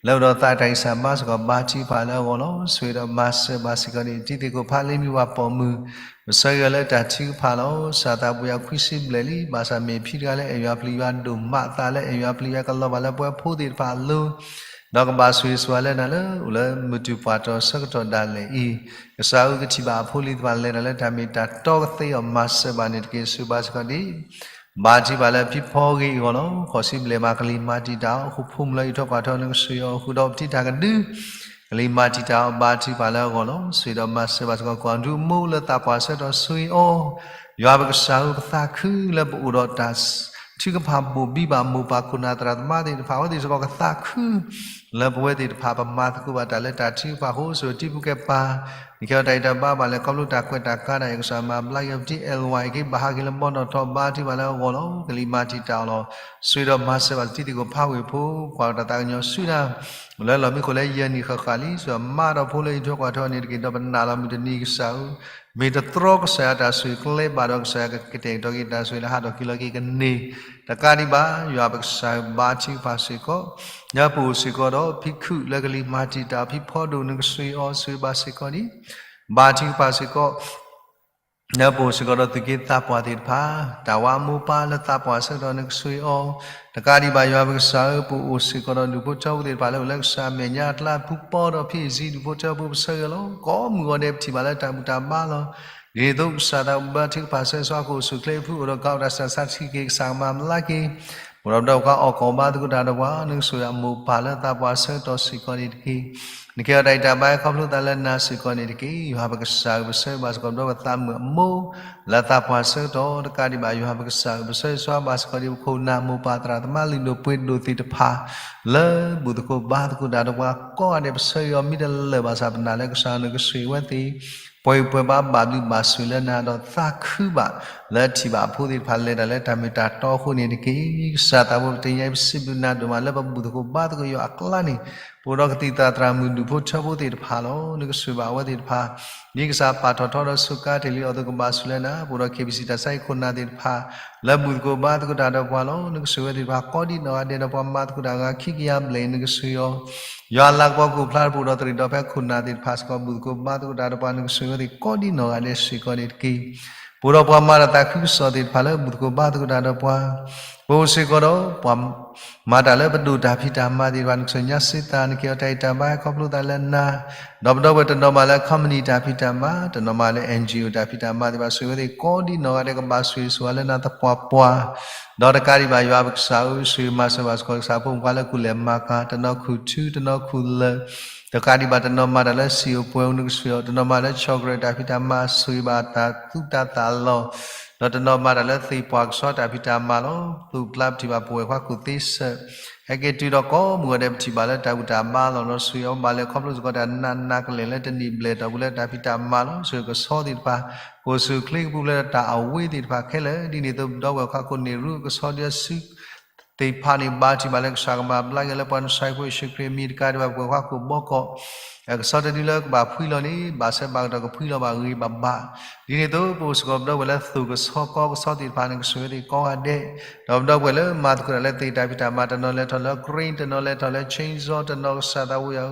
လၢအိၣ်ဒီးသးတၢ်ဂံၢ်စၢ်ဘါစ့ၢ်ကီး ဘါထုကဖၣ်လၢအဂီၢ်လီၤ. ဆိၣ်ဂ့ၤဒီးမၤစၢၤဘၣ်စ့ၢ်ကီးဒ် တံၤသကိးဖးလံမံၤပှၢ်ပိာ်မုၣ် ပဆၢဂ့ၤအီၤလၢတၢ်ထုကဖၣ်လီၤ. စၢ်သးဘိယွၤခွံဆံဘျဲၣ်လံ ဘၣ်ဆၣ်မ့ၢ်ဖံတဂၤလၢအဲၣ်ယွၤပျံၤယွၤဒိၣ်မး သးလၢအဲၣ်ယွၤပျံၤယွၤကလီၤဘၣ်လၢပဝဲဖိသ့ၣ်တဖၣ်အလိၤ ဒီးကဘၣ်ဆိၣ်ဂ့ၤဆိၣ်ဝါလၢနၤလၢအိၣ်လၢမုၢ်တူၢ်ပှၢ်တီၤဆၢကတီၢ်ဒၣ်လဲာ်အံၤ ကစၢ်ဧၢကထံၣ်ဘၣ်အဖိလံၤတဖၣ်လဲၤတၢ်လၢတၢ်မ့ၢ်တၢ်တီကသ့အီၤ မၤစၢၤဘၣ်န့ၣ်တက့ၢ်. ဆိၣ်ဂ့ၤဘၣ်စ့ၢ်ကီးဒ် ဘါထုကဖၣ်လၢဖံဖီဂ့ၤအဂီၢ်လီၤ. ဃိးဆံဘျဲၣ်မးကလံၤမၤတံာ်တာ်အီၤ ဃိာ်ဖိမုၣ်လၢအံးထွဲကွၢ်ထွဲအီၤ နကဆိၣ်ဂ့ၤအီၤဃုာ်ဒီးပတံၤတၢ်ကဒု ကလံၤမၤတံာ်တာ်အီၤ ဘါထုကဖၣ်လၢအဂီၢ်လီၤ. ဆိၣ်ဂ့ၤဒီးမၤစၢၤဘၣ်စ့ၢ်ကီး ကွၢ်ဒူအမိၢ်လၢသးပှၢ်ဆၢကတီၢ် ဆိၣ်ဂ့ၤအီၤ ယွၤပကစၢ်ဧၢ ပသးခုလၢပအိၣ်ဒီးတၢ် ထုကဖၣ်ဘိၣ်ဘံၣ်ဘၣ်မိၢ်ပၢ်ခိၣ်နၢ်သရၣ်သမါသ့ၣ်တဖၣ် အဝဲသ့ၣ်စ့ၢ်ကီးကသးခု လၢပဝဲသ့ၣ်တဖၣ် ပမၤသကိးဘၣ်တၢ်လၢတၢ်ထုကဖၣ်အဃိ ဆိၣ်ဂ့ၤတံၤဖိကဲပၢ် နကဟ့ၣ်အီၤတၢ်ဂံၢ်တၢ်ဘါဘၣ်လဲၤခီဖျိတၢ်ခွဲးတၢ်ယာ် ကစၢ်မၤဘျါက့ၤအီၤပတံၤ အဲၣ်ဝါအံၤက့ၤ ဘၣ်ဟးက့ၤလၢဘီနီၣ်ထီၣ် ဘါထုကဖၣ်လၢအဂီၢ်လီၤ. ကလံၤမၤတံာ်တာ်အီၤလီၤ. ဆိၣ်ဂ့ၤဒီးမၤစၢၤဘၣ်တံၤသကိးဖးဝ့ၢ်ဖိ ကွၢ်တၢ်သးကညီၤဆူနၤ လၢလီၢ်မံခိၣ်လၢယဲၢ်နံၣ်ဃၣ်ဃၣ်လံ ဆိၣ်ဂ့ၤမၤဒီးဖိလၢအံးထွဲကွၢ်ထွဲအီၤန့ၣ်တက့ၢ်. ဒီးပနာ်လီၤမုၢ်တနံၤကစၢ်ဧၢ မ့ၢ်တတြီကစၢ်ယွၤတၢ်ဆိၣ်ဂ့ၤကျဲဘၣ်ဒီး ကစၢ်ယွၤကကတဲာ်ကတီၤက့ၤတၢ်ဆိၣ်ဂ့ၤလၢဟးထီၣ်က့ၤလီၤက့ၤကန့ၢ် တကးဒံးဘၣ် ယွၤပကစၢ်ဧၢ ဘါထုကဖၣ်စ့ၢ်ကီး ညါပအိၣ်စ့ၢ်ကီးဒီး ဖံခုၣ်လၢကလံၤမၤတံာ်တာ်အီၤ ဖံဖီဒိၣ် နကဆိၣ်ဂ့ၤအီၤ ဆိၣ်ဂ့ၤဘၣ်စ့ၢ်ကီးန့ၣ် ဘါထုကဖၣ်စ့ၢ်ကီး လၢပအိၣ်စ့ၢ်ကီးဒီးသူၣ်က့သးပှၢ်သ့ၣ်တဖၣ်, တၢ်ဝါအမိၢ်ပၢ်လၢသးပှၢ်ဆၢကတီၢ်နကဆိၣ်ဂ့ၤအီၤ, တကးဒံးဘၣ်ယွၤပကစၢ်ဧၢ, ပအိၣ်စ့ၢ်ကီးဒီးဒူၣ်ဖိထၢဖိသ့ၣ်တဖၣ်လၢအိၣ်လၢကစၢ်အမဲာ်ညါအကျါဖုပီဒီးဖံးစံဒူၣ်ဖိထၢဖိပဆၢဂ့ၤလီၤ. ကိးမုၢ်ဂီၤဒဲးပထံၣ်ဘၣ်လၢတၢ်ဘူၣ်တၢ်ဘါလီၤ. ဒ်န့ၣ်အသိးကစၢ်သးဘိယွၤထုကဖၣ်ဆၢဂ့ၤဆၢဝါ ကအိၣ်ဆူၣ်ချ့အဖုအိၣ်ဒီးကးအီၣ်တၢ်စၢ်ဆါတခီက့ၤ ကစၢ်ကမၤဘျါက့ၤ ပဒီပုၢ်ဒီဝဲၢ်အီၣ်ကီၢ်ဘါသကိးတၢ်ဒီးပှၤ, နကဆိၣ်ဂ့ၤအမိၢ်ပၢ်လၢသးပှၢ်ဆၢကတီၢ်စ့ၢ်ကီးန့ၣ်တက့ၢ်. နကဲထီၣ်တၢ်ဂံၢ်တၢ်ဘါခီဖျိသးလၢနၤစ့ၢ်ကီးန့ၣ်တက့ၢ်. ယွၤပကစၢ်ဧၢ, ပဆၢဂ့ၤဘၣ်စ့ၢ်ကီးပဒီပုၢ်ဝဲၢ်သးမုာ်အမိၢ် လၢသးပှၢ်ဆၢကတီၢ်, တကးဒံးဘၣ်ယွၤပကစၢ်ဧၢ, ပဆၢဂ့ၤဆၢဝါဘၣ်စ့ၢ်ကီးဒ်ပခိၣ်ပနၢ်မိၢ်ပၢ်သရၣ်သမါလုၢ်ဒိၣ်ပှ့ၤဒိၣ်သ့ၣ်တဖၣ် လၢဘူၣ်သကိးဘါသကိးတၢ်ဒီးပှၤကိးဂၤဒဲး ပဆၢဂ့ၤအီၤမ့ၢ်တလၢာ်ဘၣ်ဆၣ် ပနာ်လၢကစၢ်နကဆိၣ်ဂ့ၤဝဲသ့ၣ် ပှဲၤပှဲၤဘၣ်ဘၣ်ဘျုးဘၣ်ဆိၣ်လၢနၤဒီးသးခုဘၣ် လၢထံၣ်ဘၣ်အဖိသ့ၣ်တဖၣ်လဲၤတၢ်လၢတၢ်မ့ၢ်တၢ်တီအဃိန့ၣ်တက့ၢ်. ကစၢ်သးဘိပတနံၤညါအံၤ ပစံးဘျုးနၤဒိၣ်မးလၢပဘူၣ်သကိးဘါသကိးယွၤအကျါန့ၣ် ပအိၣ်ဒီးကသံၣ်သရၣ်မုၣ်ဒူၣ်ဖိထၢဖိသ့ၣ်တဖၣ်လီၤ. နကဆိၣ်ဂ့ၤဘၣ်အဝဲသ့ၣ်တဖၣ် ဒ်ကစၢ်ပာ်ထီၣ်ထီဒီးစူးကါတ့ၢ်လံအီၤအသိးကဘၣ်ဆိၣ်လၢနၤ, ပအိၣ်ဒီး KBC တၢ်ဆါဟံၣ်ခိၣ်နၢ်သ့ၣ်တဖၣ် လၢဘူၣ်သကိးဘါသကိးတၢ်ဒီးပှၤလီၤ. နကဆိၣ်ဂ့ၤဝဲသ့ၣ်တဖၣ်ကိးဒံနီၢ်ဂၤဒဲးဒီးပှၤမၤသကိးတၢ်အဂၤခံကယၤဘျဲၣ် နကဆိၣ်ဂ့ၤအီၤ ယွၤလၤကပီၤကအိၣ်ဖျါတပူၤဒီးတရံးဒီးဖဲခိၣ်နၢ်သ့ၣ်တဖၣ်စ့ၢ်ကီး ဘူၣ်သကိးဘါသကိးတၢ်ဒီးပှၤ နကဆိၣ်ဂ့ၤဝဲသ့ၣ်ကိးဒံနီၢ်ဂၤဒဲးစ့ၢ်ကီးန့ၣ်တက့ၢ်. ပအိၣ်ဒီးပှၤမၤတၢ်သးခုကစီၣ်သ့ၣ်တဖၣ်လၢဘူၣ်သကိးဘါသကိးတၢ်ဒီးပှၤ, ပအိၣ်စ့ၢ်ကီးဒီးပှၤ မၤတၢ်လၢပဒိၣ်တၢ်ဖံးတၢ်မၤသ့ၣ်တဖၣ် နကဆိၣ်ညါစ့သး နကဲအီၤတၢ်ဂံၢ်တၢ်ဘါခီဖျိသးလၢနၤ, ဒီးပဒီပုၢ်ဝဲၢ်တနီၤမးလၢ company တၢ်ဖံးတၢ်မၤ, တနီၤမးလၢ NGO တၢ်ဖံးတၢ်မၤသ့ၣ်တဖၣ် ဆိၣ်ဂ့ၤဝဲသ့ၣ်ကိးဒံနီၢ်ဂၤဒဲး ကဘၣ်ဆိၣ်ဂ့ၤဆိၣ်ဝါလၢနၤသပှၢ်ပှၢ်, ဒီးတကးဒံးဘၣ်ယွၤပကစၢ်ဧၢ, ဆိၣ်ဂ့ၤမၤစၢၤဘၣ်စ့ၢ်ကီးကစၢ်ဖိမုၣ်ဖိခွါလၢကူၣ်လဲၤမၤကၤ, တနီၤခူၣ်ထူ တနီၤခူၣ်လၢာ်, တကးဒံးဘၣ်တနီၤမၤတၢ်လၢစံာ်အိၣ်ပှဲၤအိၣ် နကဆိၣ်ဂ့ၤအီၤ, တနီၤမၤလၢ chocolate တၢ်ဖံးတၢ်မၤ ဆိၣ်ဂ့ၤဘၣ်တၢ်သူတၢ်သးလီၤ, ဒီးတနီၤမၤတၢ်လၢသ့ၣ်ပှၢ်ကဆီတၢ်ဖံးတၢ်မၤလီၤ. သူၣ်ပျါပထံၣ်ဘၣ်ပဝဲၢ်ခွါကူၣ်သ့စၢး ဟဲက့ၤတုၤဒီးကိးမုၢ်ဂီၤဒဲး ပထံၣ်ဘၣ်လၢတၢ်ဘူၣ်တၢ်ဘါလီၤ. နဆိၣ်ဂ့ၤအီၤဘၣ်လဲၤခီဖျိစ့ၢ်ကီးတၢ်နးနးကလဲာ်လၢတနံၣ်ဘျဲၣ်တီၢ်ပူၤလၢတၢ်ဖံးတၢ်မၤလီၤ. ဆိၣ်ဂ့ၤကဆီသ့ၣ်တဖၣ် ကအိၣ်ဆူၣ်ချ့ကပူၤဖျဲးဒီးတၢ်အဝ့သ့ၣ်တဖၣ်ခဲလၢာ်, ဒ်န့ၣ်အသိးပဒီပုၢ်ဝဲၢ်ခွါကူၣ်န့ၢ်ရူ ကဆီဒုအစု သ့ၣ်တဖၣ်န့ၣ် ဘါထုကဖၣ်လၢကစၢ်ကမၤဘျါက့ၤလၢပှၤ နစၢ်ဖိယ့ၣ်ၡူးခရံာ်အမံၤ တကးဒံးဘၣ်ပဝဲၢ်ခွါကူၣ်ဘီကီး ကဆီတဒုလၢကဘၣ်ဖှံလီၤန့ၣ် ဘၣ်ဆၢဘၣ်ကတီၢ်ကဖှံလီၤဘၣ်ဂ့ၤဘၣ်ဘၣ်. ဒ်န့ၣ်အသိး ပအိၣ်စ့ၢ်ကီးပဒီပုၢ်ဝဲၢ်လၢသိၣ်ကဆီကီကဆီသ့ၣ်တဖၣ် နကဆိၣ်ဂ့ၤဝဲသ့ၣ်ကိးဂၤဒဲး, ဒီးပဒီပုၢ်ဝဲၢ်လၢမၤသကိးတၢ်လၢသ့ၣ်တၢ်ဖံးတၢ်မၤ တနီၤလဲၤထီၣ်လၢ crane တနီၤလဲၤထီၣ်လၢ chainsaw တနီၤကစၢ်သးဘိယွၤဧၢ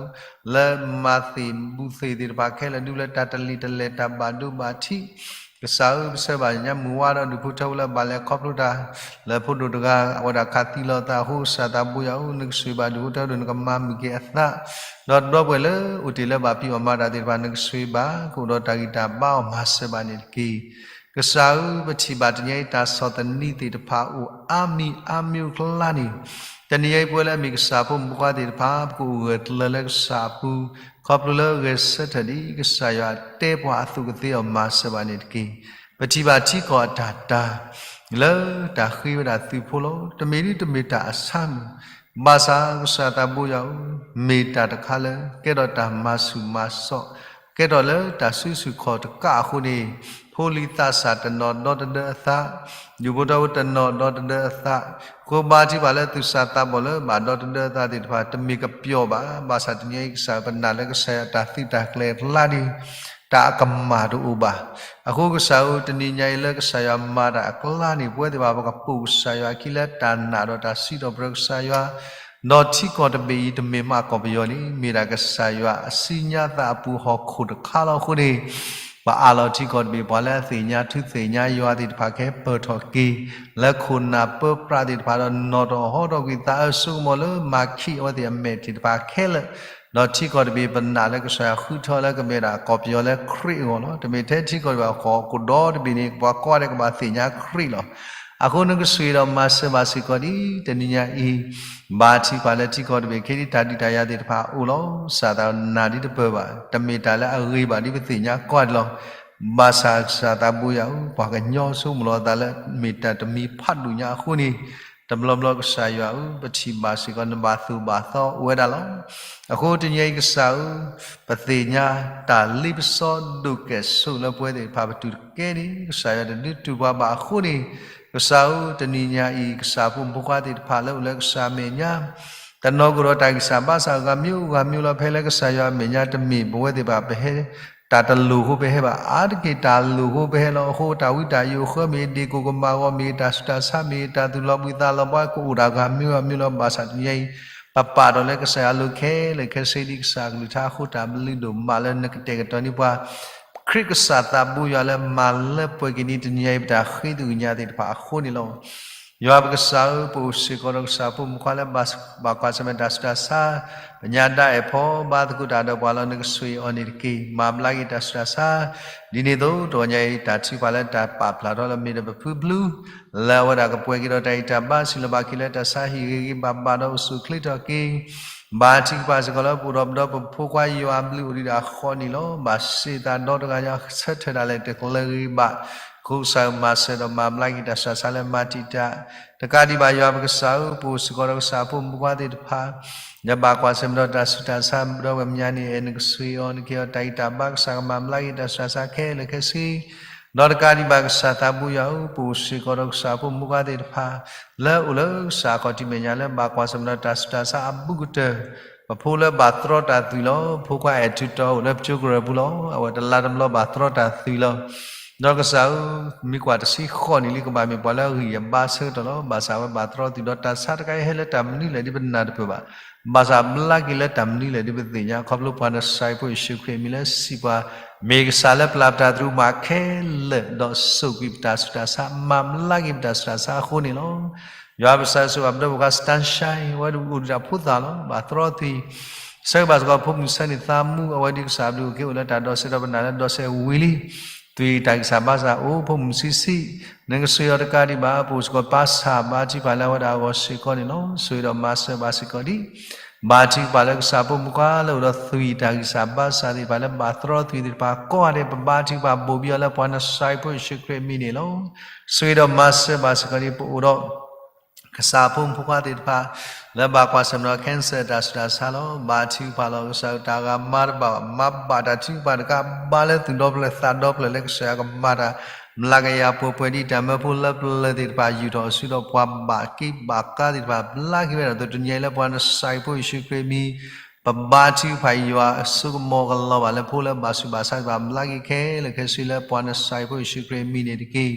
လၢမၤသ့ၣ်ဘူသ့ၣ်သ့ၣ်တဖၣ်ခဲလၢာ် ဒုးလၢတၢ်တလံၤတလဲၢ်တၢ်ဘၣ်ဒိဘၣ်ထံး ကစၢ်ဧၢ ပဆၢဘၣ်ညါမုၢ်ဝါဒီးဒူၣ်ဖိထၢဖိလၢဘၣ်လဲၤခီဖျိတၢ် လၢဖိဒိၣ်တဂၤ အဝဲဒၣ်ခးသံလီၤသးအဃိ ကစၢ်သးဘိယွၤဧၢ နကဆိၣ်ဂ့ၤဘၣ်ဒူၣ်ဖိထၢဖိဒီးနကမၤမုာ်က့ၤအသး ဒီးဒီပုၢ်ဝဲၢ်လၢအိၣ်တ့ၢ်လၢဘၣ်ဖံးအီၣ်မၤတၢ်သ့ၣ်တဖၣ် နကဆိၣ်ဂ့ၤဘၣ် ကအိၣ်ဒီးတၢ်ဂံၢ်တၢ်ဘါအီၤမၤစၢၤဘၣ်န့ၣ်တက့ၢ်. ကစၢ်ဧၢ ပထံၣ်ဘၣ်တနံၤအံၤ တၢ်ဆီၣ်သနံးသ့ၣ်တဖၣ်အိၣ်အါမံၤအါမံၤအကျါန့ၣ် တနံၤအံၤပဝဲလၢအမ့ၢ်ကစၢ်ဖိမုၣ်ဖိခွါသ့ၣ်တဖၣ် ပကအိၣ်ဂၢၢ်ကျၢၤလၢကစၢ်အပူၤ ခီဖျိလၢဂဲၤဆၢထၢၣ်ဒ်ကစၢ်ယွၤတဲပှၤအသိး ကသ့အီၤမၤစၢၤဘၣ်န့ၣ်တက့ၢ်. ပထံၣ်ဘၣ်ထံကီၢ်အတၢ်တၤ လၢတၢ်ဃ့ဝဲဒၣ်သုးဖိလီၤ. တမ့ၢ်ဒ်တမ့ၢ်တၢ်အဆါမုၢ် ဘၣ်ဆၣ်ကစၢ်သးဘိယွၤဧၢ, မ့ၢ်တၢ်တခါလၢ ကဲထီၣ်တၢ်မၤဆူၣ်မၤစီၣ်, ကဲထီၣ်လၢတၢ်စုဆူၣ်ခီၣ်တကးအဃိန့ၣ် ဖိလံၤသးစၢ်တနီၤဒီသဒၢအသး, ဒူၣ်ဖိထၢဖိတနီၤဒီသဒၢအသး, ဃိဘါထံပှၤလၢသူၣ်စၢ်သးဘီၣ်လၢဘၣ်ဒီသဒၢအသးသ့ၣ်တဖၣ် တမ့ၢ်ကပျီဘၣ်. ဘၣ်ဆၣ်တနံၤအံၤကစၢ်ဧၢ ပနာ်လၢကစၢ်ယွၤတၢ်သုးတၢ်ကျဲၤအကျါန့ၣ် တၢ်အကမၢ်တအိၣ်ဘၣ်. အဃိကစၢ်ဧၢ တနံၤညါအံၤလၢကစၢ်ယွၤမၤတၢ်အကျါန့ၣ် ပဝဲသ့ၣ်တဖၣ်ပကပိာ်ကစၢ်ယွၤအခံလၢတၢ်နာ်ဒီးတၢ်စံးထီၣ်ပတြၢၤကစၢ်ယွၤ, ဒီးထံကီၢ်တဘ့ၣ်အံၤတမ့ၢ်မးကီၢ်ပယီၤန့ၣ် မ့ၢ်ဒၣ်ကစၢ်ယွၤအစုညါသးအပူၤဟီၣ်ခိၣ်တခါလီၤ. အဃိန့ၣ် ပအးလီၤထံကီၢ်တဘ့ၣ် ပှၤလၢအသ့ၣ်ညါထူသ့ၣ်ညါယွၤသ့ၣ်တဖၣ်ကဟဲပၢၢ်ထီၣ်က့ၤ လၢခိၣ်နၢ်ပၢပြးသ့ၣ်တဖၣ်ဒီးနီၣ်ထီၣ်ဟီထီၣ်ကွံာ်သးအၢစိကမီၤလၢမၤခံးအဝဲသ့ၣ်အမဲာ်သ့ၣ်တဖၣ်ခဲလၢာ်, ဒီးထံကီၢ်တဘ့ၣ်ပနာ်လၢကစၢ်ယွၤဃုထၢလၢကမ့ၢ်ဒၣ်ကီၢ်ပယီၤလၢခရံာ်အဂီၢ်လီၤ. တမ့ၢ်ထဲထံကီၢ်တဘ့ၣ်အဃိ ကဒီးတဘ့ၣ်န့ၣ် ပှၤကိးဂၤဒဲးကဘၣ်သ့ၣ်ညါခရံာ်လီၤ. အဃိနကဆိၣ်ဂ့ၤဒီးမၤစၢၤဘၣ်စ့ၢ်ကီးဒ်တနံၤညါအံၤ ဘါထုကဖၣ်လၢထံကီၢ်တဘ့ၣ်ခဲအံၤ တၢ်ဒုးတၢ်ယၤသ့ၣ်တဖၣ်အိၣ်လီၤ. ကစၢ်သးနာ်ဒ်တပၢၢ်ဘၣ်, တမ့ၢ်တၢ်လၢအဂ့ၤဘၣ်ဒ်ပသ့ၣ်ညါကိးဂၤဒဲးလီၤ. ဘၣ်ဆၣ်ကစၢ်သးဘိယွၤဧၢ, ပှၤကညီဆိကမိၣ်လီၤအသးလၢမ့ၢ်တၢ်တမံၤဖးဒိၣ်ညါအဃိန့ၣ် တဘျီဘျီကစၢ်ယွၤဧၢ, ပထံၣ်ဘၣ်စ့ၢ်ကီးနဘၣ်သူၣ်ဘၣ်သီအိၣ်ဝဲဒၣ်လီၤ. အဃိတနံၤအံၤကစၢ်ဧၢ, ပသ့ၣ်ညါတၢ်လ့ပစီဒိၣ်ကဲၣ်ဆိးလၢပဝဲသ့ၣ်တဖၣ် ပတုၤတကဲန့ၣ် ကစၢ်ယွၤတဒုးတုၤပှၤဘၣ်အဃိန့ၣ်, ကစၢ်ဧၢ, တနံၤညါအံၤ ကစၢ်ဖိမုၣ်ဖိခွါသ့ၣ်တဖၣ်လၢအိၣ်လၢကစၢ်အမဲာ်ညါ တနီၤကအိၣ်ဒီးတၢ်ဂံၢ်စၢ်ဘါစၢ်ဂၤမျိုးဂၤမျိုးလီၤ. ဖဲလၢကစၢ်ယွၤအမဲာ်ညါတမ့ၢ်ပဝဲသ့ၣ်တဖၣ်ပဟဲ တၢ်တလိၣ်အဃိပဟဲဘၣ်, အါတက့ၢ်တၢ်လိၣ်အဃိပဟဲလီၤ. အဃိတၢ်ဝံတၢ်ယိးအဃၢမ့ၢ်ဂ့ၤ, ဒ့ၣ်ကိၢ်ကမၣ်ဂီၤမ့ၢ်ဂ့ၤ, တၢ်ဆူးတၢ်ဆါမ့ၢ်ဂ့ၤ, တၢ်သူၣ်လီၤဘှံးသးလီၤဘှါကအိၣ်ဒၣ်ဂၤမျိုးဂၤမျိုးလီၤ. ဘၣ်ဆၣ်တနံၤညါအံၤ ပပာ်ဒီးလၢကစၢ်ယွၤအလိၤခဲလၢာ်ခဲဆ့ဒ်ကစၢ်အကလုၢ်ကထါအဃိ တၢ်ဘျုးဒိၣ်မးလၢနကတဲာ်ကတီၤန့ၢ်ပှၤ ခရံာ်ကစၢ်သးဘိယွၤလၢမၤလၢပှဲၤက့ၤန့ၢ်တနံၤအံၤ ပတၢ်ဃ့သကွံာ်ညါသ့ၣ်တဖၣ်အဃိန့ၣ်လီၤ. ယွၤပကစၢ်ဧၢ, ပအိၣ်စ့ၢ်ကီးဒီးကစၢ်အဖိမုၣ်ခွါလၢ ဘၣ်ကွၢ်ဆၢၣ်မဲာ်တၢ်ဆူးတၢ်ဆါ, ပညါဒၣ်အဲၣ်ဖီဘါသကိးတၢ်ဒီးပှၤလီၤ. နကဆိၣ်ဂ့ၤအီၤန့ၣ်တက့ၢ်. မၤဘျါက့ၤတၢ်ဆူးတၢ်ဆါ, ဒ်န့ၣ်အသိး တဂီၤညါအံၤ တၢ်ထုကဖၣ်လၢတၢ်ပာ်ဖျါထီၣ်လၢမ့ၢ်ဒီးပဖုဖု လၢအဝဲဒၣ်ကပှဲၤက့ၤဒီးတၢ်ဂံၢ်တၢ်ဘါ စံးလီၤဘၣ်က့ၤလၢတၢ်ဆါဟံၣ်ဂ့ၤဂ့ၤဘၣ်ဘၣ်ဒီးအိၣ်ဆူၣ်အိၣ်ချ့ထီၣ်က့ၤ ဘါထုကဖၣ်စ့ၢ်ကီးလၢပအိၣ်ဒီးပဒီပုၢ်ဝဲၢ်ခွါယွၤအဘျုးအိၣ်ဒံးဒီးအဃိန့ၣ်လီၤ. ဘၣ်စ့ၢ်သးဒီတဂၤညါဆၢထၢၣ်ဒၣ်လဲာ်တကျၢၤဂ့ၤဘၣ်, အဃိကစၢ်ဧၢ မၤစၢၤဒီးမၤဘျါက့ၤတၢ်ဆူးတၢ်ဆါလၢမၤတံာ်တာ် တကးဒံးဘၣ် ယွၤပကစၢ်ဧၢ, ပအိၣ်စ့ၢ်ကီးဒီးကစၢ်အဖိမုၣ်ခွါသ့ၣ်တဖၣ် လၢဘၣ်ကွၢ်ဆၢၣ်မဲာ်ဒီးတၢ်ဆူးတၢ်ဆါ ပဒီပုၢ်ဝဲၢ်မဲာ်ညါန့ၣ် အဲၣ်နကဆိၣ်ဂ့ၤအီၤ နကဟ့ၣ်အီၤတၢ်ဂံၢ်တၢ်ဘါ ကစၢ်ကမၤဘျါက့ၤတၢ်ဆူးတၢ်ဆါခဲလၢာ်ခဲဆ့ ဒီးတကးဒံးဘၣ် ကစၢ်သးဘိယွၤဧၢ, ပအိၣ်စ့ၢ်ကီးဒီးကစၢ်အဖိမုၣ်ခွါသ့ၣ်တဖၣ် လၢအအိၣ်လၢကစၢ်အခီၣ်ထံးမဲာ်ညါလၢဘၣ်ကွၢ်ဆၢၣ်မဲာ်ဒီးတၢ်ဆူးတၢ်ဆါအဘူးကတၢၢ်, ပဖိလၢဘၣ်သရီတၢ်သွံၣ်လီၤ. ဖိခွါအဲၣ်ထူးတီၤအိၣ်လၢပကၠိကရၢၢ်ပူၤလီၤ. အဝဲတလါတဘျီဘၣ်သရီတၢ်သွံၣ်လီၤ. ဒီးကစၢ်ဧၢ, မ့ၢ်ကွၢ်တဆံဃိးနံၣ်လံ ကဘၣ်မ့ၢ်ပှၤလၢအဂံၢ်အဘါဆၢကတီၢ်လီၤ. ဘၣ်ဆၣ်အဝဲဘၣ်သရီသွံၣ်ဒီးတၢ်ဆါတခါအံၤ ဟဲလၢတၢ်မနုၤလဲၣ်ဒ်ပနၢ်တပၢၢ်ဘၣ်. ဘၣ်ဆၣ်ဘျါက့ၤလၢတၢ်မနုၤလဲၣ်ဒ်ပသ့ၣ်ညါ ခီဖျိပှၤနစၤရ့းဖိယ့ၣ်ၡူးခရံာ်အမံၤလၢစံးပှၤ မ့ၢ်ကစၢ်လၢပျၢ်ပတၢ်သရူးမးခဲလၢာ် ဒီးစိာ်ကွံာ်ပတၢ်ဆူးတၢ်ဆါ မၤဘျါက့ၤပတၢ်ဆူးတၢ်ဆါအဃိန့ၣ်လီၤ. ယွၤပကစၢ်ဆိၣ်ဂ့ၤဘၣ်ပဒီပုၢ်ဝဲၢ်ခွါ Sunshine အဝဲဒၣ်အိၣ်ဒီးတၢ်ဖိသၣ်လီၤ. ဘၣ်သရီသွံၣ် ဆၢဂ့ၤဘၣ်စ့ၢ်ကီးဖိမုၣ်ဆၢန့ၣ်သးမူ အဝဲဒၣ်ကစၢ်အဘျုးအိၣ်က့ၤအိၣ်လၢတၢ်ဒီးစဲးဒီးပနၢ်လၢဒီးစဲးဝံၤလံ သွံၣ်တၢ်ဂံၢ်စၢ်ဘါစၢ်အိၣ် ဖိမုၣ်ဆံးဆံး, နကဆိၣ်ဂ့ၤအီၤတကးဒံးဘၣ် ပအိၣ်စ့ၢ်ကီးပၢ်ဆၣ်ဘါထုကဖၣ်လၢအဝဲဒၣ်အဂီၢ်စ့ၢ်ကီးန့ၣ်လီၤ. ဆိၣ်ဂ့ၤဒီးမၤစၢၤဘၣ်စ့ၢ်ကီးဒံး ဘါထုကဖၣ်လၢကစၢ်ဖိမုၣ်ခွါလၢအိၣ်ဒီးသွံၣ်တၢ်ဂံၢ်စၢ်ဘါစၢ်သ့ၣ်တဖၣ်လၢဘၣ်သရီသွံၣ်သ့ၣ်တဖၣ်ကိးဂၤဒဲး ပဘါထုကဖၣ်ဘိၣ်ဘံအီၤလၢပှၤနစၤရ့းဖိယ့ၣ်ၡူးခရံာ်အမံၤန့ၣ်လီၤ. ဆိၣ်ဂ့ၤဒီးမၤစၢၤဘၣ်စ့ၢ်ကီးဒံး ပအိၣ်ဒီး ကစၢ်ဖိမုၣ်ဖိခွါသ့ၣ်တဖၣ် လၢဘၣ်ကွၢ်ဆၢၣ်မဲာ်ဒီး cancer တၢ်ဆူးတၢ်ဆါလီၤ. ဘါထုကဖၣ်လီၤ. ကစၢ်တၢ်ဂၤမၤတဘၣ်ဘၣ် မၤဘၣ်တၢ်ထုကဖၣ်တကး ဘါလၢသူၣ်ဒီဖျၢၣ်သးဒီဖျၢၣ်လၢကစၢ်ယွၤကမၤတၢ် မျးကယၤပှဲၤပှဲၤဒ်တၢ်မၢဖိလၢပျၢၤသ့ၣ်တဖၣ် ယူာ်ထီၣ်အစုဒီးပှၤဘၣ်က့ဘၣ်ကါသ့ၣ်တဖၣ် ဘျါက့ၤဝဲဒၣ်အသိး တနံၤအံၤလၢပှၤနစၤရ့းဖိယ့ၣ်ၡူးခရံာ်အမံၤ ပဘါထုကဖၣ်ယွၤအစိကမီၤကလီၤဘၣ်လၢဖိလၢဘၣ်ဆူးဘၣ်ဆါသ့ၣ်တဖၣ် ဘျါက့ၤခဲလၢာ်ခဲဆ့လၢပှၤနစၤရ့းဖိယ့ၣ်ၡူးခရံာ်အမံၤန့ၣ်တက့ၢ်.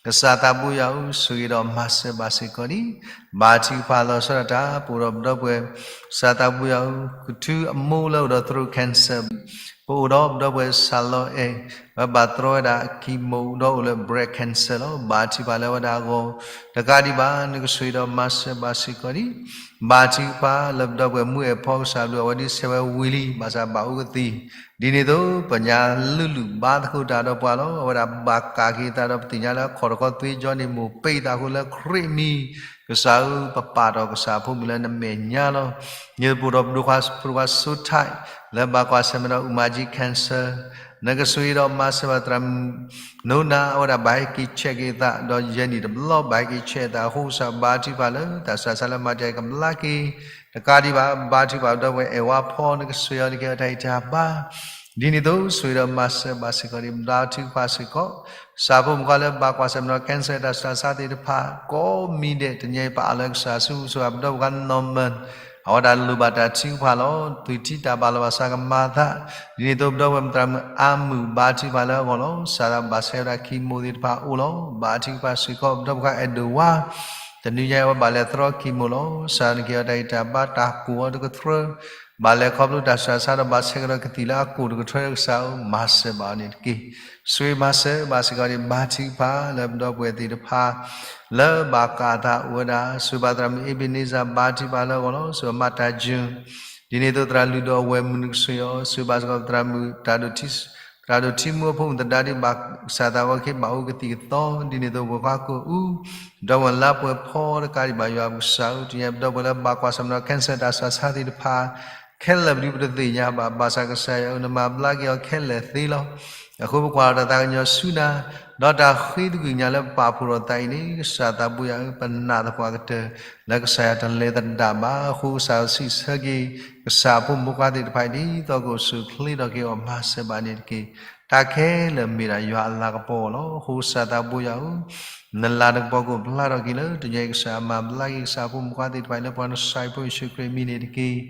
ကစၢ်သးဘိယွၤဧၢ, ဆိၣ်ဂ့ၤဒီးမၤစၢၤဘၣ်စ့ၢ်ကီးဒံး ဘါထုကဖၣ်လီၤဆီဒၣ်တၢ် ပအိၣ်ဒီးပဒီပုၢ်ဝဲၢ် ကစၢ်သးဘိယွၤဧၢ, ကထုအမိၢ်လၢအိၣ်ဒီးသရူး cancer ပအိၣ်ဒီးပဒီပုၢ်ဝဲၢ်စၢ်လီၤအဲၣ် ဝဲဘၣ်သရီဝဲဒၣ် chemo ဒီးအိၣ်လၢ breast cancer လီၤ. ဘါထုကဖၣ်လၢဝဲဒၣ်အဂီၢ် တကးဒံးဘၣ် နကဆိၣ်ဂ့ၤဒီးမၤစၢၤဘၣ်စ့ၢ်ကီးဒံး ဘါထုကဖၣ်လၢပဒီပုၢ်ဝဲၢ်မူအဲၣ်ဖီကစၢ်ဘျုး အဝဲဒ်ဆဲးဝဲဝံၤလံ ဘၣ်ဆၣ်ဘၣ်အူကသံၣ် ဒ်န့ၣ်အသိး ပညါလုၢ်လုၢ်ဘါသကိးတၢ်ဒီးပှၤလီၤ. အဝဲဒၣ်ဘၣ်ကးက့ၤအသးဒီးပသ့ၣ်ညါလၢအခီၣ်တခီသွ့ကၠီန့ၣ် မိၢ်ပ့ၤသးဃိလၢခရံာ်အမံၤ ကစၢ်ဧၢ ပပာ်ထီၣ်ကစၢ်အဖိမုၣ်လၢနမဲာ်ညါလီၤ. ယပအိၣ်ဒီးပဒီပုၢ်ဝဲၢ်ခွါ ဖိခွါစိထါ လၢဘၣ်ကွၢ်ဆၢၣ်မဲာ်ဒီး အူမၤကၠံ cancer နကဆိၣ်ဂ့ၤဒီးမၤစၢၤဘၣ်သရၣ်မုၣ် နိနၤ အဝဲဒၣ်ဘၣ်ဟဲက့ၤ check က့ၤအသး ဒီးယဲၢ်နံၣ်တဘျီ ဘၣ်ဟဲက့ၤ check အသး အဃိကစၢ်ဘါထုကဖၣ်လၢ တၢ်ဆူးတၢ်ဆါလၢမၤတံာ်ကဘျါက့ၤ တကးဒံးဘၣ် ဘါထုကဖၣ်ပဒီပုၢ်ဝဲၢ်အဲၣ်ဝါဖီ နကဆိၣ်ဂ့ၤအီၤ နကဟ့ၣ်အီၤတၢ်ဂံၢ်တၢ်ဘါ ဒ်န့ၣ်အသိး ဆိၣ်ဂ့ၤဒီးမၤစၢၤဘၣ်စ့ၢ်ကီးဒံး ဘါထုကဖၣ်စ့ၢ်ကီး ကစၢ်ဖိမုၣ်ခွါလၢဘၣ်ကွၢ်ဆၢၣ်မဲာ်ဒီး cancer တၢ်ဆူးတၢ်ဆါသ့ၣ်တဖၣ် ကိးမံၤဒဲး တနံၤအံၤပအးလၢကစၢ်ဆူ ဆိၣ်ဂ့ၤပဒီပုၢ်ဝဲၢ်ခွါ နီၢ်မၢၣ် အဝဲဒၣ်လိၣ်ဘၣ်တၢ်ထုကဖၣ်လီၤ. သွံၣ်ထံတၢ်ဘၣ်လီၤဘၣ်စးကမၤအသး ဒ်န့ၣ်အသိး ပဒီပုၢ်ဝဲၢ်မုၣ်သရၣ်မုၣ် အါမုၣ် ဘါထုကဖၣ်လၢအဂီၢ်လီၤ. စးထီၣ်ဘၣ်ဆဲးဝဲဒၣ် chemo သ့ၣ်တဖၣ်အိၣ်လီၤ. ဘါထုကဖၣ်စ့ၢ်ကီး ပဒီပုၢ်ဝဲၢ်ခွါ အဲၣ်ဒိၣ်ဝါ တနံၤညါအံၤ အဝဲဘၣ်လဲၤသရီ chemo လီၤ. ကစၢ်နကဟ့ၣ်အီၤတၢ်ဂံၢ်တၢ်ဘါ တၢ်ကိၢ်အီၤတကထြၢ ဘၣ်လဲၤခီဖျိတၢ်ဆူးတၢ်ဆါဒီး ဘၣ်ဆဲးကဒီးကသံၣ်လၢအကိၢ်တကထြၢ ကစၢ်ဧၢ မၤစၢၤဘၣ်အီၤန့ၣ်တက့ၢ်. ဆိၣ်ဂ့ၤမၤစၢၤဘၣ်စ့ၢ်ကီးဒံး ဘါထုကဖၣ်လၢပဒီပုၢ်ဝဲၢ်သ့ၣ်တဖၣ် လၢဘၣ်ကးအသးအိၣ်ဝဲဒၣ် ဆိၣ်ဂ့ၤဘၣ်သရၣ်မုၣ် အ့ဘ့းနံစၢ် ဘါထုကဖၣ်လၢအဂီၢ်လီၤ. ဆိၣ်ဂ့ၤမၤတၢ်ယုၢ် ဒ်န့ၣ်အသိး သရၣ်လုၢ်ဒိၣ်အဝဲၢ်မုၣ် နကဆိၣ်ဂ့ၤအီၤ ဆိၣ်ဂ့ၤဘၣ်စ့ၢ်ကီးသရၣ်မုၣ် သရၣ်ဒိၣ်ထံမူအဖိမုၣ်သဒါဒ်ဘၣ် ကစၢ်သးဝဲက့ၤဘၣ်အူကသံၣ်ကသီ ဒ်န့ၣ်အသိး ပှဲၤခွါကိၢ်အူ ဒီပုၢ်ဝဲၢ်လါပှဲၤဖီတကးဒံးဘၣ် ယွၤပကစၢ်ဧၢ တနံၤညါပဒီပုၢ်ဝဲၢ်လၢဘၣ်ကွၢ်ဆၢၣ်မဲာ်ဒီး cancer တၢ်ဆူးတၢ်ဆါသ့ၣ်တဖၣ် ခဲလၢာ်ပဒုပတသ့ၣ်ညါဘၣ် ဘၣ်ဆၣ်ကစၢ်ယွၤဧၢ နမၤဘျါက့ၤအီၤခဲလၢာ်သ့လီၤ. အဃိပကွၢ်လီၤတၢ်သးကညီၤဆူနၤ ဒီးတၢ်ဃ့သကွံၢ်ညါလၢပပာ်ဖှိၣ်ထီၣ်သးအံၤန့ၣ် ကစၢ်သးဘိယွၤဧၢ ပနာ်သပှၢ်ကတၢၢ် လၢကစၢ်ယွၤတလဲၤသဒၣ်ဘၣ် အဃိကစၢ်ဧၢ စံးဆၢက့ၤ ကစၢ်အဖိမုၣ်ဖိခွါသ့ၣ်တဖၣ်အံၤ ဒ်သိးကအိၣ်ဆူၣ်အိၣ်ချ့ထီၣ်က့ၤအီၤ မၤစၢၤဘၣ်န့ၣ်တက့ၢ်. တၢ်ခဲလၢာ်မ့ၢ်ဒၣ်ယွၤအလၤကပီၤလီၤ. အဃိကစၢ်သးဘိယွၤဧၢ နလၤနကပီၤကအိၣ်ဖျါထီၣ်က့ၤလၢ တနံၤညါအံၤ ကစၢ်မၤဘျါက့ၤကစၢ်အဖိမုၣ်ဖိခွါသ့ၣ်တဖၣ်အံၤ လၢပှၤနစၤရ့းဖိယ့ၣ်ၡူးခရံာ်အမံၤန့ၣ်တက့ၢ်.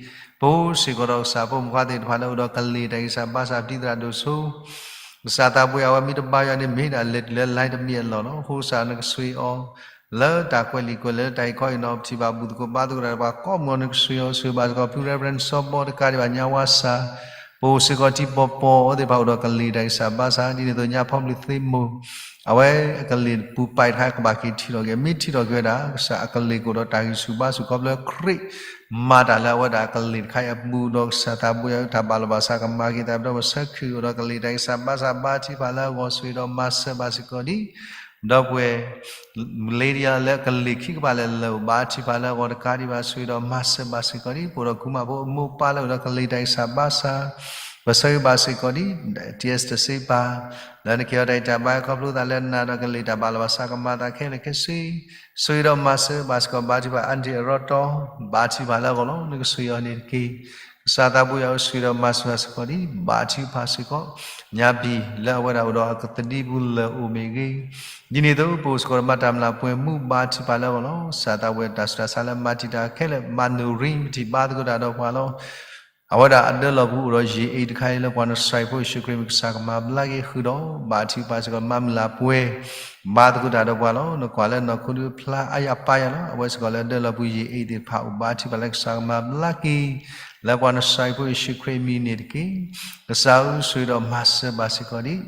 ပအိၣ်စ့ၢ်ကီးဒီးကစၢ်အဖိမုၣ်ဖိခွါသ့ၣ်တဖၣ်လၢအိၣ်ဒီးကလ့ၢ်တၢ်ဂံၢ်စၢ်ဘါစၢ် ပတံၤသရၣ်ဒိၣ်စိ ကစၢ်သးဘိယွၤဧၢ အဝဲမ့ၢ်တဘါယွၤန့ၣ် မ့ၢ်ဒၣ်လဲၤတုၤလၢ line တမံၤအလီၢ်လီၤ. အဃိကစၢ်နကဆိၣ်ဂ့ၤအီၤ လၢတၢ်ကွဲးလံာ်ကွဲးလဲၢ် လၢတၢ်အံးခီအံးနီၤ ပထံၣ်ဘၣ်ဘူၣ်သကိးဘါသကိးတၢ်ဒီးပှၤကိးမုၢ်နၤ နကဆိၣ်ဂ့ၤအီၤ ဆိၣ်ဂ့ၤဘၣ်စ့ၢ်ကီး ဖု Reverend စီၤဘီ တကးဒံးဘၣ် ညါဝါစၢ် ပအိၣ်စ့ၢ်ကီးထံပီၤပီၤအီၤသ့ၣ်တဖၣ်အိၣ်ဒီးကလံၤတၢ်ဂံၢ်စၢ်ဘါစၢ် ဒ်န့ၣ်အသိးညါဖီဘျုးသ့မိၢ် အဝဲကလံၤပူၤပာ်တခါကဘၣ်က့ၤထံၣ်ထီၣ်က့ၤ မ့ၢ်ထံၣ်ထီၣ်က့ၤဝဲဒၣ် ကစၢ်အကလံၤကအိၣ်ဒီးတၢ်ဂံၢ်ဆူၣ်ဘါဆူၣ်ခီဖျိခရံာ် မၤတၢ်လၢအဝဲဒၣ်ကလံၤတခါအံၤအပူၤဒီးကစၢ်သးဘိယွၤအတၢ်ဘၣ်လီၤဘၣ်စးကမၤက့ၤသးဒီးပဆၢခရံာ်အိၣ်ဒီးကလံၤတၢ်ဂံၢ်စၢ်ဘါစၢ် ဘါထုကဖၣ်လၢအဂီၢ်ဆိၣ်ဂ့ၤဒီးမၤစၢၤဘၣ်စ့ၢ်ကီးဒံး ဒီပုၢ်ဝဲၢ် Lydia လၢကလံၤခံကပၤလဲၣ်လဲၣ်အိၣ် ဘါထုကဖၣ်လၢအဂီၢ်တကးဒံးဘၣ် ဆိၣ်ဂ့ၤဒီးမၤစၢၤဘၣ်စ့ၢ်ကီးဒံး ပအိၣ်ဒီးကူမးဖိအမိၢ်ပၢ်လၢအိၣ်ဒီးကလံၤတၢ်ဂံၢ်စၢ်ဘါစၢ် ပဆၢဂ့ၤဘၣ်စ့ၢ်ကီးဒံး T S တစ့ပၤ လၢနကဲအီၤတၢ်ဂံၢ်တၢ်ဘါခီဖျိသးလၢနၤဒီးကလံၤတၢ်ဘၣ်လီၤဘၣ်စးကမၤသးခဲလၢာ်ခဲဆ့ ဆိၣ်ဂ့ၤဒီးမၤစၢၤဘၣ်စ့ၢ်ကီး ဘါထုကဖၣ် Auntie အရီတီ ဘါထုကဖၣ်လၢအဂီၢ်လီၤ နကဆိၣ်ဂ့ၤအီၤန့ၣ်တက့ၢ် ကစၢ်သးဘိယွၤအိၣ်ဆိၣ်ဂ့ၤဒီးမၤစၢၤဘၣ်စ့ၢ်ကီးဒံး ဘါထုကဖၣ်စ့ၢ်ကီး ညါဘံၣ် လၢအဝဲဒၣ်အိၣ်ဒီးအကသဒံပူၤလၢအိၣ်မ့ၢ်ဂ့ၤ ဒ်န့ၣ်အသိး ပအိၣ်စ့ၢ်ကီးဒီးမၤတၢ်မျၢ်ပှဲၤမူ ဘါထုကဖၣ်လၢအဂီၢ်လီၤ ကစၢ်သးဘိယွၤတၢ်ဆူးတၢ်ဆါလၢမၤတံာ်တာ်ခဲလၢာ် မၤနၢၤရံ ပထံၣ်ဘါသကိးတၢ်ဒီးပှၤလီၤ အဝဲဒၣ်အဒၢလီၤပူၤအိၣ်ဒီးယံာ်အ့ၣ်တခါအံၤလၢပှၤနစၤရ့းဖိယ့ၣ်ၡူးခရံာ်မံၤ ကစၢ်ကမၤဘျါက့ၤဃုာ်ဒီး ဘါထုကဖၣ်စ့ၢ်ကီးမၤမုၢ်လၢ်ပှဲၤ ဘါသကိးတၢ်ဒီးပှၤလီၤ နကွၢ်လၢနီၢ်ခိဒုးဖျါအါယၤပာ်ယၤလီၤ အဝဲစ့ၢ်ကီးလၢဒၢလီၤပူၤယံာ်အ့ၣ်သ့ၣ်တဖၣ်အိၣ် ဘါထုကဖၣ်လၢကစၢ်ကမၤဘျါက့ၤ လၢပှၤနစၤရ့းဖိယ့ၣ်ၡူးခရံာ်မံၤန့ၣ်တက့ၢ် ကစၢ်ဧၢ ဆိၣ်ဂ့ၤဒီးမၤစၢၤဘၣ်စ့ၢ်ကီးဒံး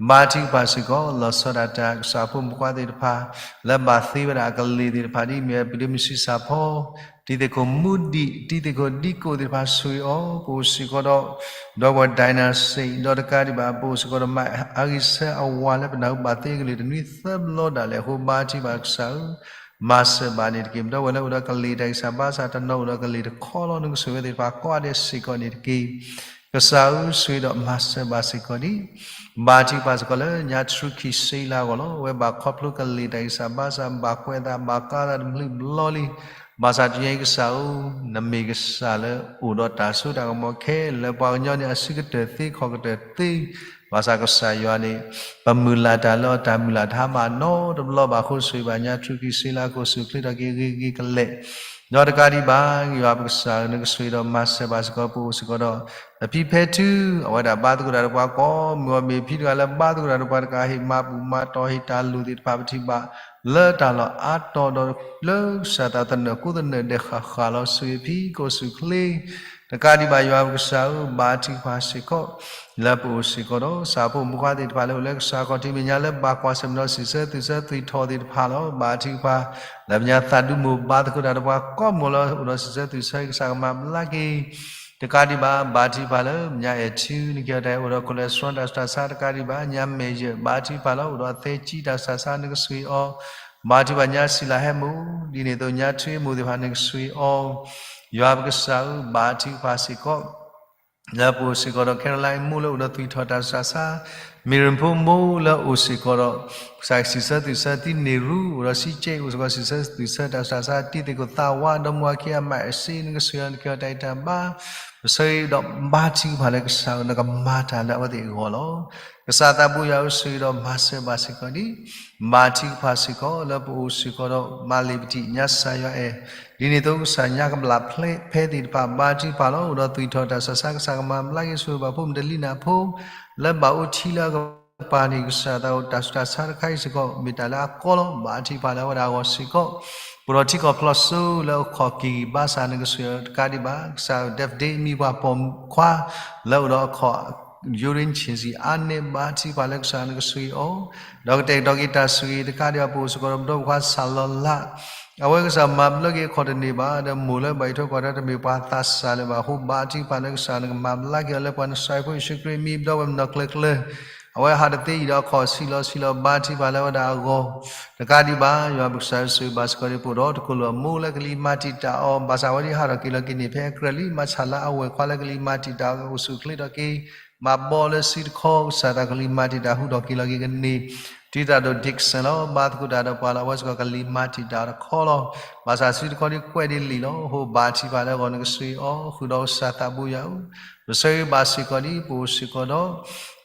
ဘါထုကဖၣ်စ့ၢ်ကီး လီၤဆီဒၣ်တၢ် ကစၢ်ဖိမုၣ်ဖိခွါသ့ၣ်တဖၣ် လၢဘၣ်သ့ဝဲဒၣ်အကလံၤသ့ၣ်တဖၣ်ဒ်မ့ၢ် ပဒ့မုၢ်ဆံးစၢ်ဖီ တံၤသကိးမူဒံး တံၤသကိးဒံကိးသ့ၣ်တဖၣ် ဆိၣ်ဂ့ၤအီၤ ပအိၣ်စ့ၢ်ကီးဒီး ဒီပုၢ်ဝဲၢ် Dynasty ဒီးတကးဒံးဘၣ် ပအိၣ်စ့ၢ်ကီးဒီး မၤအဂံၢ်ဆၢအဝၤလၢပနၢ်ဟူဘၣ်သ့အကလုၢ်တနွံသၢဘျီဒၣ်လဲာ်အဃိ ဘါထုကဖၣ်ကစၢ်ဧၢ မၤစၢၤဘၣ်န့ၣ်တက့ၢ် ပဒီပုၢ်ဝဲၢ်လၢအိၣ်ဒီးကလံၤတၢ်ဂံၢ်စၢ်ဘါစၢ် တနီၤအိၣ်ဒီးကလံၤတခီလီၤ နကဆိၣ်ဂ့ၤဝဲသ့ၣ်တဖၣ်ကိးဂၤဒဲးစ့ၢ်ကီးန့ၣ်တက့ၢ် ကစၢ်ဧၢ ဆိၣ်ဂ့ၤဒီးမၤစၢၤဘၣ်စ့ၢ်ကီးဒံး ဘါထုကဖၣ်စ့ၢ်ကီးလၢညါထရူခံစ့လၢအဂီၢ်လီၤ အဝဲဘၣ်ခီဖျိကလံၤတၢ်ဂံၢ်စၢ်ဘါစၢ် ဘၣ်ကွဲးသး ဘၣ်ကါသးတဘျုးဘျီလံ ဘၣ်ဆၣ်တနံၤအံၤကစၢ်ဧၢ နမ့ၢ်ကစၢ်လၢအိၣ်ဒီးတၢ်စိတၢ်ကမီၤခဲလၢာ် ပှၤကညီန့ၣ်အစုကတၢၢ်သ့ခီၣ်ကတၢၢ်သ့ ဘၣ်ဆၣ်ကစၢ်ယွၤန့ၣ် ပမုၢ်လၢ်တၢ်လၢအီၤတၢ်မုၢ်လၢ်တဟါမၢ်နီတဘျီဘၣ်အဃိ ဆိၣ်ဂ့ၤဘၣ်ညါထရူခံစ့လၢအကအိၣ်ဆူၣ်အိၣ်ချ့ထီၣ်က့ၤဂ့ၤဂ့ၤကလဲာ် ဒီးတကးဒံးဘၣ် ယွၤပကစၢ်ဧၢ နကဆိၣ်ဂ့ၤဒီးမၤစၢၤဘၣ်စ့ၢ်ကီး ပအိၣ်စ့ၢ်ကီးဒီး ပဖံဖဲထု အဝဲဒၣ်ဘါသကိးတၢ်ဒီးပှၤကိးမုၢ်အီၤ မ့ၢ်ဖံတဂၤလၢဘါသကိးတၢ်ဒီးပှၤတကး ဟ့ၣ်မၤဘူၣ်မၤတီၢ် ဟ့ၣ်တၢ်လိၣ်သ့ၣ်တဖၣ် ပထံၣ်ဘၣ်လၢတၢ်လီၢ်အါတီၤဒီး လၢကစၢ်သးသနၢၣ်ကိးသနၢၣ်ဒဲးဃၣ်ဃၣ်လီၤ ဆိၣ်ဂ့ၤဖံကအိၣ်ဆူၣ်အိၣ်ချ့ တကးဒံးဘၣ် ယွၤပကစၢ်ဧၢ ဘါထုကဖၣ်စ့ၢ်ကီး လၢပအိၣ်စ့ၢ်ကီးဒီး ကစၢ်ဖိမုၣ်ဖိခွါသ့ၣ်တဖၣ်လၢအိၣ်လၢကစၢ်ခီၣ်ထံးမဲာ်ညါလၢဘၣ်ကွၢ်ဆၢၣ်မဲာ်ဒီးစံးဆၢသုးဆၢသွံၣ်ထီၣ်သ့ၣ်တဖၣ်လီၤ. ဘါထုကဖၣ် လၢပညါသးဒူမိၢ်ဘါသကိးတၢ်ဒီးပှၤကိးမုၢ်လၢအိၣ်ဒီးစံးဆၢသုးဆၢ ကစၢ်ကမၤဘျါက့ၤ တကးဒံးဘၣ် ဘါထုကဖၣ်လၢညါအဲၣ်ထံ နကဲထီၣ်တၢ်အဲၣ်အိၣ်ဒီး cholesterol တၢ်ဆူးတၢ်ဆါ တကးဒံးဘၣ် ညါမဲာ်ယၢၢ် ဘါထုကဖၣ်လၢ အိၣ်ဒီးသဲကံတၢ်ဆူးတၢ်ဆါ နကဆိၣ်ဂ့ၤအီၤ ဘါထုကဖၣ်ညါစံလၤဟဲမိၢ် ဒ်န့ၣ်အသိးညါထွံၣ်မိၢ်သ့ၣ်တဖၣ် နကဆိၣ်ဂ့ၤအီၤ ယွၤပကစၢ်ဧၢ ဘါထုကဖၣ်စ့ၢ်ကီး လၢပအိၣ်စ့ၢ်ကီးဒီး Caroline မိၢ်လၢအိၣ်ဒီးသွံၣ်ထီၣ်တၢ်ဆူးတၢ်ဆါ မ့ၢ်ရ့ၣ်ဖိမိၢ်လၢအိၣ်စ့ၢ်ကီးဒီး ကစၢ်စံးဆၢသုးဆၢ တံၤန့ၢ်ရူ အိၣ်ဒီးစံကဲ အိၣ်စ့ၢ်ကီးစံးဆၢသုးဆၢတၢ်ဆူးတၢ်ဆါ တံၤသကိးသးဝး ဒီးမိၢ်အခံအမးအစ့ နကဆိၣ်ဂ့ၤအီၤ နကဲထီၣ်တၢ်အံၤတၢ်ဘါ ပဆိၣ်ဂ့ၤဒီးဘါထုကဖၣ်လၢကစၢ်ဧၢ နကမၤတၢ်လၢအဝဲသ့ၣ်အဂီၢ်လီၤ. ကစၢ်သးဘိယွၤဧၢ ဆိၣ်ဂ့ၤဒီးမၤစၢၤဘၣ်စ့ၢ်ကီးဒံး ဘါထုကဖၣ်စ့ၢ်ကီး လၢပအိၣ်စ့ၢ်ကီးဒီး မၤလ့ၤပထံၣ်ညါစၢ်ယွၤအဲၣ် ဒ်န့ၣ်အသိးကစၢ်ညါကဘျၣ်ဖဲသ့ၣ်တဖၣ် ဘါထုကဖၣ်လီၤ အိၣ်ဒီးသွံၣ်ထီၣ်တၢ်ဆူးတၢ်ဆါ ကစၢ်ကမၤဘျါက့ၤဆိၣ်ဂ့ၤဘၣ်ဖိမုၣ်တလံၤနၢ်ဖိ လၢဘၣ်အိၣ်ထံလၢအကပၤန့ၣ် ကစၢ်သးအိၣ်တၢ်ဆူးတၢ်ဆါတခါအံၤစ့ၢ်ကီး မ့ၢ်တၢ်လၢအကီလီၤ ဘါထုကဖၣ်လၢအဝဲဒၣ်အဂီၢ်စ့ၢ်ကီး ပအိၣ်ဒီးထံကီၢ်ဖျီၣ်စိလၢအခီၣ်က့ၤဂံၢ်ဘါစၢ် နကဆိၣ်ဂ့ၤအီၤတကးဒံးဘၣ် ကစၢ် David မံၤပှၢ်ပိာ်ခွါ လၢအိၣ်ဒီးအခီၣ် urine ဆ့ၣ်စံၣ်အါန့ၢ် ဘါထုကဖၣ်လၢကစၢ်နကဆိၣ်ဂ့ၤအီၤ ဒီးကတဲာ်ကတီၤက့ၤတၢ်ဆိၣ်ဂ့ၤတကးဒံးဘၣ် ပအိၣ်စ့ၢ်ကီးဒီးပဒီပုၢ်ဝဲၢ်ခွါစၢ်လီၤလး အဝဲကစၢ်မၤဘျါက့ၤအခီၣ်တန့ၢ်ဘၣ် ဒီးမိၢ်လၢဘၣ်အံးထွဲကွၢ်ထွဲတမ့ၢ်ပှၤသးစၢ်လၢၤဘၣ်အဃိ ဘါထုကဖၣ်လၢကစၢ်နကမၤဘျါက့ၤအီၤ လၢပှၤနစၤရ့းဖိယ့ၣ်ၡူးခရံာ်မံၤ ပဒီပုၢ်ဝဲၢ်နီၢ်ကျၢၤကျၢၤ အဝဲဟးတသ့အံၤဒီးအခီၣ်ဆံးလီၤဆံးလီၤ ဘါထုကဖၣ်လၢအဝဲဒၣ်အဂီၢ် တကးဒံးဘၣ် ယွၤပကစၢ်ဆိၣ်ဂ့ၤဘၣ်စ့ၢ်ကီးဒံး ပအိၣ်ဒီးတကိၢ်လိာ်အမိၢ်လၢကလံၤမၤတံာ်တာ်အီၤ ဘၣ်ဆၣ်အဝဲဒၣ်ဟးထီၣ်က့ၤလီၤက့ၤန့ၣ် ဖဲအကြၢးလံ မၤဆၣ်လၢအဝဲၢ်ခွါလၢကလံၤမၤတံာ်တာ်အီၤ အိၣ်ဆူၣ်အိၣ်ချ့ထီၣ်က့ၤ မၤဘီလၢစုတခီ ကစၢ်သးကလံၤမၤတံာ်တာ်ဟူးထီၣ်က့ၤလီၤက့ၤကန့ၢ် တုၤတၢ်ဒိၣ် Dixon လီၤ ဘါသကိးတၢ်ဒီးပှၤလီၤ အဝဲစ့ၢ်ကီးကလံၤမၤတံာ်တာ်အီၤတခီလီၤ ဘၣ်ဆၣ်စုတခီဒ်ကွဲးဒ်လံာ်လီၤ အဃိဘါထုကဖၣ်လၢအဂီၢ် နကဆိၣ်ဂ့ၤအီၤ ဃုာ်ဒီးကစၢ်သးဘိယွၤဧၢ ပဆိၣ်ဂ့ၤဘၣ်စ့ၢ်ကီးဒံး ပအိၣ်စ့ၢ်ကီးဒီး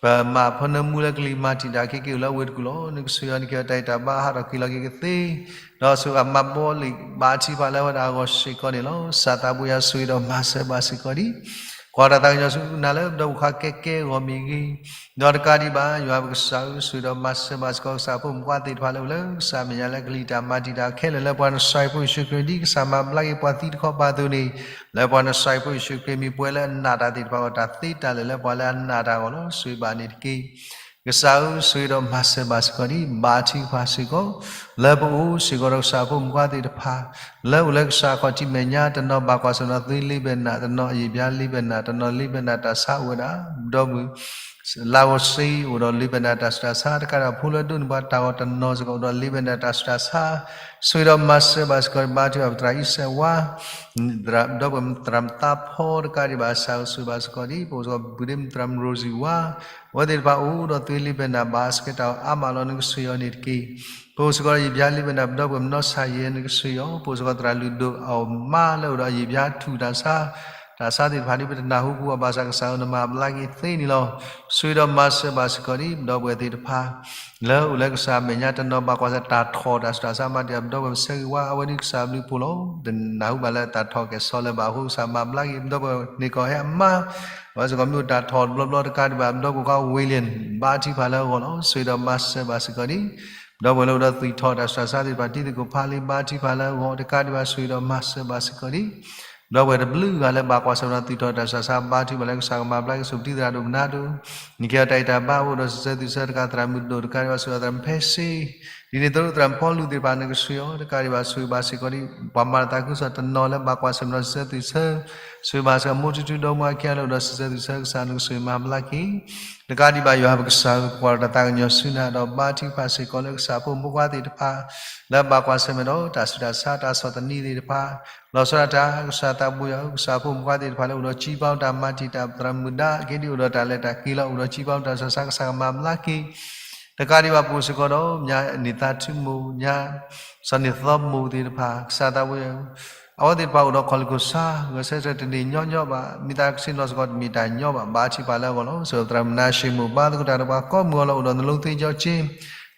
ပမၤဖီနၢမူလၢကလံၤမၤတံာ်တာ်က့ၤက့ၤအိၣ်လၢအဝ့ၢ်တကူၣ်လီၤ နကဆိၣ်ဂ့ၤအီၤ နကဲထီၣ်တၢ်အံၤတၢ်ဘါ ဟးထီၣ်က့ၤလီၤက့ၤကသ့ ဒီးဆိၣ်ဂ့ၤမၤဘီလံာ် ဘါထုကဖၣ်လၢအဝဲဒၣ်အဂီၢ်စ့ၢ်ကီးန့ၣ်လီၤ ကစၢ်သးဘိယွၤဆိၣ်ဂ့ၤဒီးမၤစၢၤဘၣ်စ့ၢ်ကီးဒံး ကွၢ်တၢ်သးကညီၤဆူနၤလၢပဒီပုၢ်ဝဲၢ်ခွါကဲကဲအဂီၢ်မ့ၢ်ဂ့ၤ, ဒီးတကးဒံးဘၣ် ယွၤပကစၢ်ဧၢ, ဆိၣ်ဂ့ၤဒီးမၤစၢၤဘၣ်စ့ၢ်ကီး ကစၢ်ဖိမုၣ်ဖိခွါသ့ၣ်တဖၣ်လၢအိၣ်လၢကစၢ်မဲာ်ညါလၢကလံၤတၢ်မၤတံာ်တာ်ခဲလၢာ် လၢပှၤနစၢ်ဖိယ့ၣ်ၡူးခရံာ် ဒ်ကစၢ်မၤဘျါက့ၤပှၤသံတခီပၤအသိးန့ၣ်, လၢပှၤနစၢ်ဖိယ့ၣ်ၡူးခရံာ်မ့ၢ်ပှဲၤလၢအနာ်တၢ်သ့ၣ်တဖၣ်အဂီၢ် တၢ်သ့တၢ်လၢာ်လၢပှၤလၢအနာ်တၢ်အဂီၢ်လီၤ. ဆိၣ်ဂ့ၤဘၣ်န့ၣ်တက့ၢ်. ကစၢ်ဧၢ, ဆိၣ်ဂ့ၤဒီးမၤစၢၤဘၣ်စ့ၢ်ကီးဒ် ဘါထုကဖၣ်စ့ၢ်ကီး လၢပအိၣ်စ့ၢ်ကီးဒီးကစၢ်ဖိမုၣ်ဖိခွါသ့ၣ်တဖၣ် လၢအိၣ်လၢကစၢ်ခီၣ်ထံးမဲာ်ညါ, တနီၤဘၣ်ကွၢ်ဆၢၣ်နီၤ သွ့လ့ဘဲနၤ, တနီၤ အယံာ်ဘျါလ့ဘဲနၤ, တနီၤလ့ဘဲနၤတၢ်ဆါအိၣ်ဝဲဒၣ်, ဒီးမုၢ် လါဂီၤစ့ အိၣ်ဒီးလ့ဘဲနၤတၢ်ဆူးတၢ်ဆါ, တကးဒံးဘၣ် ဖိလၢဒိးန့ၢ်ပှၤတၢ်ဂီၤတနီၤစ့ၢ်ကီး အိၣ်ဒီးလ့ဘဲနၤတၢ်ဆူးတၢ်ဆါ, ဆိၣ်ဂ့ၤဒီးမၤစၢၤဘၣ်စ့ၢ်ကီးဒ် ဘါထုကဖၣ် ပသရၣ်အံၣ်စဲးဝါ ဒီပုၢ်ဝဲၢ်သရၣ်မုၣ်သးဖီ တကးဒံးဘၣ် ကစၢ်ဧၢ ဆိၣ်ဂ့ၤဘၣ်စ့ၢ်ကီးဒ် ပအိၣ်စ့ၢ်ကီး ပုၢ်ဒ့မုၣ်သရၣ်မုၣ်ရိစံဝါ, အဝဲသ့ၣ်တဖၣ်အိၣ်ဒီးသွ့လ့ဘဲနၤ ဘၣ်အါစကဲတၢ်အီၣ်အါမးလီၤ. နကဆိၣ်ဂ့ၤအီၤန့ၣ်တက့ၢ်. ပအိၣ်စ့ၢ်ကီးဒီးယံာ်ဘျါလ့ဘဲနၤ ပဒီပုၢ်ဝဲၢ်မနီၢ်ဆၣ်ယဲ နကဆိၣ်ဂ့ၤအီၤ, ပအိၣ်စ့ၢ်ကီးသရၣ်လုၢ်ဒိၣ်အီၣ်မါလၢအိၣ်ဒီးယံာ်ဘျါထူၣ်တၢ်ဆါ တၢ်ဆါသ့ၣ်တဖၣ်ဒ်ပတနၢ်ဟူကွံာ်အီၤဘၣ်ဆၣ် ကစၢ်ဧၢ နမၤဘျါက့ၤသ့န့ၣ်လီၤ. ဆိၣ်ဂ့ၤဒီးမၤစၢၤဘၣ်စ့ၢ်ကီးဒ် ပဒီပုၢ်ဝဲၢ်သ့ၣ်တဖၣ် လၢအိၣ်လၢကစၢ်မဲာ်ညါ တနီၤဘၣ်ကွၢ်ဆၢၣ်တၢ်ထီၣ်တၢ်ဆူးတၢ်ဆါ မၤတံာ်တာ် ပဒီပုၢ်ဝဲၢ်စဲဂ့ၤဝါ အဝဲဒ်ကစၢ်ဘျုးဖှိၣ်လီၤ. တနၢ်ဟူဘၣ်လၢတၢ်ထီၣ်ကဲၣ်ဆိးလၢၤဘၣ်အဃိ ကစၢ်မၤဘျါက့ၤ ပဒီပုၢ်ဝဲၢ်န့ၣ်ကီၢ်ဟဲအမါ အဝဲစ့ၢ်ကီးမ့ၢ်အိၣ်တၢ်ထီၣ်တဘျီဘျီ တကးဒံးဘၣ် ပဒီပုၢ်ဝဲၢ်ခွါဝ့လၢၣ် ဘါထုကဖၣ်လၢအဂီၢ်လီၤ. ဆိၣ်ဂ့ၤဒီးမၤစၢၤဘၣ်စ့ၢ်ကီးဒ် ပဒီပုၢ်ဝဲၢ်လၢအိၣ်ဒီးသွံၣ်ထီၣ်တၢ်ဆူးတၢ်ဆါသ့ၣ်တဖၣ် တံၤသကိးဖးလံ ဘါထုကဖၣ်လၢအဂီၢ် တကးဒံးဘၣ် ဆိၣ်ဂ့ၤဒီးမၤစၢၤဘၣ်စ့ၢ်ကီးဒ် ပဒီပုၢ်ဝဲၢ်တဘျုးဂၤလၢဘၣ်ကွၢ်ဆၢၣ်နီၤ သွံၣ်ထီၣ်တၢ်ဆူးတၢ်ဆါ ဘါထုကဖၣ်လၢကစၢ်ကမၤဘျါက့ၤ ဆိၣ်ပတံၢ်သရၣ်ဒိၣ်ပနါဒိၣ် နကဲအီၤတၢ်အံၤတၢ်ဘါ အိၣ်ဒီးစံးဆၢသွံၣ်ဆၢ တကးသရၣ်မုၣ်ဒိၣ် တကးဒံးဘၣ် ဆိၣ်ဂ့ၤဒီးသရၣ်မုၣ်ဖဲစ့ ဒ်န့ၣ်အသိး သရၣ်မုၣ်ဖီလူၤသ့ၣ်တဖၣ် နကဆိၣ်ဂ့ၤအီၤ တကးဒံးဘၣ် ဆိၣ်ဂ့ၤဘၣ်စ့ၢ်ကီးဒ် ပှၤမၤတၢ်သးခုကစီၣ်တနီၤလၢဘၣ်ကွၢ်ဆၢၣ်နီၤ စံးဆၢသွံၣ်ဆၢ ဆိၣ်ဂ့ၤဘၣ်စ့ၢ်ကီး မိၢ်ထူထူဒီမါခံဂၤလၢအိၣ်ဒီးစံးဆၢသွံၣ်ဆၢ ကစၢ်နကဆိၣ်ဂ့ၤမၤဘျါက့ၤ တကးဒံးဘၣ် ယွၤပကစၢ်ဧၢ ပကွၢ်ဒီးတၢ်သးကညီၤဆူနၤဒီး ဘါထုကဖၣ်စ့ၢ်ကီးလၢကစၢ်ဖိမုၣ်ဖိခွါသ့ၣ်တဖၣ် လၢဘၣ်ကွၢ်ဆၢၣ်မဲာ်ဒီး တၢ်ဆူးတၢ်ဆါ တၢ်ဆီၣ်သနံးသ့ၣ်တဖၣ် လီၤဆီဒၣ်တၢ် ကစၢ်သးဘိယွၤဧၢ ကစၢ်ဖိမုၣ်ဖိခွါသ့ၣ်တဖၣ်လၢအိၣ်ဒီး ကံဘါတၢ်မၤတံာ်တာ် သရၣ်မုၣ်ဒါ က့ၤဒ်အိၣ်ဒီးတၢ်လဲၤတၢ်က့ၤလီၤ အိၣ်ဒီးကံဘါတၢ်ဆူးတၢ်ဆါ ကစၢ်ကမၤဘျါက့ၤ တကးဒံးဘၣ် ပအိၣ်စ့ၢ်ကီးဒီး ညါန့ၢ်သးထူမိၢ် ညါ စီၤန့ၢ်သီမိၢ်သ့ၣ်တဖၣ် ကစၢ်သးဘိယွၤဧၢ အဝဲသ့ၣ်တဖၣ်အိၣ်ဒီးခီၣ်လ့ၢ်ခိၣ်ဆါ ဂဲၤဆၢထၢၣ်တန့ၢ်ညီညီဘၣ် မ့ၢ်သးကဆ့ၣ်နီၤစ့ၢ်ကီး တမ့ၢ်တၢ်ညီဘၣ် ဘါထုကဖၣ်လၢအဂီၢ်လီၤ. ဆိၣ်ဂ့ၤသရၣ်မုၣ်နါၡ့မိၢ် ဘါသကိးတၢ်ဒီးပှၤကိးမုၢ်အလီၢ် အိၣ်ဒီးနလိသ့ယီက့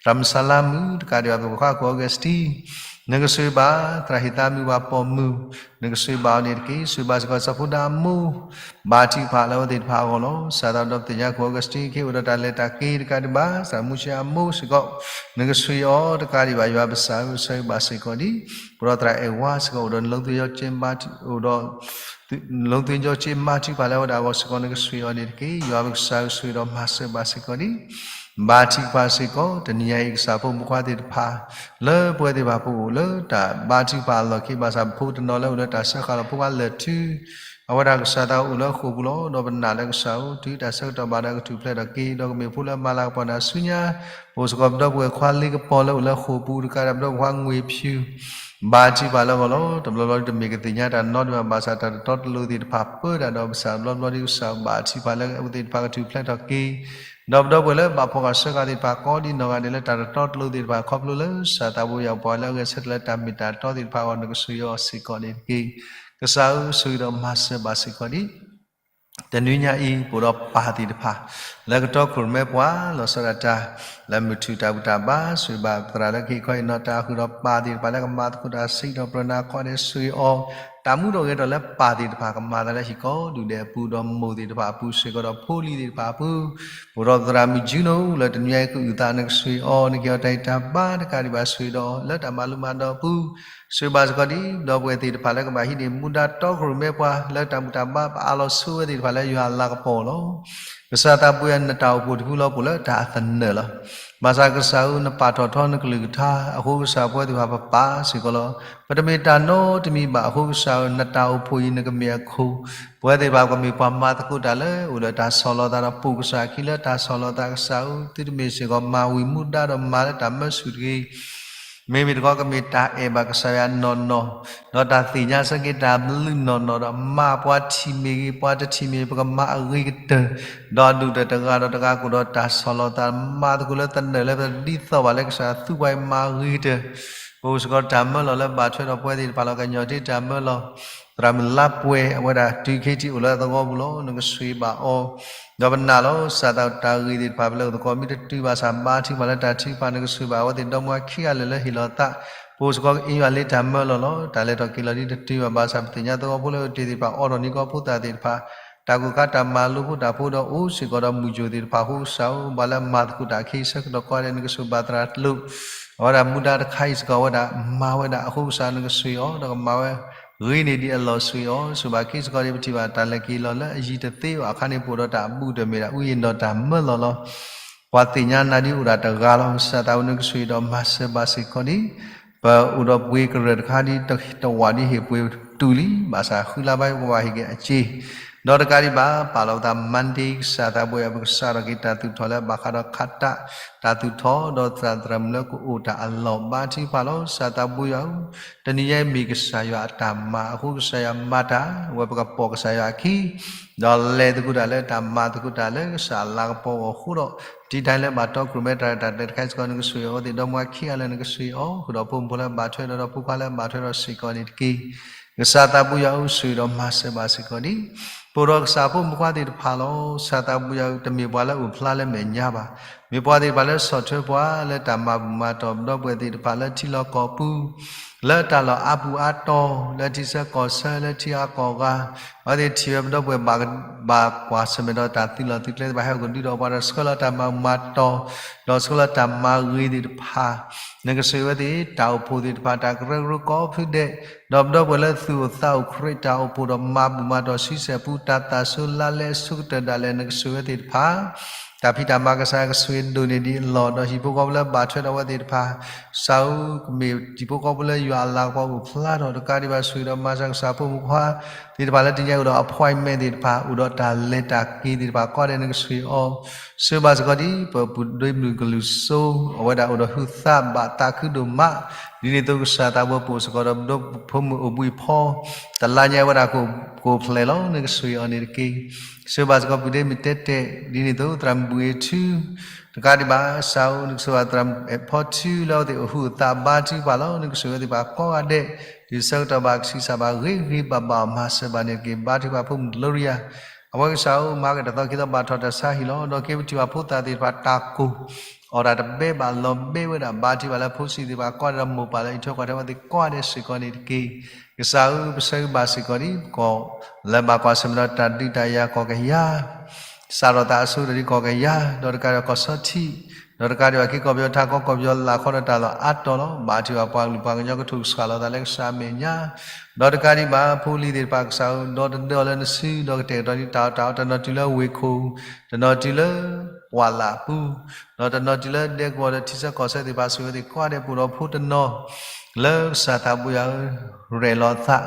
သရၣ်မုၣ်စၤလါမုၣ် တကးဒံးဘၣ် ပကကွၢ်ခိၣ်အီကူးစတံ နကဆိၣ်ဂ့ၤဘၣ် သရၣ်ဟ့ၣ်သးမုၣ် ပှၤပိာ်မုၣ် နကဆိၣ်ဂ့ၤဘၣ်အီၤန့ၣ်တက့ၢ်. ဆိၣ်ဂ့ၤဘၣ်စ့ၢ်ကီး စီၤဖိဒါအမိၢ် ဘါထုကဖၣ်လၢအဝဲသ့ၣ်တဖၣ်အဂီၢ်လီၤ. စးထီၣ်ဒီးပသ့ၣ်ညါခိၣ်အီကူးစတံ က့ၤအိၣ်ဒီးတၢ်လဲၤတၢ်က့ၤ တကးဒံးဘၣ် သရၣ်မုၣ်ဆံအမိၢ်စ့ၢ်ကီး နကဆိၣ်ဂ့ၤအီၤ တကးဒံးဘၣ် ယွၤပကစၢ်ဧၢ ဆိၣ်ဂ့ၤဘၣ်စ့ၢ်ကီးဒ် ပဒီသရၣ်အဲၣ်ဝါစ့ၢ်ကီး အိၣ်ဒီးနလိသ့ယီက့ အိၣ်ဒီး နလိသ့ယီက့ ဘါထုကဖၣ်လၢအဝဲဒၣ်အဂီၢ်စ့ၢ်ကီး နကဆိၣ်ဂ့ၤအီၤန့ၣ်တက့ၢ်. ယွၤပကစၢ်ဧၢ ဆိၣ်ဂ့ၤဒီးမၤစၢၤဘၣ်စ့ၢ်ကီးဒ် ဘါထုကဖၣ်စ့ၢ်ကီး တနံၤညါအံၤ ကစၢ်ဖိမုၣ်ဖိခွါသ့ၣ်တဖၣ် လၢပဝဲသ့ၣ်တဖၣ်ပအိၣ်လၢတၢ်ဘါထုကဖၣ်အလီၢ်ခံ ဘၣ်ဆၣ်ပဖိတနီၤလၢအိၣ်လၢတၢ်စၢဃာ်လီၤဖိခွါလၢာ်ထု အဝဲဒၣ်ကစၢ်သးအိၣ်လၢဃိာ်ပူၤလီၤ. ဒီးပနာ်လၢကစၢ်ဧၢ တုၤတၢ်ဆၢကတီၢ်ဘၣ်ဒီးကထူၣ်ဖျဲးထီၣ်က့ၤ ဒီးကမ့ၢ်ဖိလၢမၤလၤကပီၤနၤဆူညါ ပအိၣ်စ့ၢ်ကီးပဒီပုၢ်ဝဲၢ်ခွါလ့ကပီၤလၢအိၣ်လၢဃိာ်ပူၤ တကးဒံးဘၣ် ပဒီပုၢ်ဝဲၢ်ခွါငွေဖြူ ဘါထုကဖၣ်လၢအဂီၢ်လီၤ. တဘျီဘျီဒ်တမ့ၢ်ကသ့ၣ်ညါတၢ်နီတမံၤဘၣ် ဘၣ်ဆၣ်တၢ်တတီတလိၤသ့ၣ်တဖၣ်ပၢတၢ်ဒီးကစၢ် တဘျီဘျီဒ်ကစၢ်ဘါထုကဖၣ်လၢအဝဲသ့ၣ်တဖၣ်ကထူၣ်ဖျဲးထီၣ်က့ၤ ဒီးပဒီပုၢ်ဝဲၢ်လၢဘၣ်ဖှီၣ်ဃာ်ဆၢဃာ်သ့ၣ်တဖၣ် ကိးဒံးနီၢ်ဂၤဒဲးလၢတၢ်တတီတလိၤသ့ၣ်တဖၣ် ခီဖျိလၢကစၢ်သးဘိယွၤပှၤလၢအဂဲၤဆၢထၢၣ်လၢတၢ်မ့ၢ်တၢ်တီသ့ၣ်တဖၣ်အဂီၢ် နကဆိၣ်ဂ့ၤအီၤစ့ၢ်ကီးန့ၣ်တက့ၢ်. ကစၢ်ဧၢ ဆိၣ်ဂ့ၤဒီးမၤစၢၤဘၣ်စ့ၢ်ကီးဒ် တနွံညါအံၤ ပအိၣ်ဒီးပၢ်သ့ၣ်တဖၣ် လၢကတီခိၣ်ရိၣ်မဲပှၤ လီၤဆီဒၣ်တၢ် လၢမုၢ်ထူၣ်တၢ်ဘူၣ်တၢ်ဘါ ဆိၣ်ဂ့ၤဘၣ်သရၣ်လၢကဟ့ၣ်ခီဟ့ၣ်နီၤတၢ်ဃုာ်ဒီးပၢ်သ့ၣ်တဖၣ် လၢကမၤသကိးတၢ်စံးထီၣ်ပတြၢၤနၤခီန့ၣ် ဆိၣ်ဂ့ၤအီၤ တၢ်မူထီၣ်ဂဲၤထီၣ်လၢပၢ်သ့ၣ်တဖၣ် ကမၤသးလၢဟံၣ်ကိးဒူၣ်ဒဲးအပူၤ ဒီးမိၢ်သ့ၣ်တဖၣ်အပူၤ စ့ၢ်ကီးဒီးဖိလံၤသ့ၣ်တဖၣ်အပူၤ ပအိၣ်ဒီးသရၣ်မုၣ်ကၠူနိ လၢတနွံအံၤကအုၣ်သး နကဆိၣ်ဂ့ၤအီၤ နကဟ့ၣ်အီၤတၢ်ဂံၢ်တၢ်ဘါ တကးဒံးဘၣ်ဆိၣ်ဂ့ၤဒီး လၢတၢ်မၤလိမၤဒိးအပူၤ ဆိၣ်ဂ့ၤဘၣ်စ့ၢ်ကီးဒ် ဒီပုၢ်ဝဲၢ်သ့ၣ်တဖၣ်လၢကဘၣ်ဟံးန့ၢ်မူဒါတီခိၣ်ရိၣ်မဲပှၤ လၢတၢ်ဘူၣ်တၢ်ဘါပအးလီၤဆိဝဲသ့ၣ်တဖၣ်လၢယွၤအလၤကပီၤလီၤ. ကစၢ်သးဘိယွၤ နတၢ်အိၣ်ဖှိၣ်တဖုလီၤ ပအိၣ်လၢတၢ်အသနၢၣ်လီၤ. ဘၣ်ဆၣ်ကစၢ်ဧၢ နပာ်ထီၣ်ထီနကလုၢ်ကထါ အဃိကစၢ်ပဝဲသ့ၣ်တဖၣ်ပပာ်စ့ၢ်ကီးလီၤ. ပတမ့ၢ်တၢ်နီတမံၤဘၣ် အဃိကစၢ်ဧၢ နတၢ်အိၣ်ဖှိၣ်အံၤ နကမ့ၢ်အခိၣ် ပဝဲသ့ၣ်တဖၣ်ကမ့ၢ်ပှၤမၤသကိးတၢ်လၢ အိၣ်ဒီးတၢ်ဆီၣ်လီၤသးဒီး ပိာ်ကစၢ်အခံလၢတၢ်ဆီၣ်လီၤသးကစၢ်ဧၢ သုတမ့ၢ်စ့ၢ်ကီးမၤဝံၤမူဒါဒီးမၤလၢတၢ်မၢဆူၣ်တဂ့ၤ မ့မ့ၢ်တခီကမ့ၢ်တၢ်အဲၣ်ဘၣ်ကစၢ်ယွၤနီၢ်နီၢ်, ဒီးတၢ်သ့ၣ်ညါဆၢက့ၤတၢ်ဘျုးနီၢ်နီၢ်ဒီး မၤပှၤထံၣ်မ့ၢ်ဂ့ၤ ပှၤတထံၣ်မ့ၢ်ဂ့ၤ ပကမၤအဂ့ၤကတၢၢ်, ဒီးဒုၣ်တၢ်တဂၤဒီးတဂၤကအိၣ်ဒီးတၢ်ဆီၣ်လီၤသး မၤသကိးလၢသနၢၣ်လၢပဒ်သိးဘၣ်လၢကစၢ်သူပှၤအံၤမၤဂ့ၤကတၢၢ်, ပအိၣ်စ့ၢ်ကီးတၢ်မၢလီၤလၢဘၣ်ထွဲဒီးပဝဲသ့ၣ်တဖၣ်လီၤ ကညီၤတ့ၢ်တၢ်မၢလီၤ သရၣ်မုၣ်လါပှဲၤ အဝဲဒၣ်တုၤခဲထံးအိၣ်လၢအသဝီပူၤလီၤ နကဆိၣ်ဂ့ၤဘၣ်အီၤ, ဒီးပနာ်လီၤ ကစၢ်သးတၢ်ဂ့ၢ်သ့ၣ်တဖၣ် ပလၢအသကိးမ့ၢ်တတုၤဘၣ်ဆၣ် ဘါထုကဖၣ်လၢတၢ်ထုကဖၣ် နကဆိၣ်ဂ့ၤဘၣ်အဝဲသ့ၣ်ဒီမါခံဂၤလၢာ်လၢဟ့ၣ်လီၤသး, ပအိၣ်စ့ၢ်ကီးကအ့ယွၤလ့တၢ်မၢလီၤလီၤ တၢ်လဲၤထီၣ်က့ၤလီၤဒ်တတုၤဘၣ်ဘၣ်ဆၣ် ပသ့ၣ်ညါသဝီဖိလၢအတ့ၢ်သ့ၣ်တဖၣ် အိးထီၣ်နံၤကီဖိသၣ်သ့ၣ်တဖၣ် တၢ်ကူၣ်ခါတၢ်မၤလိဖိတၢ်ဖိဒီးအိၣ်စ့ၢ်ကီးဒီးမုၢ်ကိၣ်သ့ၣ်တဖၣ်အဃိကစၢ်ဧၢ, ပှၤလၢအမၤသကိးတၢ်ခဲအံၤဆၢကတီၢ်ကိးဂၤဒဲးနကစၢ်ဘၣ်သရၣ်တလိၣ်, အဝဲဒၣ်မူဒါတခါအံၤစ့ၢ်ကီးအဝဲဒၣ်မၤဝဲဒၣ်အဃိကစၢ်နကစၢ်အီၤ, ဒီးကမၤဝဲဂ့ၤန့ၢ်ဒံးအလီၢ်စ့ၢ်ကီးအီၤ, စူၢ်ဘၣ်ခဲအံၤစ့ၢ်ကီးဒ်ပထံၣ်ဘၣ်တၢ်လဲၤက့ၤလီၤလၢအယံၤတသ့ဘၣ်အခါန့ၣ် ပအိၣ်ဒီးတၢ်အဘူးတမ့ၢ်ဒၣ် ဝံယံၤဒီးတၢ်မၢလီၤလီၤ. ပှၤသ့ၣ်ညါနၤဒ်အိၣ်ဒၣ်တဂၤလီၤ. ကစၢ်သးဝဲနကစၢ်အံၤဒီးမၤစၢၤဘၣ်စ့ၢ်ကီးဒ် ပအိၣ်ဒီးပှ့ၤကရၢၢ်တခါဒ်တဝာ်ဒ်ဟ့ၣ်ပှ့ၤတူၢ်လံ, ဘၣ်ဆၣ်ဃုလါဘၣ်ပကဘၣ်ဟ့ၣ်က့ၤအစ့, ဒီးတကးဒံးဘၣ် ပာ်လီၤပသး Monday ကစၢ်သးဘိယွၤ ပကစးထီၣ်က့ၤတၢ်သူၣ်ထီၣ်လၢဘၣ်ဃးဒီးခးတၢ်, တၢ်သူၣ်ထီၣ်ဒီးသရၣ်သရၣ်မုၣ်လၢကအိၣ်တၢ်အလီၢ်ဘါထုကဖၣ်လီၤ. ကစၢ်သးဘိယွၤဧၢ, တနံၤညါအံၤမ့ၢ်ကစၢ်ယွၤအတၢ်မၤအဃိ ကစၢ်ယွၤမၤတၢ် ဝဲပကပိာ်ကစၢ်ယွၤအခံ ဒီးလဲၤသကိးတၢ်လၢတၢ်မၤသကိးတၢ်လၢကစၢ်အလၤကပီၤအဂီၢ်အဃိဒီး တံၤတၢ်လၢဘၣ်တီကြိၢ်မဲတၢ်ရဲၣ်တၢ်ကျဲၤတခါအံၤစ့ၢ်ကီး နကစၢ်အီၤသ့ၣ်ဒီမါခံဂၤလၢနကစၢ်အီၤ ဃုာ်ဒီးဖိမုၣ်ဖိလၢဘၣ်ထွဲဒီး ဒီးဖိခွါလၢဘၣ်ထွဲဒီးစ့ၢ်ကီးန့ၣ်တက့ၢ်. ကစၢ်သးဘိယွၤဧၢ, ဆိၣ်ဂ့ၤဒီးမၤစၢၤဘၣ်စ့ၢ်ကီးဒံး ပအိၣ်ဒီးကစၢ်ဖိမုၣ်ဖိခွါသ့ၣ်တဖၣ်လီၤ. ကစၢ်သးဘိယွၤဧၢ, တမ့ၢ်ပှၤလၢအိၣ်ဖျါလၢမဲာ်ညါဘၣ်, မ့ၢ်ပှၤသ့ၣ်တဖၣ်လၢဆီၣ်ထွဲပှၤလၢတၢ်မၤဘူၣ်မၤတီၢ် ပဒီပုၢ်ဝဲၢ်သ့ၣ်တဖၣ်လၢထံလီၢ်ကီၢ်ပူၤ လၢတၢ်လီၢ်အါပူၤအါတီၤ လၢထံဆၢကီၢ်ဆၢ လၢထံဂၤကီၢ်ဂၤ, အဝဲသ့ၣ်ထံၣ်ဝဲပဒီပုၢ်ဝဲၢ်ဘၣ် ဘၣ်ကွၢ်ဆၢၣ်မဲာ်ဒီးတၢ်သုးလီၢ်သုးကျဲသ့ၣ်တဖၣ် ဟဲအိၣ်ကဒုဒီးပှၤဒီးဆှၢလီၤတၢ်မၤဘူၣ်မၤတီၢ် ဒီးဆှၢလီၤတၢ်မၤဂ့ၤသ့ၣ်တဖၣ်, နကစၢ်အဝဲသ့ၣ် တၢ်အိၣ်ဖှိၣ်သ့ၣ်တဖၣ် တၢ်ကရၢကရိကိးဖုဒဲး, ဒီးပဒီပုၢ်ဝဲၢ်လၢသူၣ်အိၣ်သးအိၣ်ခရံာ်တၢ်အိၣ်ဖှိၣ်ဒီးမၤဘူၣ်မၤတီၢ်ဆံဆဲၣ်ပူ တၢ်သးစူၤလါလဲအဆိကတၢၢ်ဒၣ်လဲာ် နကစၢ်အဝဲသ့ၣ်တဖၣ် တၢ်ဖံးတၢ်မၤကစၢ်ကဆိၣ်ဂ့ၤဒိၣ်န့ၢ်ဒံးအလီၢ် ဒီးဟံၣ်ဖိဃီဖိလၢဘၣ်ထွဲဒီးအဝဲသ့ၣ်တဖၣ် ကစၢ်ဧၢ, ကမ့ၢ်တံၤဖိကီၢ်ဖိလၢယွၤအလၤကပီၤအိၣ်ဖျါထီၣ်တကးဒံးဘၣ် ဆိၣ်ဂ့ၤဒီးမၤစၢၤကစၢ်ဖိမုၣ်ဖိခွါသ့ၣ်တဖၣ်လၢတနံၤညါအိၣ်ဒီး appointment သ့ၣ်တဖၣ် အိၣ်ဒီးတၢ်လဲၤတၢ်က့ၤသ့ၣ်တဖၣ်ကိးဂၤဒဲး နကစၢ်အီၤ ဆှၢဘၣ်စ့ၢ်ကီးဒံး ပပုၢ်ဒ့မုၣ်ကလုာ်စိ အဝဲဒၣ်အိၣ်ဒီးဟုသးဘၣ်သးခုဒိၣ်မး, ဒ်န့ၣ်အသိးကစၢ်သးဘိပအိၣ်စ့ၢ်ကီးဒီး ပဒီဖိမုၣ်အိၣ်ဘှံးဖီ တလါညါဝဲဒၣ်ကိၣ်ဖျဲၣ်လီၤ နကစၢ်အီၤန့ၣ်တက့ၢ်. ဆှၢဘၣ်စ့ၢ်ကီးပုၢ်ဒ့မုၣ်တဲတဲာ် ဒ်န့ၣ်အသိးသရၣ်မုၣ်ဘှံးထူ တကးဒံးဘၣ် ကစၢ်ဧၢ, နကစၢ်ဘၣ်သရၣ်မုၣ်အဲၣ်ဖီထူလၢအဝဲသ့ၣ်အိၣ်ဟုသးဘါထုကဖၣ်လီၤ နကစၢ်အဝဲသ့ၣ်တဖၣ်ကိးဂၤဒဲး ဒ်ဆၢကတီၢ်ဘၣ်ကဆံးစၢ်ဘၣ်ဂ့ၤဂ့ၤဘၣ်ဘၣ်အီၤ မၤစၢၤဘၣ်န့ၣ်တက့ၢ်. ဘါထုကဖၣ်ဖိမုၣ် Gloria အဝဲကစၢ်ဧၢ, မၤက့ၤတၢ်သီခံသီဘၣ်ထီၣ်တၢ်ဆါဟံၣ်လီၤ. ဒီးက့ၤပထံၣ်ဘၣ်ဖိသၣ်သ့ၣ်တဖၣ်တၢ်ကိၢ် အီၣ်တၢ်တဘဲဘၣ်လီၤဘဲဝဲဒၣ် ဘါထုကဖၣ်လၢဖိဆံးသ့ၣ်တဖၣ်ကိးဂၤဒဲးဒီးမိၢ်ပၢ်လၢအံးထွဲကွၢ်ထွဲဝဲသ့ၣ်ကိးဂၤဒဲးစ့ၢ်ကီးန့ၣ်တက့ၢ်. ကစၢ်ဧၢ, ပဆၢဂ့ၤဘၣ်စ့ၢ်ကီးဒံး ပကီၢ်လၢဘၣ်ကွၢ်ဆၢၣ်မဲာ်ဒီးတၢ်ဒုးတၢ်ယၤကီၢ်ကယၤ စးထီၣ်သးအဆိကတၢၢ်ဒ်ကီၢ်ကယၤ, ဒီးတကးဒံးဘၣ်ကီၢ်ဆီထံး, ဒီးတကးဒံးဘၣ်က့ၤကီၢ်ပယီၤထးကီၢ် ကီၢ်ပယီၤလၢ်ခီဒီးတၢ်လီၢ်အါတီၤလီၤ. ဘါထုကဖၣ်ပှၤကလုာ်ပှၤကညီကထိၣ်ကစှၤလီၤသးလၢကစၢ်အမဲာ်ညါ, ဒီးတကးဒံးဘၣ်ဖိလံၤသ့ၣ်တဖၣ်ကစၢ်ဧၢ, ဒီးတဒၢအီၤလၢနစု ဒီးကတဲာ်ကတီၤဒံးတၢ်အီၣ်တၢ်အီ တနီၤတုၤလၢဝ့ၢ်ခိၣ်, တနီၤတုၤလၢပှၢ်လၢ်ပူၤ, ဒီးတနီၤတုၤလၢဒဲကဝီၤဒီးထံဆၢကီၢ်ဆၢသ့ၣ်တဖၣ် ဆိၣ်ဂ့ၤဝဲသ့ၣ်ကိးဂၤဒဲး ပအိၣ်ဒီးဖိတနီၤ လၢကစၢ်သးဘိယွၤဧၢ, ရဲၣ်လီၤသး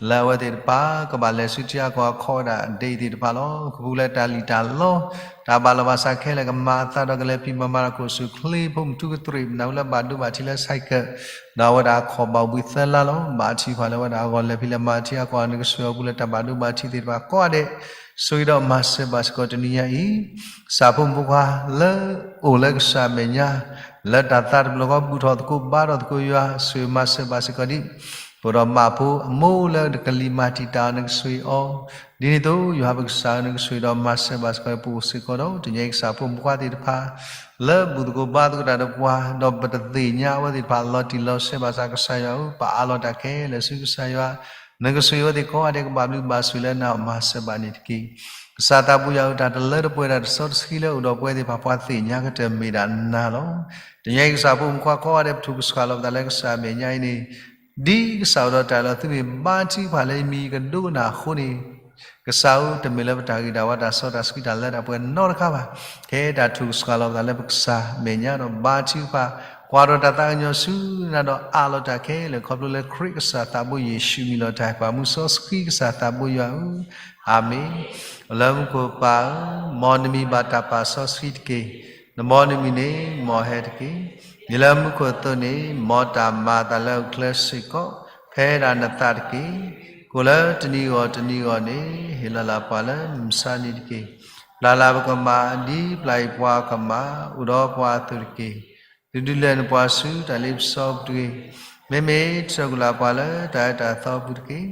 လၢအဝဲသ့ၣ်တဖၣ်ကဘၣ်လဲၤဆူထံဂၤကီၢ်ဂၤအခိးဝဲဒၣ်ဒ်အံၤသ့ၣ်တဖၣ်လီၤ. ကပူၤလၢတၢ်လံၣ်တၢ်လီ တၢ်ဘၣ်လီၤဘၣ်စးခဲလၢာ်ကမၤအသးဒီးကလဲၤဖံးမၤမၤတၢ်ခိၣ်ဆူၣ်ချ့ ဖိမုၣ်ထူကတြ့ၣ် မနုၤလၢဘၣ်ဒိဘၣ်ထံးလၢ cycle ဒီးအဝဲဒၣ်အခီၣ်ဘၣ်ဝံသၢလါလီၤ. ဘါထုကဖၣ်လၢအဝဲဒၣ်အဂီၢ်လဲၤဖံးလဲၤမၤထံဂၤကီၢ်ဂၤ နကစၢ်အီၤပူၤလၢတၢ်ဘၣ်ဒိဘၣ်ထံးသ့ၣ်တဖၣ်ကိးဂၤဒဲး ဆိၣ်ဂ့ၤဒီးမၤစၢၤဘၣ်စ့ၢ်ကီးတနံၤညါအံၤ ကစၢ်ဖိမုၣ်ဖိခွါလၢအိၣ်လၢကစၢ်အမဲာ်ညါ လၢတၢ်သးတဖျၢၣ်ဃီဘူၣ်ထီၣ်သကိးဘါထီၣ်သကိးယွၤ ဆိၣ်ဂ့ၤမၤစၢၤဘၣ်စ့ၢ်ကီးဒံး ပအိၣ်ဒီးမၣ်ဖိအမိၢ်လၢကလံၤမၤတံာ်တာ်အီၤ နကစၢ်အီၤ ဒ်န့ၣ်အသိး ယွၤပကစၢ်ဧၢ နကဆိၣ်ဂ့ၤဒီးမၤစၢၤဘၣ်စ့ၢ်ကီး ပအိၣ်စ့ၢ်ကီးဒီး တနံၤညါအံၤကစၢ်ဖိမုၣ်ဖိခွါသ့ၣ်တဖၣ် လၢဘူၣ်သကိးဘါသကိးတၢ်ဒီးပှၤ ဒီးပတသ့ၣ်ညါအဝဲသ့ၣ်တဖၣ်လီၤတံၢ်လီၤဆဲးဘၣ်ဆၣ် ကစၢ်ယွၤဧၢ ပအးလီၤတၢ်ခဲလၢာ်ဆူကစၢ်ယွၤ နကဆိၣ်ဂ့ၤအဝဲသ့ၣ်ကိးဂၤဒဲး ကဘၣ်ဘျုးဘၣ်ဆိၣ်လၢနၤ မၤစၢၤဘၣ်န့ၣ်တက့ၢ်. ကစၢ်သးဘိယွၤဧၢ တၢ်တလၢတပှဲၤတၢ်တစီတဆှံလၢအိၣ်ဒီးပဝဲသ့ၣ်တဖၣ် ပှၤသ့ၣ်ညါကတၢၢ်မ့ၢ်ဒၣ်နၤလီၤ. တနံၤညါအံၤကစၢ်ဖိမုၣ်ဖိခွါကိးဂၤဒဲး ပထိၣ်ကစှၤလီၤပသးလၢကစၢ်အမဲာ်ညါအံၤန့ၣ် ဒ်ကစၢ်အိၣ်ဒီးတၢ်လီၤသုမ့ၢ်ဘါထုကဖၣ်လၢယမံၤကဒိကနၣ်အဃိန့ၣ် ကစၢ်ဧၢ တမ့ၢ်လၢပတၢ်ဂ့ၤတၢ်ဝါတၢ်စီတၢ်ဆှံတၢ်လၢတၢ်ပှဲၤနီတခါဘၣ်. ခဲတၢ်ထိၣ်ကစှၤလီၤပသးလၢပကစၢ်မဲာ်ညါဒီးဘါထုကဖၣ် ကွၢ်ထီၣ်တၢ်သးကညီၤဆူနၤဒီးအးလီၤတၢ်ခဲလၢာ် ခီဖျိလၢခရံာ်ကစၢ်သးဘိယ့ၣ်ၡူးမံၤလီၤတၢ်ပာ်မူစီဆှံကစၢ်သးဘိယွၤဧၢ, အၤမ့ၣ်. လၢမူခိၣ်ပၢ်ဧၢ, မ်နမံၤဘၣ်တၢ်ပာ်စီဆှံတက့ၢ်. နမ်နမံၤန့ၣ် မ်ဟဲတက့ၢ်. ဒ်လၢမူခိၣ်အသိးန့ၣ် မ်တၢ်မၤအသးလၢအကျဲစ့ၢ်ကီး ဖဲဒၣ်နသးတက့ၢ်. ကိၣ်လၢတနံၤဂီၢ်တနံၤဂီၢ်န့ၣ် ဟ့ၣ်လီၤလၢပှၤလၢမုၢ်ဆါနံၤတက့ၢ်. ပျၢ်လၢပကမၣ် ဒ်ပျၢ်အံၤပှၤကမၣ် အိၣ်ဒီးပှၤအသိးတက့ၢ်. သုဒုးလဲၤနပှၤဆူတၢ်လ့ပစီပူၤတဂ့ၤ. မ့မ့ၢ်ဆှၢကွံာ်လၢပှၤလၢတၢ်အၢတၢ်သီပူၤတက့ၢ်.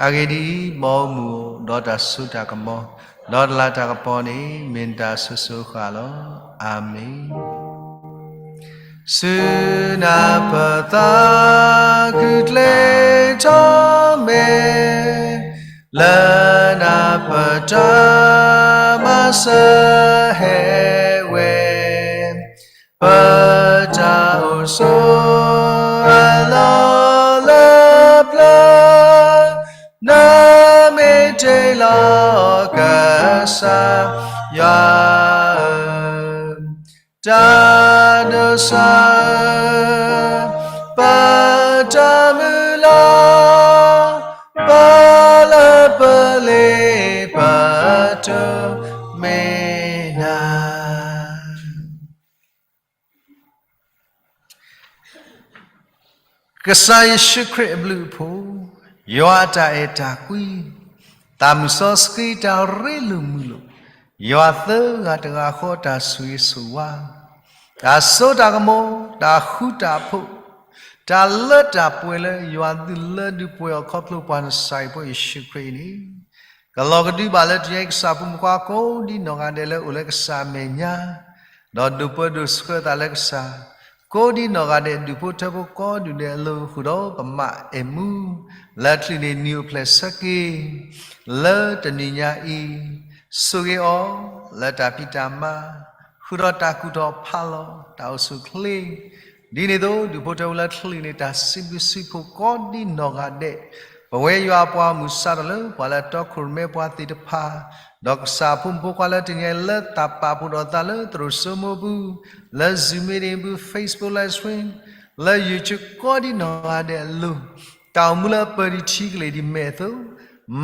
အဂ့ၢ်ဒ်အံၤ, မ်အမူးအိၣ်ဒီးတၢ်စိတၢ်ကမီၤ, ဒီးတလၤတၢ်ကပီၤန့ၣ် မ့ၢ်နတၢ်အစိၤစိၤအဃၣ်လီၤ. အၤမ့ၣ်. ဆူနၢ်ပၢၢ်သးခုကျဲထီၣ်မဲာ် လၢနၤပတၢ်မၤစၢၤဟဲဝဲ, ပတၢ်အိၣ်ဆိးအလီၢ်လၢပျၢၤ, နမ့ၢ်တ့လီၤကစၢ်ယွၤ, တၢ်ဒိးစၢၤ ပတၢ်မုၢ်လၢ်, ပလၢပလ့ပတိၢ်မ့ၢ်နၤ. ကစၢ်ယ့ၣ်ၡူးခရံာ်အဘျုးအဖှိၣ်, ယွၤအတၢ်အဲၣ်တၢ်ကွံ, သးမုၢ်စီဆှံတၢ်ရ့လိာ်မုာ်လိာ်, ယွၤသၢဂၤတဂၤဃီတၢ်ဆိၣ်ဂ့ၤဆိၣ်ဝါ, တၢ်စိတၢ်ကမီၤ, တၢ်ဃူတၢ်ဖိး, တၢ်လၢတၢ်ပှဲၤလၢယွၤသုလၢဒုးပှဲၤအီၤခီဖျိပှၤနစၤအံၤဖိယ့ၣ်ၡူးခရံာ်အံၤန့ၣ်, ကလီၤကဒုဘၣ်လၢတနံၤအံၤကစၢ်ဖိမုၣ်ဖိကိးဒ်နီၢ်ဂၤဒဲးလၢအိၣ်လၢကစၢ်အမဲာ်ညါ, ဒီးဒိးပၢဒိးဆှၢသးလၢကစၢ်, ကိးဒ်နီၢ်ဂၤဒဲးဒုးဖိထၢဖိကိးဒူၣ်ဒဲးအလိၤဃုာ်ဒီးပမၤအဲၣ်မူ, လၢချံးန့ၣ်နံၤအိၣ်ဖျဲၣ်ဆၢက့ၤ, လၢတနံၤညါအံၤ, ဆိၣ်ဂ့ၤအီၤ, လၢတၢ်ဖံးတၢ်မၤ, ဃုာ်ဒီးတၢ်ကူၣ်ထီၣ်ဖးလီၤ, တၢ်အိၣ်ဆူၣ်အိၣ်ချ့ ဒ်န့ၣ်အသိး ဒုးဖိထၢဖိလၢချံးန့ၣ် တၢ်စံးဘျုးစံးဖှိၣ်ကိးဒ်နီၢ်ဂၤဒဲး, ပဝဲယွၤအပှၤမုၢ်ဆါတၢ်လၢ ပှၤလၢတီခိၣ်ရိၣ်မဲပှၤသ့ၣ်တဖၣ်, ဒီးကစၢ်အဖိမုၣ်ဖိခွါလၢတနံၤအံၤလၢသးပာ်ဖှိၣ်ဒီးသးလၢသရိာ်စိမိၢ်ပူၤ, လၢ Zoom meeting ပူၤ Facebook live stream, လၢ YouTube ကိးဒ်နီၢ်ဂၤဒဲးအလိၤ, တၢ်အိၣ်မူလၢပၢၤဒံးထံကလ့ၢ်ဒံးမဲာ်အသိး,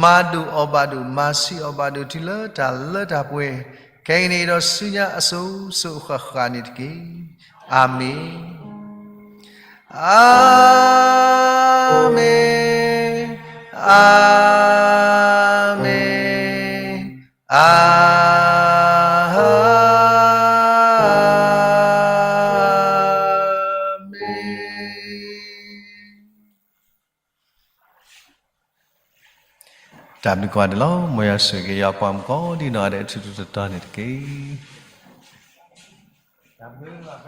မၤဒိၣ်အီၣ်ဘၣ်ဒိၣ် မၤဆံးအီၣ်ဘၣ်ဒိၣ်တုၤလၢတၢ်လၢတၢ်ပှဲၤ, ခဲအံၤန့ၣ်ဒီးဆူညါအစိၤစိၤအဃၣ်ဃၣ်န့ၣ်တက့ၢ်. အၤမ့ၣ်, အၤမ့ၣ်, အၤမ့ၣ်, အၤမ့ၣ်. တၢ်ဘျုးကိးဂၤဒဲးလီၤ. မ်ယွၤဆိၣ်ဂ့ၤက့ၤယွၤပှၤမုၣ်ကိးဒ်နီၢ်ဂၤဒဲးထူထူတီတီန့ၣ်တက့ၢ်.